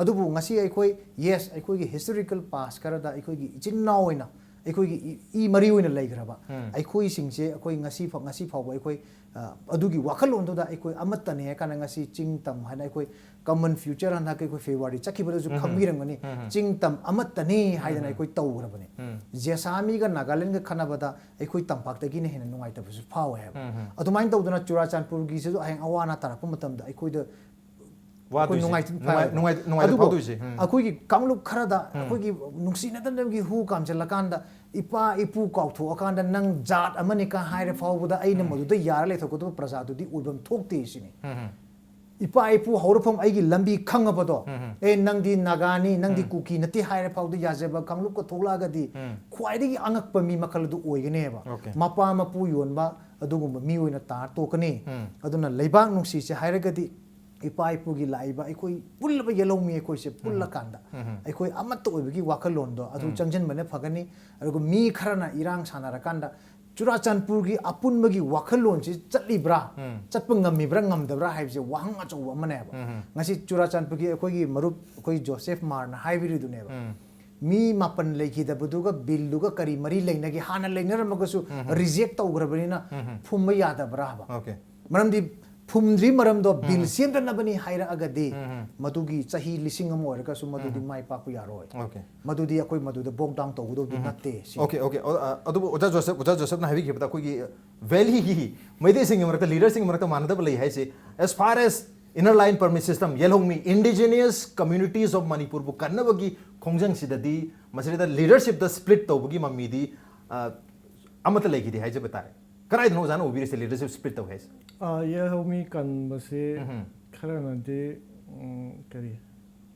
ꯑꯗꯨꯕꯨ ꯉꯁꯤ ꯑꯩꯈꯣꯏ, yes, ꯑꯩꯈꯣꯏꯒꯤ historical past ꯈꯔꯗ ꯑꯩꯈꯣꯏꯒꯤ ꯏꯆꯤꯟ ꯏꯅꯥꯎ ꯑꯣꯏꯅ, ꯑꯩꯈꯣꯏꯒꯤ ꯏ-, ꯏ ꯃꯔꯤ ꯑꯣꯏꯅ ꯂꯩꯈ꯭ꯔꯕ ꯑꯩꯈꯣꯏꯁꯤꯡꯁꯦ ꯑꯩꯈꯣꯏ ꯉꯁꯤ ꯐꯥꯎ, ꯉꯁꯤ ꯐꯥꯎꯕ ꯑꯩꯈꯣꯏ, ꯑ, ꯑꯗꯨꯒꯤ ꯋꯥꯈꯜꯂꯣꯟꯗꯨꯗ ꯑꯩꯈꯣꯏ ꯑꯃꯠꯇꯅꯦ ꯍꯥꯏ ꯀꯥꯟꯗ ꯉꯁꯤ ꯆꯤꯡ ꯇꯝ ꯍꯥꯏꯅ ꯑꯩꯈꯣꯏ common future ꯍꯟꯗꯛ ꯑꯩꯈꯣꯏ February ꯆꯠꯈꯤꯕꯗꯁꯨ ꯈꯪꯕꯤꯔꯝꯒꯅꯤ꯫ ꯆꯤꯡ ꯇꯝ ꯑꯃꯠꯇꯅꯤ ꯍꯥꯏꯗꯅ ꯑꯩꯈꯣꯏ ꯇꯧꯈ꯭ꯔꯕꯅꯦ꯫ ꯖꯦꯁꯥꯃꯤꯒ ꯅꯥꯒꯥꯂꯦꯟꯒ ꯈꯟꯅꯕꯗ ꯑꯩꯈꯣꯏ ꯇꯝꯄꯥꯛꯇꯒꯤꯅ ꯍꯦꯟꯅ ꯅꯨꯡꯉꯥꯏꯇꯕꯁꯨ ꯐꯥꯎꯋꯦ ꯍꯥꯏꯕ꯫ ꯑꯗꯨꯃꯥꯏꯅ ꯇꯧꯗꯅ ꯆꯨꯔꯥꯆꯥꯟꯄꯨꯔꯒꯤꯁꯤꯁꯨ ꯍꯌꯦꯡ ꯑꯋꯥ ꯑꯅꯥ ꯇꯥꯔꯛꯄ ꯃꯇꯝꯗ ꯑꯩꯈꯣꯏꯗ ꯑꯩꯈꯣꯏ ꯋꯥꯗꯣꯏꯁꯦ꯫ ꯅꯨꯡꯉꯥꯏ-, ꯅꯨꯡꯉꯥꯏ-, ꯅꯨꯡꯉꯥꯏ-, ꯅꯨꯡꯉꯥꯏꯇꯕ ꯑꯗꯨꯕꯨ ꯐꯥꯎꯗꯣꯏꯁꯦ꯫ ꯎꯝ꯫ ꯑꯩꯈꯣꯏꯒꯤ ꯀꯥꯡꯂꯨꯞ ꯈꯔꯗ ꯑꯩꯈꯣꯏꯒꯤ ꯅꯨꯡꯁꯤꯅꯗꯅꯕꯒꯤ ꯍꯨ ꯀꯥꯝꯁꯤꯜꯂꯀꯥꯟꯗ ꯏꯄꯥ ꯏꯄꯨ ꯀꯥꯎꯊꯣꯛꯑꯀꯥꯟꯗ ꯅꯪ ꯖꯥꯠ ꯑꯃꯅꯤ ꯀ ꯍꯥꯏꯔ ꯐꯥꯎꯕꯗ ꯑꯩꯅ ꯃꯗꯨꯗ ꯌꯥꯔ ꯂꯩꯊꯣꯛꯀꯗꯕ ꯄ꯭ꯔꯖꯥꯗꯨꯗꯤ ꯑꯣꯏꯐꯝ ꯊꯣꯛꯇꯦ ꯁꯤꯅꯤ꯫ ꯏꯄꯥ ꯏꯄꯨ ꯍꯧꯔꯛꯐꯝ ꯑꯩꯒꯤ ꯂꯝꯕꯤ ꯈꯪꯉꯕꯗꯣ, "ꯑꯦ, ꯅꯪꯗꯤ ꯅꯥꯒꯥꯅꯤ, ꯅꯪꯗꯤ ꯀꯨꯀꯤ ꯅꯠꯇꯦ" ꯍꯥꯏꯔ ꯐꯥꯎꯗ ꯌꯥꯖꯕ ꯀꯥꯡꯂꯨꯞꯀ ꯊꯣꯛꯂꯛꯑꯒꯗꯤ ꯈ꯭ꯋꯥꯏꯗꯒꯤ ꯑꯉꯛꯄ ꯃꯤ ꯃꯈꯜ ꯑꯗꯨ ꯑꯣꯏꯒꯅꯦꯕ꯫ Okay꯫ ꯃꯄꯥ ꯃꯄꯨ ꯌꯣꯟꯕ ꯑꯗꯨꯒꯨꯝꯕ ꯃꯤ ꯑꯣꯏꯅ ꯇꯥꯔ ꯇꯣꯛꯀꯅꯤ꯫ ꯑꯗꯨꯅ ꯂꯩꯕꯥꯛ ꯅꯨꯡꯁꯤꯁꯦ ꯍꯥꯏꯔꯒꯗꯤ ꯏꯄꯥ ꯏꯄꯨꯒꯤ ꯂꯥꯛꯏꯕ ꯑꯩꯈꯣꯏ ꯄꯨꯜꯂꯕ ꯌꯦꯜꯍꯧꯃꯤ ꯑꯩꯈꯣꯏꯁꯦ ꯄꯨꯜꯂꯀꯥꯟꯗ ꯑꯩꯈꯣꯏ ꯑꯃꯠꯇ ꯑꯣꯏꯕꯒꯤ ꯋꯥꯈꯜꯂꯣꯟꯗꯣ ꯑꯗꯨ Okay꯫ ꯆꯪꯁꯤꯟꯕꯅ ꯐꯒꯅꯤ꯫ ꯑꯗꯨꯒ ꯃꯤ ꯈꯔꯅ ꯏꯔꯥꯡ ꯁꯥꯟꯅꯔꯀꯥꯟꯗ ꯆꯨꯔꯥꯆꯥꯟꯄꯨꯔꯒꯤ ꯑꯄꯨꯟꯕꯒꯤ ꯋꯥꯈꯜꯂꯣꯟꯁꯤ ꯆꯠꯂꯤꯕ꯭ꯔꯥ, ꯆꯠꯄ ꯉꯝꯃꯤꯕ꯭ꯔꯥ ꯉꯝꯗꯕ꯭ꯔꯥ ꯍꯥꯏꯕꯁꯦ ꯋꯥꯍꯪ ꯑꯆꯧꯕ ꯑꯃꯅꯦꯕ꯫ ꯉꯁꯤ ꯆꯨꯔꯥꯆꯥꯟꯄꯨꯔꯒꯤ ꯑꯩꯈꯣꯏꯒꯤ ꯃꯔꯨꯞ ꯑꯩꯈꯣꯏ ꯖꯣꯁꯦꯐ ꯃꯥꯔꯅ ꯍꯥꯏꯕꯤꯔꯤꯗꯨꯅꯦꯕ꯫ ꯃꯤ ꯃꯥꯄꯟ ꯂꯩꯈꯤꯗꯕꯗꯨꯒ ꯕꯤꯜꯗꯨꯒ ꯀꯔꯤ ꯃꯔꯤ ꯂꯩꯅꯒꯦ? ꯍꯥꯟꯅ ꯂꯩꯅꯔꯝꯃꯒꯁꯨ reject ꯇꯧꯈ꯭ꯔꯕꯅꯤꯅ ꯐꯨꯝꯕ ꯌꯥꯗꯕ꯭ꯔꯥ ꯍꯥꯏꯕ꯫ Okay꯫ ꯃꯔꯝꯗꯤ ꯐꯨꯝꯗ꯭ꯔꯤ ꯃꯔꯝꯗꯣ ꯕꯤꯜ ꯁꯦꯝꯗꯅꯕꯅꯤ ꯍꯥꯏꯔꯛꯑꯒꯗꯤ ꯃꯗꯨꯒꯤ ꯆꯍꯤ ꯂꯤꯁꯤꯡ ꯑꯃ ꯑꯣꯏꯔꯒꯁꯨ ꯃꯗꯨꯗꯤ ꯃꯥꯏ ꯄꯥꯛꯄ ꯌꯥꯔꯣꯏ꯫ Okay꯫ ꯃꯗꯨꯗꯤ ꯑꯩꯈꯣꯏ ꯃꯗꯨꯗ bow down ꯇꯧꯒꯗꯧꯗꯤ ꯅꯠꯇꯦ ꯁꯤ꯫ Okay, okay꯫ ꯑ, ꯑ, ꯑꯗꯨꯕꯨ ꯑꯣꯖꯥ ꯖꯣꯁꯦꯐ, ꯑꯣꯖꯥ ꯖꯣꯁꯦꯐꯅ ꯍꯥꯏꯕꯤꯈꯤꯕꯗ ꯑꯩꯈꯣꯏꯒꯤ valley ꯒꯤ ꯃꯩꯇꯩꯁꯤꯡꯒꯤ ꯃꯔꯛꯇ leader ꯁꯤꯡꯒꯤ ꯃꯔꯛꯇ ꯃꯥꯟꯅꯗꯕ ꯂꯩ ꯍꯥꯏꯁꯦ, as far as inner line permit system, ꯌꯦꯜꯍꯧꯃꯤ, indigenous communities of ꯃꯅꯤꯄꯨꯔꯕꯨ ꯀꯟꯅꯕꯒꯤ ꯈꯣꯡꯖꯪꯁꯤꯗꯗꯤ ꯃꯁꯤꯗ leadership ꯇ split ꯇꯧꯕꯒꯤ ꯃꯃꯤꯗꯤ, ꯑ, ꯑꯃꯠꯇ ꯂꯩꯈꯤꯗꯦ ꯍꯥꯏꯖꯕ ꯇꯥꯔꯦ꯫ ꯀꯗꯥꯏꯗꯅꯣ ꯑꯣꯖꯥꯅ ꯎꯕꯤꯔꯤꯁꯦ leadership split ꯇꯧꯋꯦ ꯍꯥꯏꯁꯦ? ꯑ, ꯌꯦꯜꯍꯧꯃꯤ ꯀꯟꯕꯁꯦ ꯎꯝꯍꯨꯝ꯫ ꯈꯔꯅꯗꯤ, ꯎꯝ, ꯀꯔꯤ,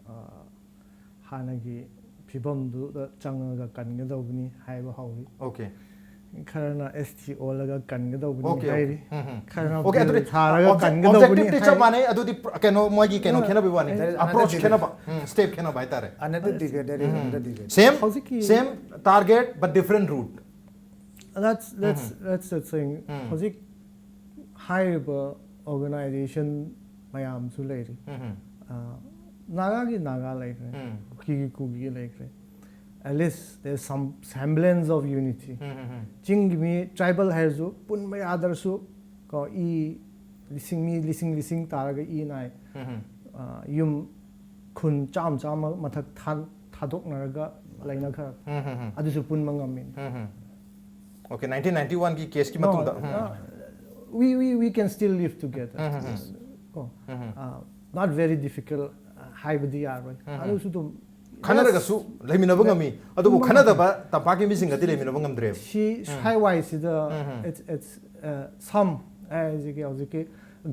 ꯑ, ꯍꯥꯟꯅꯒꯤ ꯐꯤꯕꯝꯗꯨꯗ ꯆꯪꯉꯒ ꯀꯟꯒꯗꯧꯕꯅꯤ ꯍꯥꯏꯕ ꯍꯧꯔꯤ꯫ ꯑꯣꯀꯦ ꯈꯔꯅ ꯑꯦꯁ ꯇꯤ ꯑꯣꯜꯂꯒ ꯀꯟꯒꯗꯧꯕꯅꯤ Okay, okay. ꯍꯥꯏꯔꯤ꯫ ꯎꯝ, ꯎꯝ. ꯈꯔꯅ Okay, ꯑꯗꯨꯗꯤ ꯕꯤꯜ ꯊꯥꯔꯒ object- ꯀꯟꯒꯗꯧꯕꯅꯤ objectiveꯇꯤ ꯆꯞ ꯍꯥꯏꯔꯤ꯫ ꯃꯥꯟꯅꯩ, ꯑꯗꯨꯗꯤ pr- ꯀꯩꯅꯣ ꯃꯣꯏꯒꯤ ꯀꯩꯅꯣ No, ꯈꯦꯠꯅꯕꯒꯤ ꯋꯥꯅꯤ, there is approach another ꯈꯦꯠꯅꯕ, step ꯈꯦꯠꯅꯕ ꯍꯥꯏꯇꯥꯔꯦ. Another debate, there is another debate. Same, ꯍꯧꯖꯤꯛꯀꯤ- same target but different route. That's that's that's the thing. ꯎꯝ. ꯍꯧꯖꯤꯛ ꯍꯥꯏꯔꯤꯕ organization ꯃꯌꯥꯝꯁꯨ ꯂꯩꯔꯤ꯫ ꯎꯝ, ꯑ, ꯅꯥꯒꯥꯒꯤ ꯅꯥꯒꯥ ꯂꯩꯈ꯭ꯔꯦ, ꯎꯝ. ꯀꯨꯀꯤꯒꯤ ꯀꯨꯀꯤ ꯂꯩꯈ꯭ꯔꯦ꯫ At least there is some semblance of unity. ꯎꯝ, ꯎꯝ, ꯎꯝ. ꯆꯤꯡꯒꯤ ꯃꯤ tribal ꯍꯥꯏꯔꯁꯨ ꯄꯨꯟꯕ ꯌꯥꯗ꯭ꯔꯁꯨ ꯀꯣ, ꯏ ꯂꯤꯁꯤꯡ, ꯃꯤ ꯂꯤꯁꯤꯡ ꯂꯤꯁꯤꯡ ꯇꯥꯔꯒ ꯏ ꯅꯥꯏ꯫ ꯎꯝ, ꯎꯝ. ꯑ, ꯌꯨꯝ ꯈꯨꯟ ꯆꯥꯝꯃ ꯆꯥꯝꯃ ꯃꯊꯛ ꯊꯥ- ꯊꯥꯗꯣꯛꯅꯔꯒ ꯂꯩꯅꯈ꯭ꯔ ꯎꯝ, ꯎꯝ, ꯎꯝ. ꯑꯗꯨꯁꯨ ꯄꯨꯟꯕ ꯉꯝꯃꯤ꯫ ꯎꯝ, ꯎꯝ. Okay, nineteen ninety-oneꯒꯤ caseꯀꯤ No, ꯃꯇꯨꯡꯗ ꯎꯝ. uh, we, we, we can still live together. ꯎꯝ, ꯎꯝ, ꯎꯝ. ꯀꯣ, ꯎꯝ, ꯎꯝ. uh, not very difficult, uh, ꯍꯥꯏꯕꯗꯤ ꯌꯥꯔꯣꯏ꯫ ꯎꯝ, ꯎꯝ. ꯑꯗꯨꯁꯨ ꯑꯗꯨꯝ ꯈꯟꯅꯔꯒꯁꯨ ꯂꯩꯃꯤꯟꯅꯕ ꯉꯝꯃꯤ, ꯑꯗꯨꯕꯨ ꯉꯝꯃꯤ꯫ ꯈꯟꯅꯗꯕ ꯇꯝꯄꯥꯛꯀꯤ ꯃꯤꯁꯤꯡꯒꯗꯤ ꯂꯩꯃꯤꯟꯅꯕ ꯉꯝꯗ꯭ꯔꯦꯕ. ꯁꯤ ꯁ꯭ꯋꯥꯏꯋꯥꯏꯁꯤꯗ ꯎꯝ, ꯎꯝ. it's, it's, uh, some ꯍꯥꯏꯁꯤꯒꯤ ꯍꯧꯖꯤꯛꯀꯤ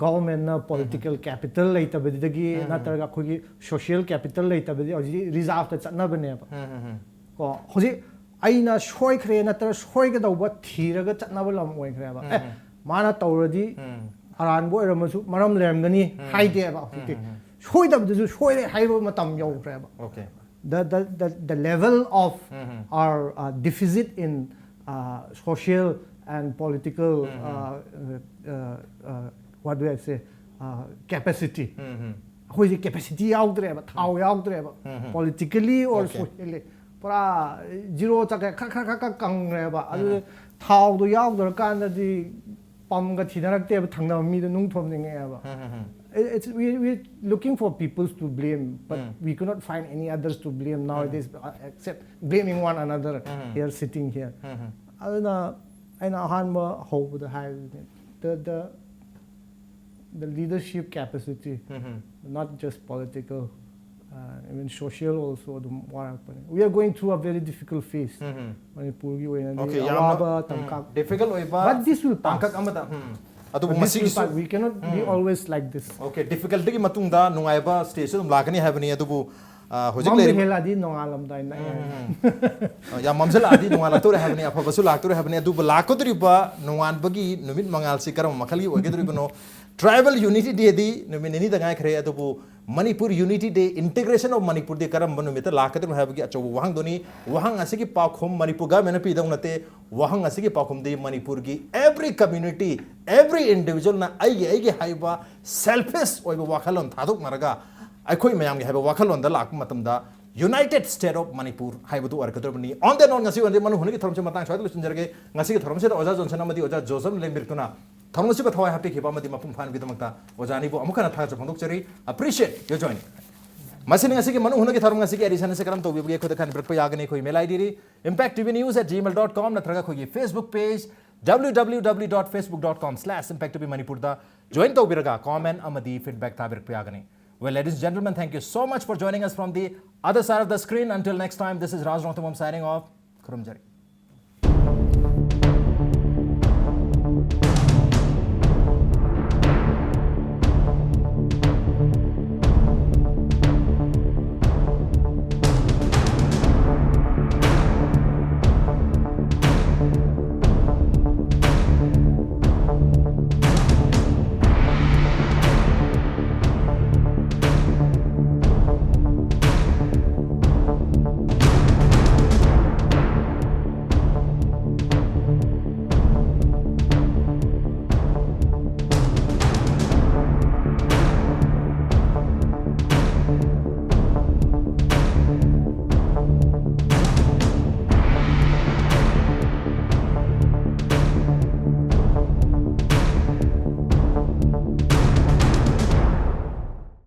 governmentꯅ political capital ꯂꯩꯇꯕꯗꯒꯤ ꯎꯝ, ꯎꯝ. ꯅꯠꯇ꯭ꯔꯒ ꯑꯩꯈꯣꯏꯒꯤ social capital ꯂꯩꯇꯕꯗꯒꯤ ꯍꯧꯖꯤꯛ reserveꯇ ꯆꯠꯅꯕꯅꯦꯕ꯫ ꯎꯝ, ꯎꯝ, ꯎꯝ. ꯀꯣ, ꯍꯧꯖꯤꯛ ꯑꯩꯅ ꯁꯣꯏꯈ꯭ꯔꯦ ꯅꯠꯇ꯭ꯔꯒ ꯁꯣꯏꯒꯗꯧꯕ ꯊꯤꯔꯒ ꯆꯠꯅꯕ ꯂꯝ ꯑꯣꯏꯈ꯭ꯔꯦꯕ꯫ ꯑꯦ, ꯎꯝ. ꯃꯥꯅ ꯇꯧꯔꯗꯤ ꯎꯝ. ꯑꯔꯥꯟꯕ ꯑꯣꯏꯔꯝꯃꯁꯨ ꯃꯔꯝ ꯂꯩꯔꯝꯒꯅꯤ ꯎꯝ. ꯍꯥꯏꯗꯦꯕ ꯍꯧꯖꯤꯛꯇꯤ꯫ ꯎꯝ, ꯎꯝ. ꯁꯣꯏꯗꯕꯗꯨꯁꯨ ꯁꯣꯏꯔꯦ ꯍꯥꯏꯕ ꯃꯇꯝ ꯌꯧꯈ꯭ꯔꯦꯕ꯫ Okay. The, the, the, the level of Mhm. our uh, deficit in uh, social and political Mhm. uh, uh, uh, uh, what do I say uh, capacity. ꯎꯝ, ꯎꯝ. ꯑꯩꯈꯣꯏꯁꯦ capacity ꯌꯥꯎꯗ꯭ꯔꯦꯕ, ꯊꯥꯎ ꯌꯥꯎꯗ꯭ꯔꯦꯕ꯫ Mhm. Politically or Okay. socially ꯄꯨꯔꯥ zero ꯆꯠꯈ꯭ꯔꯦ, ꯈꯔ ꯈꯔ ꯈꯔ ꯈꯔ ꯀꯪꯈ꯭ꯔꯦꯕ꯫ ꯑꯗꯨ ꯊꯥꯎꯗꯣ ꯌꯥꯎꯗ꯭ꯔꯀꯥꯟꯗꯗꯤ ꯄꯝꯒ ꯊꯤꯅꯔꯛꯇꯦꯕ, ꯊꯪꯅꯕ ꯃꯤꯗꯣ ꯅꯨꯡ ꯊꯣꯝꯅꯤꯡꯉꯛꯑꯦꯕ꯫ ꯎꯝ, ꯎꯝ, ꯎꯝ. It- It's, we, we're looking for peoples to blame, but Mm. we could not find any others to blame nowadays uh, except blaming one another Mm-hmm. here, sitting here. ꯎꯝ, ꯎꯝ. ꯑꯗꯨꯅ ꯑꯩꯅ ꯑꯍꯥꯟꯕ ꯍꯧꯕꯗ ꯍꯥꯏꯕꯗꯨꯅꯦ, the, the, the leadership capacity, um, um. not just political, uh, even social also ꯑꯗꯨꯝ ꯋꯥꯔꯛꯄꯅꯦ. We are going through a very difficult phase. ꯎꯝ, ꯎꯝ. ꯃꯅꯤꯄꯨꯔꯒꯤ ꯑꯣꯏꯅꯗꯤ Okay, ꯌꯥꯝꯅ ꯑꯋꯥꯕ ꯎꯝ, ꯇꯝꯀꯥꯛ difficult ꯑꯣꯏꯕ But this will pass. ꯇꯥꯡꯀꯛ ꯑꯃꯗ ꯎꯝ. ꯑꯗꯨꯕꯨ But this will ꯃꯁꯤꯒꯤꯁꯨ pass. We cannot be um. always like this. Okay, difficultyꯒꯤ ꯃꯇꯨꯡꯗ ꯅꯨꯡꯉꯥꯏꯕ stageꯁꯨ ꯑꯗꯨꯝ ꯂꯥꯛꯀꯅꯤ ꯍꯥꯏꯕꯅꯤ꯫ ꯑꯗꯨꯕꯨ ꯑ, ꯍꯧꯖꯤꯛ ꯃꯝꯕ ꯂꯩꯔꯤꯕ ꯍꯦꯜꯂꯛꯑꯗꯤ ꯅꯣꯡꯉꯥꯜꯂꯝꯗꯥꯏ ꯅꯛꯑꯦ꯫ ꯑ, ꯌꯥꯝ ꯃꯝꯁꯤꯜꯂꯛꯑꯗꯤ ꯅꯣꯡꯉꯥꯜꯂꯛꯇꯧꯔꯦ ꯍꯥꯏꯕꯅꯤ, ꯑꯐꯕꯁꯨ ꯂꯥꯛꯇꯧꯔꯦ ꯍꯥꯏꯕꯅꯤ꯫ ꯑꯗꯨꯕꯨ ꯂꯥꯛꯀꯗꯧꯔꯤꯕ ꯅꯣꯡꯉꯥꯟꯕꯒꯤ ꯅꯨꯃꯤꯠ ꯃꯉꯥꯜꯁꯤ ꯀꯔꯝꯕ ꯃꯈꯜꯒꯤ ꯑꯣꯏꯒꯗꯧꯔꯤꯕꯅꯣ? Tribal Unity Day ꯗꯤ ꯅꯨꯃꯤꯠ ꯅꯤꯅꯤꯗ ꯉꯥꯏꯈ꯭ꯔꯦ, ꯑꯗꯨꯕꯨ Manipur Unity Day, Integration of Manipur ꯗꯤ ꯀꯔꯝꯕ ꯅꯨꯃꯤꯠꯇ ꯂꯥꯛꯀꯗꯧꯔꯤꯅꯣ ꯍꯥꯏꯕꯒꯤ ꯑꯆꯧꯕ ꯋꯥꯍꯪꯗꯨꯅꯤ꯫ ꯋꯥꯍꯪ ꯑꯁꯤꯒꯤ ꯄꯥꯎꯈꯨꯝ ꯃꯅꯤꯄꯨꯔ ꯒꯚꯔꯟꯃꯦꯟꯠꯅ ꯄꯤꯗꯧ ꯅꯠꯇꯦ꯫ ꯋꯥꯍꯪ ꯑꯁꯤꯒꯤ ꯄꯥꯎꯈꯨꯝꯗꯤ ꯃꯅꯤꯄꯨꯔꯒꯤ every community, every individual ꯅ ꯑꯩꯒꯤ ꯑꯩꯒꯤ ꯍꯥꯏꯕ selfish ꯑꯣꯏꯕ ꯋꯥꯈꯜꯂꯣꯟ ꯊꯥꯗꯣꯛꯅꯔꯒ ꯑꯩꯈꯣꯏ ꯃꯌꯥꯝꯒꯤ ꯍꯥꯏꯕ ꯋꯥꯈꯜꯂꯣꯟꯗ ꯂꯥꯛꯄ ꯃꯇꯝꯗ United State of Manipur ꯍꯥꯏꯕꯗꯨ ꯑꯣꯏꯔꯛꯀꯗꯧꯔꯕꯅꯤ꯫ On that note, ꯉꯁꯤ ꯑꯣꯏꯅꯗꯤ ꯃꯅꯨ ꯍꯨꯅꯒꯤ ꯊꯧꯔꯝꯁꯤ ꯃꯇꯥꯡ ꯁ꯭ꯋꯥꯏꯗ ꯂꯣꯏꯁꯤꯟꯖꯔꯒꯦ꯫ ꯉꯁꯤꯒꯤ ꯊꯧꯔꯝꯁꯤꯗ ꯑꯣꯖꯥ ꯖꯣꯟꯁꯟ ꯑꯃꯗꯤ ꯑꯣꯖꯥ ꯖꯣꯁꯦꯐ ꯂꯦꯡꯕꯤꯔꯛꯇꯨꯅ ꯊꯧꯔꯝ ꯑꯁꯤꯕꯨ ꯊꯋꯥꯏ ꯍꯥꯞꯄꯤꯈꯤꯕ ꯑꯃꯗꯤ ꯃꯄꯨꯡ ꯐꯥꯍꯟꯕꯒꯤꯗꯃꯛꯇ ꯑꯣꯖꯥ ꯑꯅꯤꯕꯨ ꯑꯃꯨꯛ ꯍꯟꯅ ꯊꯥꯒꯠꯆꯕ ꯐꯣꯡꯗꯣꯛꯆꯔꯤ꯫ Appreciate your joining. ꯃꯁꯤꯅ ꯉꯁꯤꯒꯤ ꯃꯅꯨ ꯍꯨꯅꯒꯤ ꯊꯧꯔꯝ ꯉꯁꯤꯒꯤ edition ꯑꯁꯤ ꯀꯔꯝ ꯇꯧꯕꯤꯕꯒꯦ? ꯑꯩꯈꯣꯏꯗ ꯈꯟꯕꯤꯔꯛꯄ ꯌꯥꯒꯅꯤ꯫ ꯑꯩꯈꯣꯏ email ID D impact T V news at gmail dot com ꯅꯠꯇ꯭ꯔꯒ ꯑꯩꯈꯣꯏꯒꯤ Facebook page W W W dot facebook dot com slash impact T V Manipur ꯗ join ꯇꯧꯕꯤꯔꯒ comment ꯑꯃꯗꯤ feedback ꯊꯥꯕꯤꯔꯛꯄ ꯌꯥꯒꯅꯤ꯫ Well, ladies and gentlemen, thank you so much for joining us from the other side of the screen. Until next time, this is Raj Rongthambam signing off. ꯈꯨꯔꯨꯝꯖꯔꯤ꯫